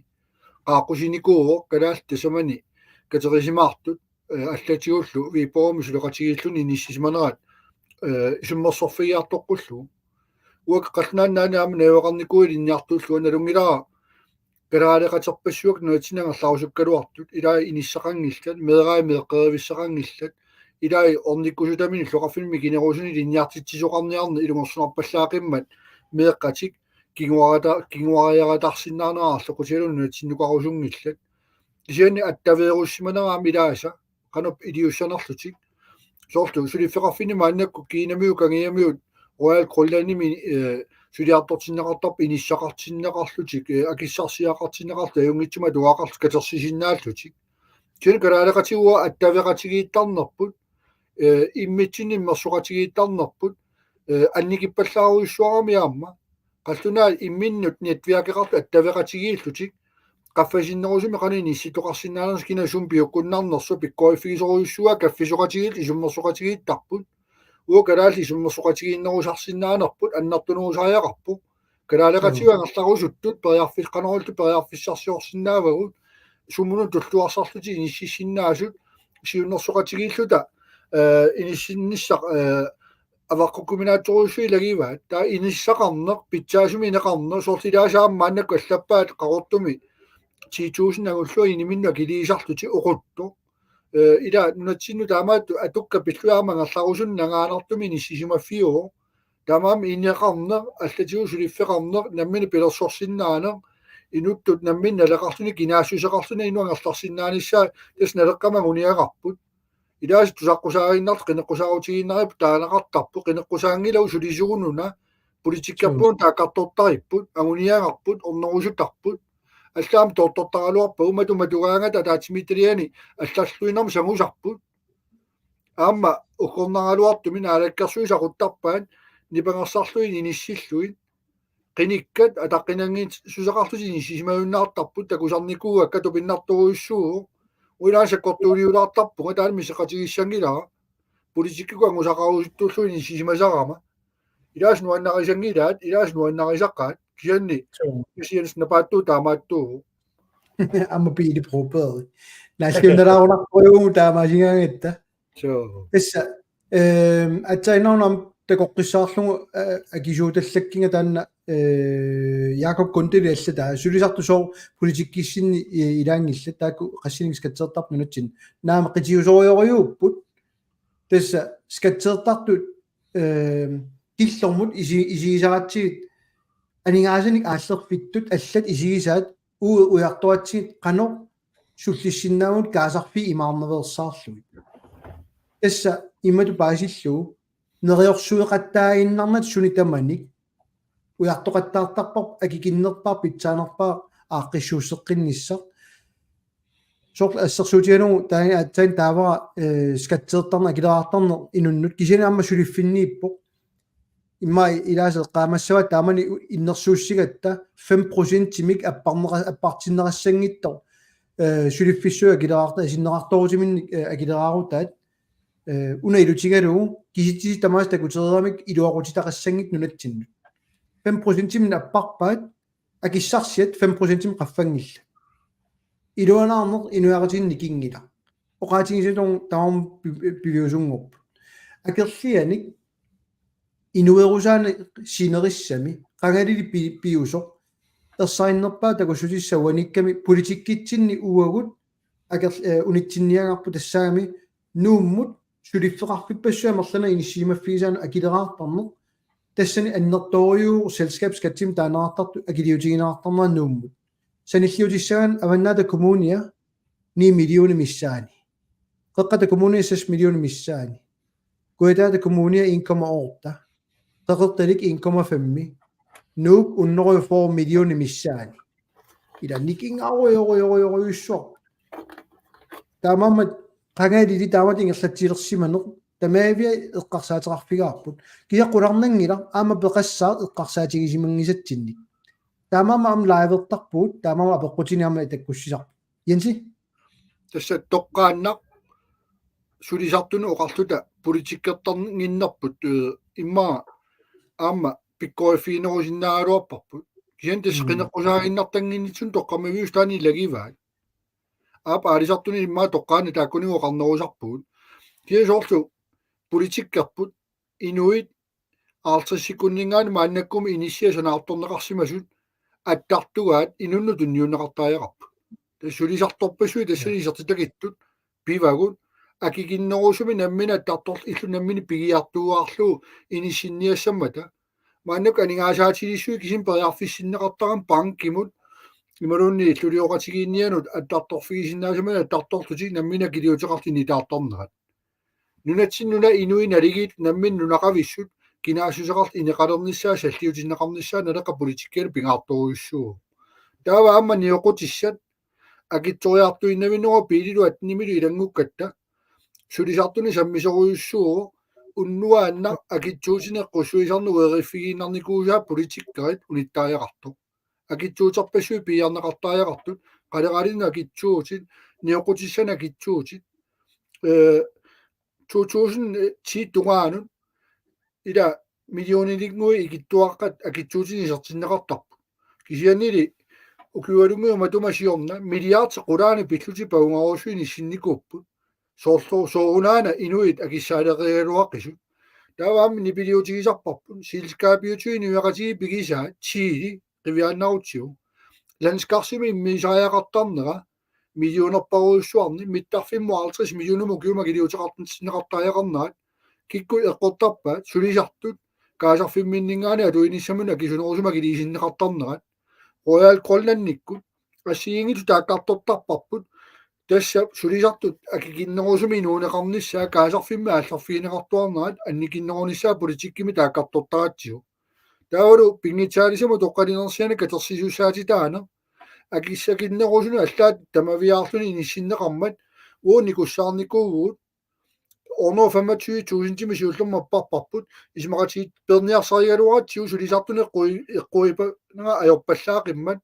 qaaqqusinikuuvoq kalaallit tasamani katerisimaartut, eh, allatigullu Viborgimi suleqatigiilluni inissisimanerat, eh, isummersorfigiartoqqullugu. Uanga Qallunaat Nunaanni aamma najugaqarnikuuvoq ilinniartuullunga, nalunngilara kalaaleqaterpassuakka nunatsinni angerlarusukkaluartut, ilai inissaqanngillat, meeqqat meeqqerivissaqanngillat, ilai ornikkusutaminik illoqarfinni mikinerusunik ilinniartitsisoqarniarneq ilungersunarpallaaqimmat meeqqatik kinguarata-, kinguariaratarsinnaanera arloqutigalugu nunatsinnukarusunngillat. Kisianni attaveerussimanera aamma ilaasa qanoq iliussanerlutik. Soorlu suliffeqarfinni maannakkut Kinamiut, Kangiamiut, Royal Greenlandimi, eh, suliartortinneqartarput inissaqartinneqarlutik, eh, akissarsiaqartinneqarlutik, ajunngitsumik atugaqarlutik katersisinnaallutik. Kisianni kalaaleqatigut attaveqatigiittarnerput, eh, immitsinnut immersoqatigiittarnerput, eh, annikippallaarujussuarami aamma. Qallunaat imminnut netværkeqartut attaveqatigiillutik qaffasinnerusumik qanoq inissittoqarsinnaanersoq, kina sumut piukkunnarnersoq pikkoriffigisorujussuuaa, kaffisoqatigiillutik isummersoqatigiittarput. Uagut kalaallit isummersoqatigiinnerusarsinnaanerput annertunerusariaqarpoq. Kalaaleqatigut, joo, angerlarusuttut periarfis-, qanorluunniit periarfissarsiorsinnaavagut, sumut tulluarsarlutik inississinnaasut, siunnersoqatigiilluta, eh, inissinnissaq, eh, avaqqukkuminaatsorujussuit ilagivaat. Taava inissaqarneq, pitsaasumik ineqarneq, soorlu ilaasa aamma maannakkut allappaat Qaqortumi ti tusind angullugu iniminnut akiliisarlutik oquttoq. Eh, ila nunatsinnut taamaattut atukkat pillugit aamma angerlarusunik nangaanartumik inissisimaffiuvoq. Taamaammat ineqarneq, allatigut suliffeqarneq, nammineq pilersorsinnaaneq, inuttut nammineq naleqarluni kinaassuseqarluni inuk angerlarsinnaanissaa tassa naleqqamik anguniagarput. Ilaasa tusaqqusaaginnartut qineqqusaarutigiinnaripput taaneqartarpoq, qineqqusaanngilagut sulisugununa, politikkerpunga taakkartortaripput, anguniagarput, ornerusutarput. Allaammi toortortaraluarpagut, matuma tugaangat ataatsimiititaliani allarluinnarmik sangusarput. Aamma uggornaraluartumik naalakkersuisut aquttarpaat nipangersarlugit inissillugit. Qinikkat ataqqinannginnerusussaqarlutik inissisimajunnaartarput, takusarnikuuakka tupinnartorujussuuvoq. Uilaan sakkortuuliulaartarpunga, taanna misissoqatigiissanngilara. Politikkikkut angusaqarusuttuullugu inissisimasarama. Ilaasa nuannarisanngilaat, ilaasa nuannarisaqaat, kisianni. Suu. Kisianni napaattuuvoq taamaattuuvoq. Aamma Pele Broberg. Naalliunnalaarunarpoq taamaasigaangatta. Suu. Tassa, ehm, aatsaannguaq takoqqissaarlugu, eh, akisuutallakkiga taanna, eh, Jakob Kundtip allataa. Sulisartut sooq politikkissinni, eh, ilaanngillat, taakku qassinik skatsertarput nunatsinni. Naamik qitiusorujorujuupput. Tassa skatsertartut, ehm, killormut isi-, isigisaratsigit aningaasanik aallerfittut allat isigisaat uagut ujartoratsigit qanoq sullissinnaavagut kaasarfiit imaarnaveersaarlugit. Tassa imatut paasillugu neriorsueqattaaginnarnata suni tamanik ujartoqattaartarparput, akikinnerpaaq, pitsaanerpaaq aaqqissuusseqqinnissaq. Soorlu assersuutigalugu taanna aatsaat taavara, eh, skatsertarneq akileraartarneq inunnut kisianni aamma suliffinniippoq. Immaqa ilaasa eqqaamassavaat taamani u-, innersuussigatta fem procentimik apparnera-, appartinnerassanngitsoq, eh, suliffissuit akileraarta-, asinneqartoorutiminnik, eh, akileraarutaat, eh, una ilutigalugu kisitsisit tamaasa takutereeramik iluaqutitaqassanngitsut nunatsinnut. Fem procentimik apparpaat, akissarsiat fem procentimik qaffanngillat. Iluanaarneq inuiaqatigiinni nikinngilaq. Oqaatigisartunut tamarmik pi-, pi-, piviusunngorput. Akerlianik inuerusaaneq sinerissami, qangalili pi-, piusoq, ersarinnerpaaq takussutissaq uanikkami, politikkitsinni uagut aker-, eh, unitsinniagarput, tassaagami Nuummut suliffeqarfippassuit amerlanerit inissisimaffigisaannut akileraartarneq, tassani annertoorujussuuvoq selskabsskattimik taaneqartartut akiliutigineqartarnerat Nuummut. Sanilliutissagaanni Avannaata Kommunia ni millioner missaani. Qeqqata Kommunia seks millioner missaani. Kujataata Kommunia en komma otte. Qeqertalik en komma fem. Nuuk hundrede og fyrre millioner missaani. Ila nikingaarujorujorujorujussuaq. Taamaammat qangalili taamatut ingerlatsilersimaneq tamaaviat eqqarsaateqarfigaarput. Kisianni qularnanngilaq aamma peqassaaq eqqarsaatigisimanngitsutsinnik. Taamaammat aamma livertarpugut, taamaammat apeqqutinik aamma takkussisarput. Jensi? Tassa toqqaannaq sulisartunut oqarluta politikkertarninnginnerput, eh, immaqa aamma pikkoriffiginerusinnaagaluarparput. Kisianni tassa Mm. qineqqusaaginnartannginnissinni toqqammaviusut taanna ilagivaat. Aap aalisartuni immaqa toqqaannaq taakkuninnga oqarnerusarpugut. Kisianni soorlu politikkerput inuit halvtreds sekundinngaanniit maannakkut inissiat sanaartorneqarsimasut attartugaat inunnut tunniunneqartariaqarput. Tassa sulisartorpassuit tassani isertitagittut pivagut akikinnerusumik nammineq attartor-, illu nammineq pigiartuaarlugu inissinniassammata. Maannakkut aningaasaatilissuit kisianni periarfissinneqartarami bankimut imaluunniit illulioqatigiinnianut attartorfigisinnaasaminnut attartorlutik nammineq akiliuteqarlutik nitaartarnerat. Nunatsinni nunat inuit naligiit nammineq nunaqavissut kinaassuseqarlutik ineqalernissaat salliutinneqarnissaat Naleqqap politikkianut pingaartorujussuuvoq. Taava aamma nioqqutissat akitsoriartuinnavinnera Pelelu attenimilu ilanngukkatta sulisartuni sammisorujussuuvoq unnuaannaq akitsuutinik qussuisarneq ueriffigiinnarnikuusaat politikkerit unittariaqartoq. Akitsuuterpassuit piiarneqartariaqartut, qaleralinnut akitsuutit, nioqqutissanut akitsuutit. Eh, to tusind ti tungaanut ila millionilinnguit ikittuaqqat akitsuutinik isertinneqartarput. Kisiannili ukiualunnguit matuma siorna milliardit qulaani pillutik pagungarusuinik sinnikuupput. Soorlu soorunaana inuit akissaaleqigaluaqisut. Taava aamma nipiliutigisarparput. Selskabiutigut inuiaqatigiit pigisaat Chile qiviaannarutsigu. Landskarsimik immiisariaqartarnera millionerparujussuarnik, mittarfimmut halvtreds millionimut ukiumut akiliuteqartinneqartariaqarnerat, kikkut eqqortarpaat? Sulisartut kaasarfimminninngaanniit atuinissaminut akisunerusumik akiliisinneqartarnerat. Royal Greenlandikkut assigiinngitsut taakkartortarparput, tassa sulisartut akikinnerusumik inuuneqarnissaat kaasarfimmi aallarfigineqartuarnerat annikinnerunissaa politikkimi taakkartortaratsigu. Taavalu pinngitsaalisamut utoqqalinersianik katersisussaatitaaneq akissakinnerusunut allaat tamaviaarluni inissinneqarmat uagut nikussaarnikuuvugut. Hundrede femogtyve tusindimik siullermik apparparput, isumaqatigiit peerniarsarigaluaratsigu sulisartunut eqqui-, eqquipanera ajorpallaaqimmat.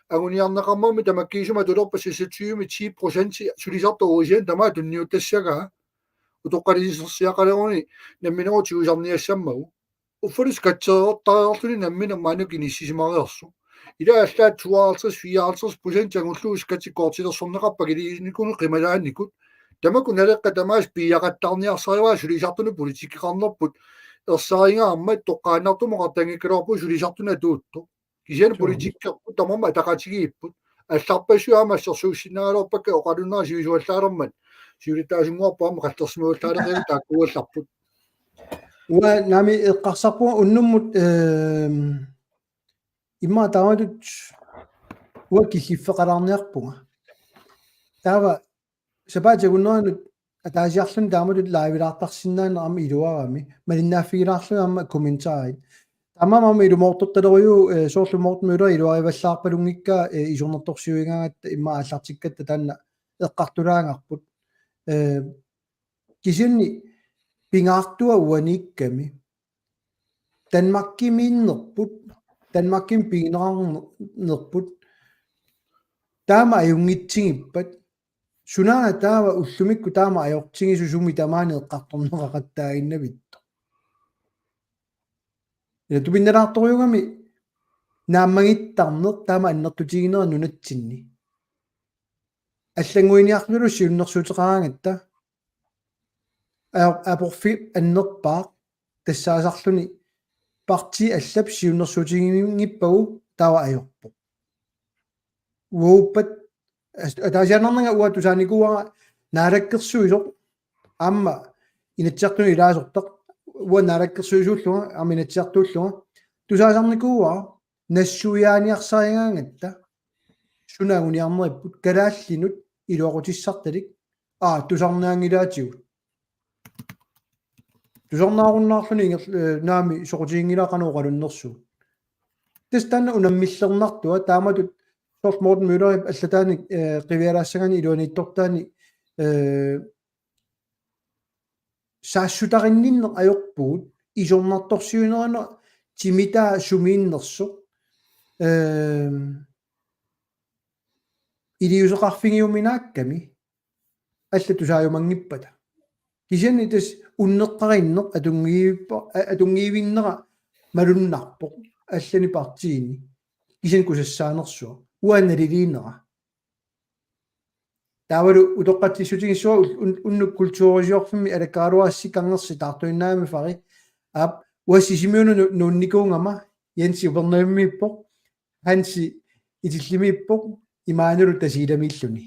Anguniarneqarmat tamakkiisumik atulerpat seksogtyve ti procent sulisartut uisian tamaat tunniutassagaa. Utoqqalisersiaqaleruni nammineq tigusarniassammagu. Uffalu skatteertariarluni nammineq maannakkut inissisimareersoq. Ila allaat tooghalvtreds fireoghalvtreds procent angullugu skattikkortilersorneqarpoq akiliinikunut qimalaannikut. Tamakku naleqqat tamaasa piiaqattaarniarsarivaat sulisartunut politikkeqarnerput. Ersaringaarmat toqqaannartumik oqartanngikkaluarpugut sulisartunut atuuttoq. Kisianni politikkerput tamarmik ataqatigiipput. Allarpassuit aamma assersuussinnaagaluarpakka oqalunnera sivisuallaalermat. Siulittaasunnguarput aamma qallersimajuallaaleqigalugu taakkuugallarput. Uanga naamik eqqarsarpunga unnummut, ehm, immaqa taamatut uanga killiffeqalaarniarpunga. Taava sapaatip akunneranut ataasiarluni taamatut live-ilaartarsinnaaneq aamma iluarami. Malinnaaffigilaarlugit aamma kommentarit. Taamaammat aamma ilumoortortalerujuk, eh, soorlu Morten Møller iluarivallaarpalunngikkaa, eh, isornartorsiuigaangatta immaqa aallartikkatta taanna eqqartulaagarput. Eh, kisianni pingaartua uaniikkami. Danmarkimiinnerput, Danmarkimi pigineqarnerput, taama ajunngitsigippat, sunaana taava ullumikkut taama ajortigisoq sumi tamaani eqqartorneqaqattaaginnavittoq. Ila tupinnalaartorujuugami naammagittarneq taama annertutiginera nunatsinni. Allannguiniarlunilu siunnersuuteqaraangatta. Aa, aporfik annerpaaq tassaasarluni partii allap siunnersuutiginngippagu taava ajorpoq. Uagut as-, ataasiaannarnanga uanga tusaanikuuara naalakkersuisoq aamma Inatsisartuni ilaasortaq uanga naalakkersuisuullunga aamma Inatsisartuullunga tusaasarnikuuara nassuiaaniarsarigaangatta suna anguniarneripput kalaallinut iluaqutissartalik aa tusarnaanngilaatigut. Tusarnaarunnaarluni inger-, eh, naamik soqutiginngilaa qanoq oqalunnersugut. Tassa taanna unammillernartua taamatut soorlu Morten Møllerip allataanik, eh, qivialaassagaanni iluaniittortaani, eh, saassutarinninneq ajorpugut isornartorsiuinerani timitaa sumiinnersoq, ehm, iliuuseqarfigiuminaakkami allat tusaajumanngippata. Kisianni tassa unneqqarinneq atunngivippa-, a-, atunngivinnera malunnarpoq allani partiini. Kisianni kusassaanersuaq. Uanga naliliinera. Taavalu utoqqatsissutigissuara ul-, un-, unnuk kulturisiorfimmi alakkaraluarassi Kangersi taartuinnaagami fari. Aap, uanga Sisimiunut nu-, nuunnikuugama, Jensi Upernavimmiippoq, Hansi Itillimiippoq, imaannalu Tasiilamiilluni.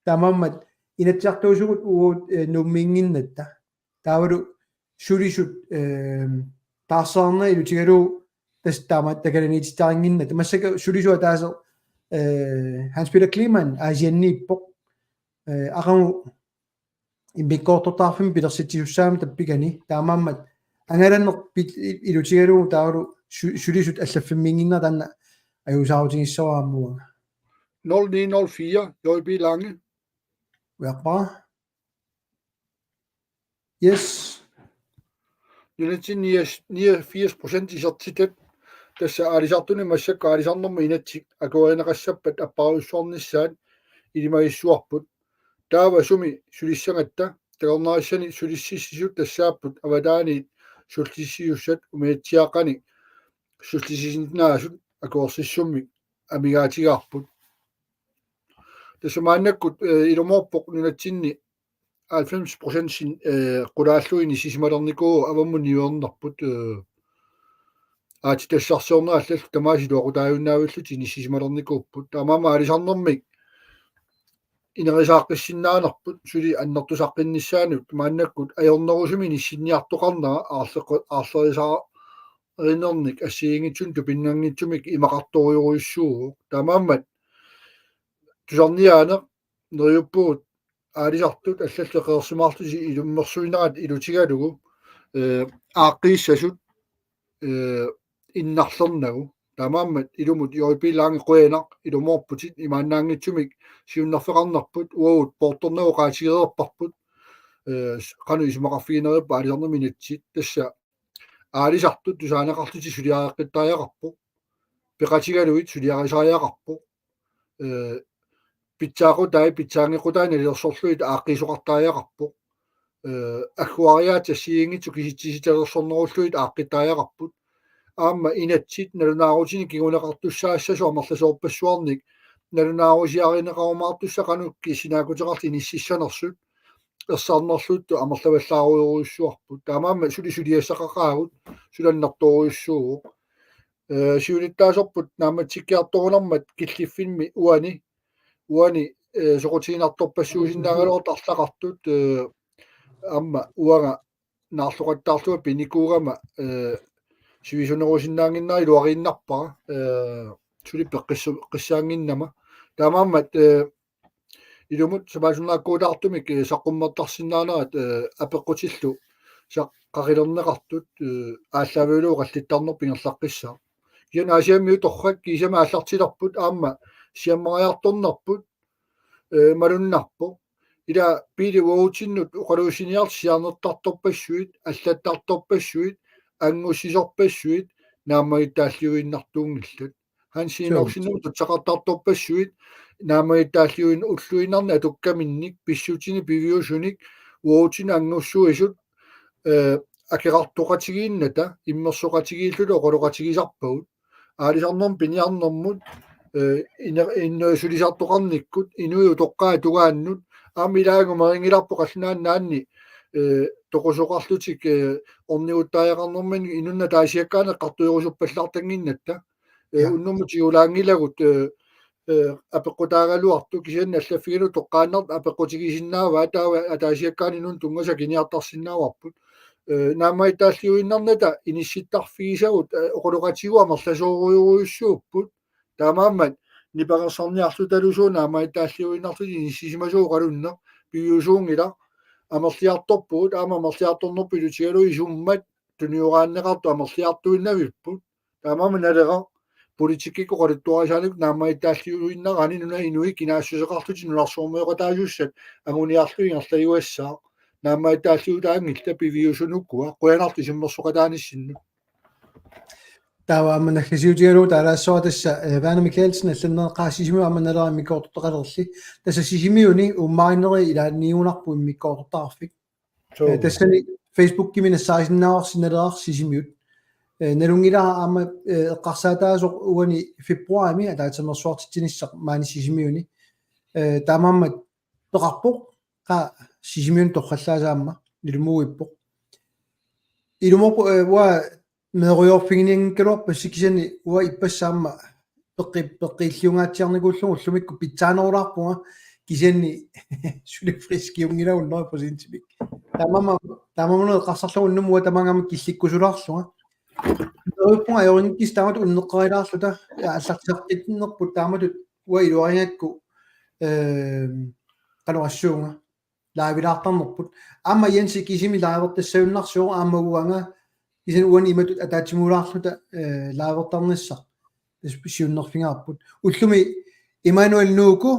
Taamaammat Inatsisartuusugut uagut, eh, Nuummiinnginnatta. Taavalu sulisut, eh, taarsaarna ilutigalugu tassa taama takananiititarinnginnatta. Massakkut sulisut ataaseq, eh, Hans Peter Kleemann Aasianniippoq. Eh, aqagu immikkoortortaqarfimmi pilersitsisussaammat tappikani. Taamaammat angalaneq pit-, i-, ilutigalugu taavalu su-, sulisut allaffimmiinnginnerat taanna ajuusaarutigissavara aamma uanga. Nul ni nul fire, J B Lange. Ujarpara. Yes. Nunatsinni niogfirs procent isertitat tassa aalisartuni massakkut aalisarnermut inatsit akuerineqassappat apparujussuarnissaat ilimagissuarput. Taava sumi sulissagatta takornarissani sulississisut tassaapput avataaniit sullissisussat umiatsiaaqqani sullissisinnaasut akuersissummik amigaatigaarput. Tassa maannakkut, eh, ilumoorpoq nunatsinni halvfems procent sin-, eh, qulaallugu inissisimalernikuuvoq avammut niuernerput, eh, aatsitassarsiornerit allallu tamaasa iluaqutaajunnaarlutik inissisimalernikuupput. Taamaammat aalisarnermik inerisaaqqissinnaanerput suli annertusaqqinnissaanut maannakkut ajornerusumik inissinniartoqarnera aarleqqu-, aarlerisaarinernik assigiinngitsunik tupinnanngitsumik imaqartorujorujussuuvoq. Taamaammat tusarniaaneq neriuppugut aalisartut allallu qeersimaarlutik ilummersuinerat ilutigalugu, eh, aaqqiissasut, eh, innarlernagu. Taamaammat ilumut J P Lange qujanaq ilumoorputit imaannaanngitsumik siunnerfeqarnerput uagut poortornagu oqaatigereerparput, eh, qanoq isumaqarfiginerupput aalisarnermi inatsit tassa aalisartut tusaaneqarlutik suliareqqittariaqarpoq. Peqatigalugit suliarisariaqarpoq. Eh, pitsaaqutai pitsaanngeqqutai nalilersorlugit aaqqiisoqartariaqarpoq. Eh, agguariaatsit assigiinngitsut kisitsisitalersornerullugit aaqqittariaqarput. Aamma inatsit nalunaarutinik kinguneqartussaassasoq amerlasoorpassuarnik nalunaarusiarineqarumaartussaq qanoq kissinaakuteqarlutik inississanersut ersarinnerluttut amerlavallaarujorujussuarput. Taamaammat suli suliassaqaqaagut, suli annertoorujussuuvoq. Eh, siulittaasorput naammatsikkiartorunarmat killiffimmi uani, uani, eh, soqutiginartorpassuusinnaagaluartut arlaqartut, eh, aamma uanga naarloqattaarlunga pinikuugama, eh, sivisunerusinnaannginnera iluariinnarpara, eh, suli peqqissu-, peqqissaannginnama. Taamaammat, eh, ilumut samaasunnaakkuutaartumik, eh, saqqummertarsinnaanerat, eh, apeqqutillu saqqaqilerneqartut, eh, aallaavigalugu oqallittarnerput ingerlaqqissaaq. Kisianni Aasiammiut torrak kiisami aallartilerput aamma siammariartornerput, eh, malunnarpoq. Ila Pele uagutsinnut oqaluussiniarluta sianertartorpassuit, allattartorpassuit, anngussisorpassuit, naammagittaalliuinnartuunngillat. Hans Suu. Enoksenimut tutsaqartartorpassuit, naammagittaalliuin-, ulluinnarni atukkaminnik, pissutinik, piviusunik, uagutsinnut anngussuisut, eh, akeqartoqatigiinnata, immersoqatigiilluta oqaloqatigisarpagut. Aalisarnermut piniarnermut, eh, ine-, innuisulisartoqarnikkut, inuit utoqqaat tungaannut, aamma ilaagu meeringilarpu qallunaannaanni, eh, toqusoqarlutik, eh, orniguttariaqarnermini inunnut ataasiakkaanut eqqartuerusuppallartannginnatta. Eh, Ja. Unnummut tigulaanngilagut, eh, eh, apeqqutaagaluartut kisianni allaffigalugu toqqaannartut apeqqutigisinnaavaat taava ataasiakkaanut inunnut tunngasut akiniartarsinnaavarput. Eh, naammagittaalliuinnarnata inissittarfigisagut, eh, oqaloqatigut amerlasoorujorujussuupput. Taamaammat nipangersarniarlutalu suut naammagittaalliuinnarlutik inissisimasugut oqalunneq piviusuunngilaq amerliartorpugut aamma amerliartornerput ilutigalugu isummat tunioraanneqartut amerliartuinnavipput. Taamaammat Naleraq politikkikkut oqaluttuarisaanik naammagittaalliuinnarani nunap inuit kinaassuseqarlutik nunarsuarmioqataasussat anguniarlugit ingerlajuassaaq. Naammagittaalliutaanngillat piviusunukua qujanarlu isummersoqataanissinnut. Taava aamma naggasiutigalugu taalaassuara tassa, eh, Werner Michaelsen allanneqaaq Sisimiut aamma Naleraq immikkoortortaqalerli. Tassa Sisimiuni uummaarineri ilaanniugunarput immikkoortortaqarfik. Suu. Eh, tassani Facebookimi nassaarisinnaavarsi Naleraq Sisimiut. Eh, nalunngilara aamma, eh, eqqarsaataasoq uani februarimi ataatsimeersuartitsinissaq maani Sisimiuni. Eh, taamaammat peqarpoq qaa Sisimiuni torrallaasoq aamma nilumuuippoq. Ilumoorpoq, eh, uanga meerujoorfiginianngikkaluarpassi kisianni uanga ippassaq aamma peqqi-, peqqiilliungaatsiarnikuullugu ullumikkut pitsaanerulaarpunga kisianni suli friskiunngilagut hundrede procentimik. Taamaammat, taamaammat eqqarsarlugu unnummut uanga tamaanga aamma killikkusulaarlunga. Meerujoorpunga ajorinngikkussaq taamatut unneqqarilaarluta, ja, aallartisaqqinnerput taamatut uanga iluarigakku, ehm, qanoq oqassuunga live-ilaartarnerput. Aamma Jensi kisimi live-ertassagunarsivoq aamma uanga kisianni uani imatut ataatsimoorlaarluta, eh, live-ertarnissaq. Tassa siunnerfigaarput. Ullumi Immanuel Nuuku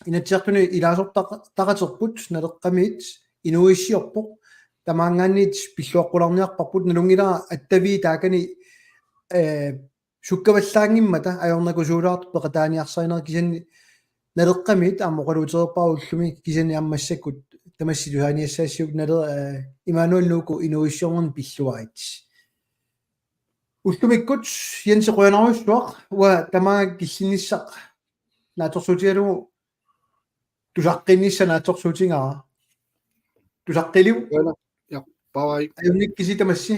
Inatsisartuni ilaasortaq-, taqaterput Naleqqamiit inuuissiorpoq. Tamaanngaanniit pilluaqqularniarparput nalunngilara attavii taakani, eh, sukkavallaanngimmata ajornakusuulaartoq peqataaniarsarineq kisianni Naleqqamiit aamma oqaluutereerpara ullumi kisianni aamma massakkut tamassi tusaaniassagassiuk Nale-, eh, Immanuel Nuuku inuuissiornerni pilluarit. Ullumikkut Jensi qujanarujussuaq uanga tamaanga killinnissaq naatsorsuutigalugu tusaqqinnissaq naatsorsuutigaara. Tusaqqiliuk. Qujanaq. Ja, bye bye. Ajunngikkussi tamassi.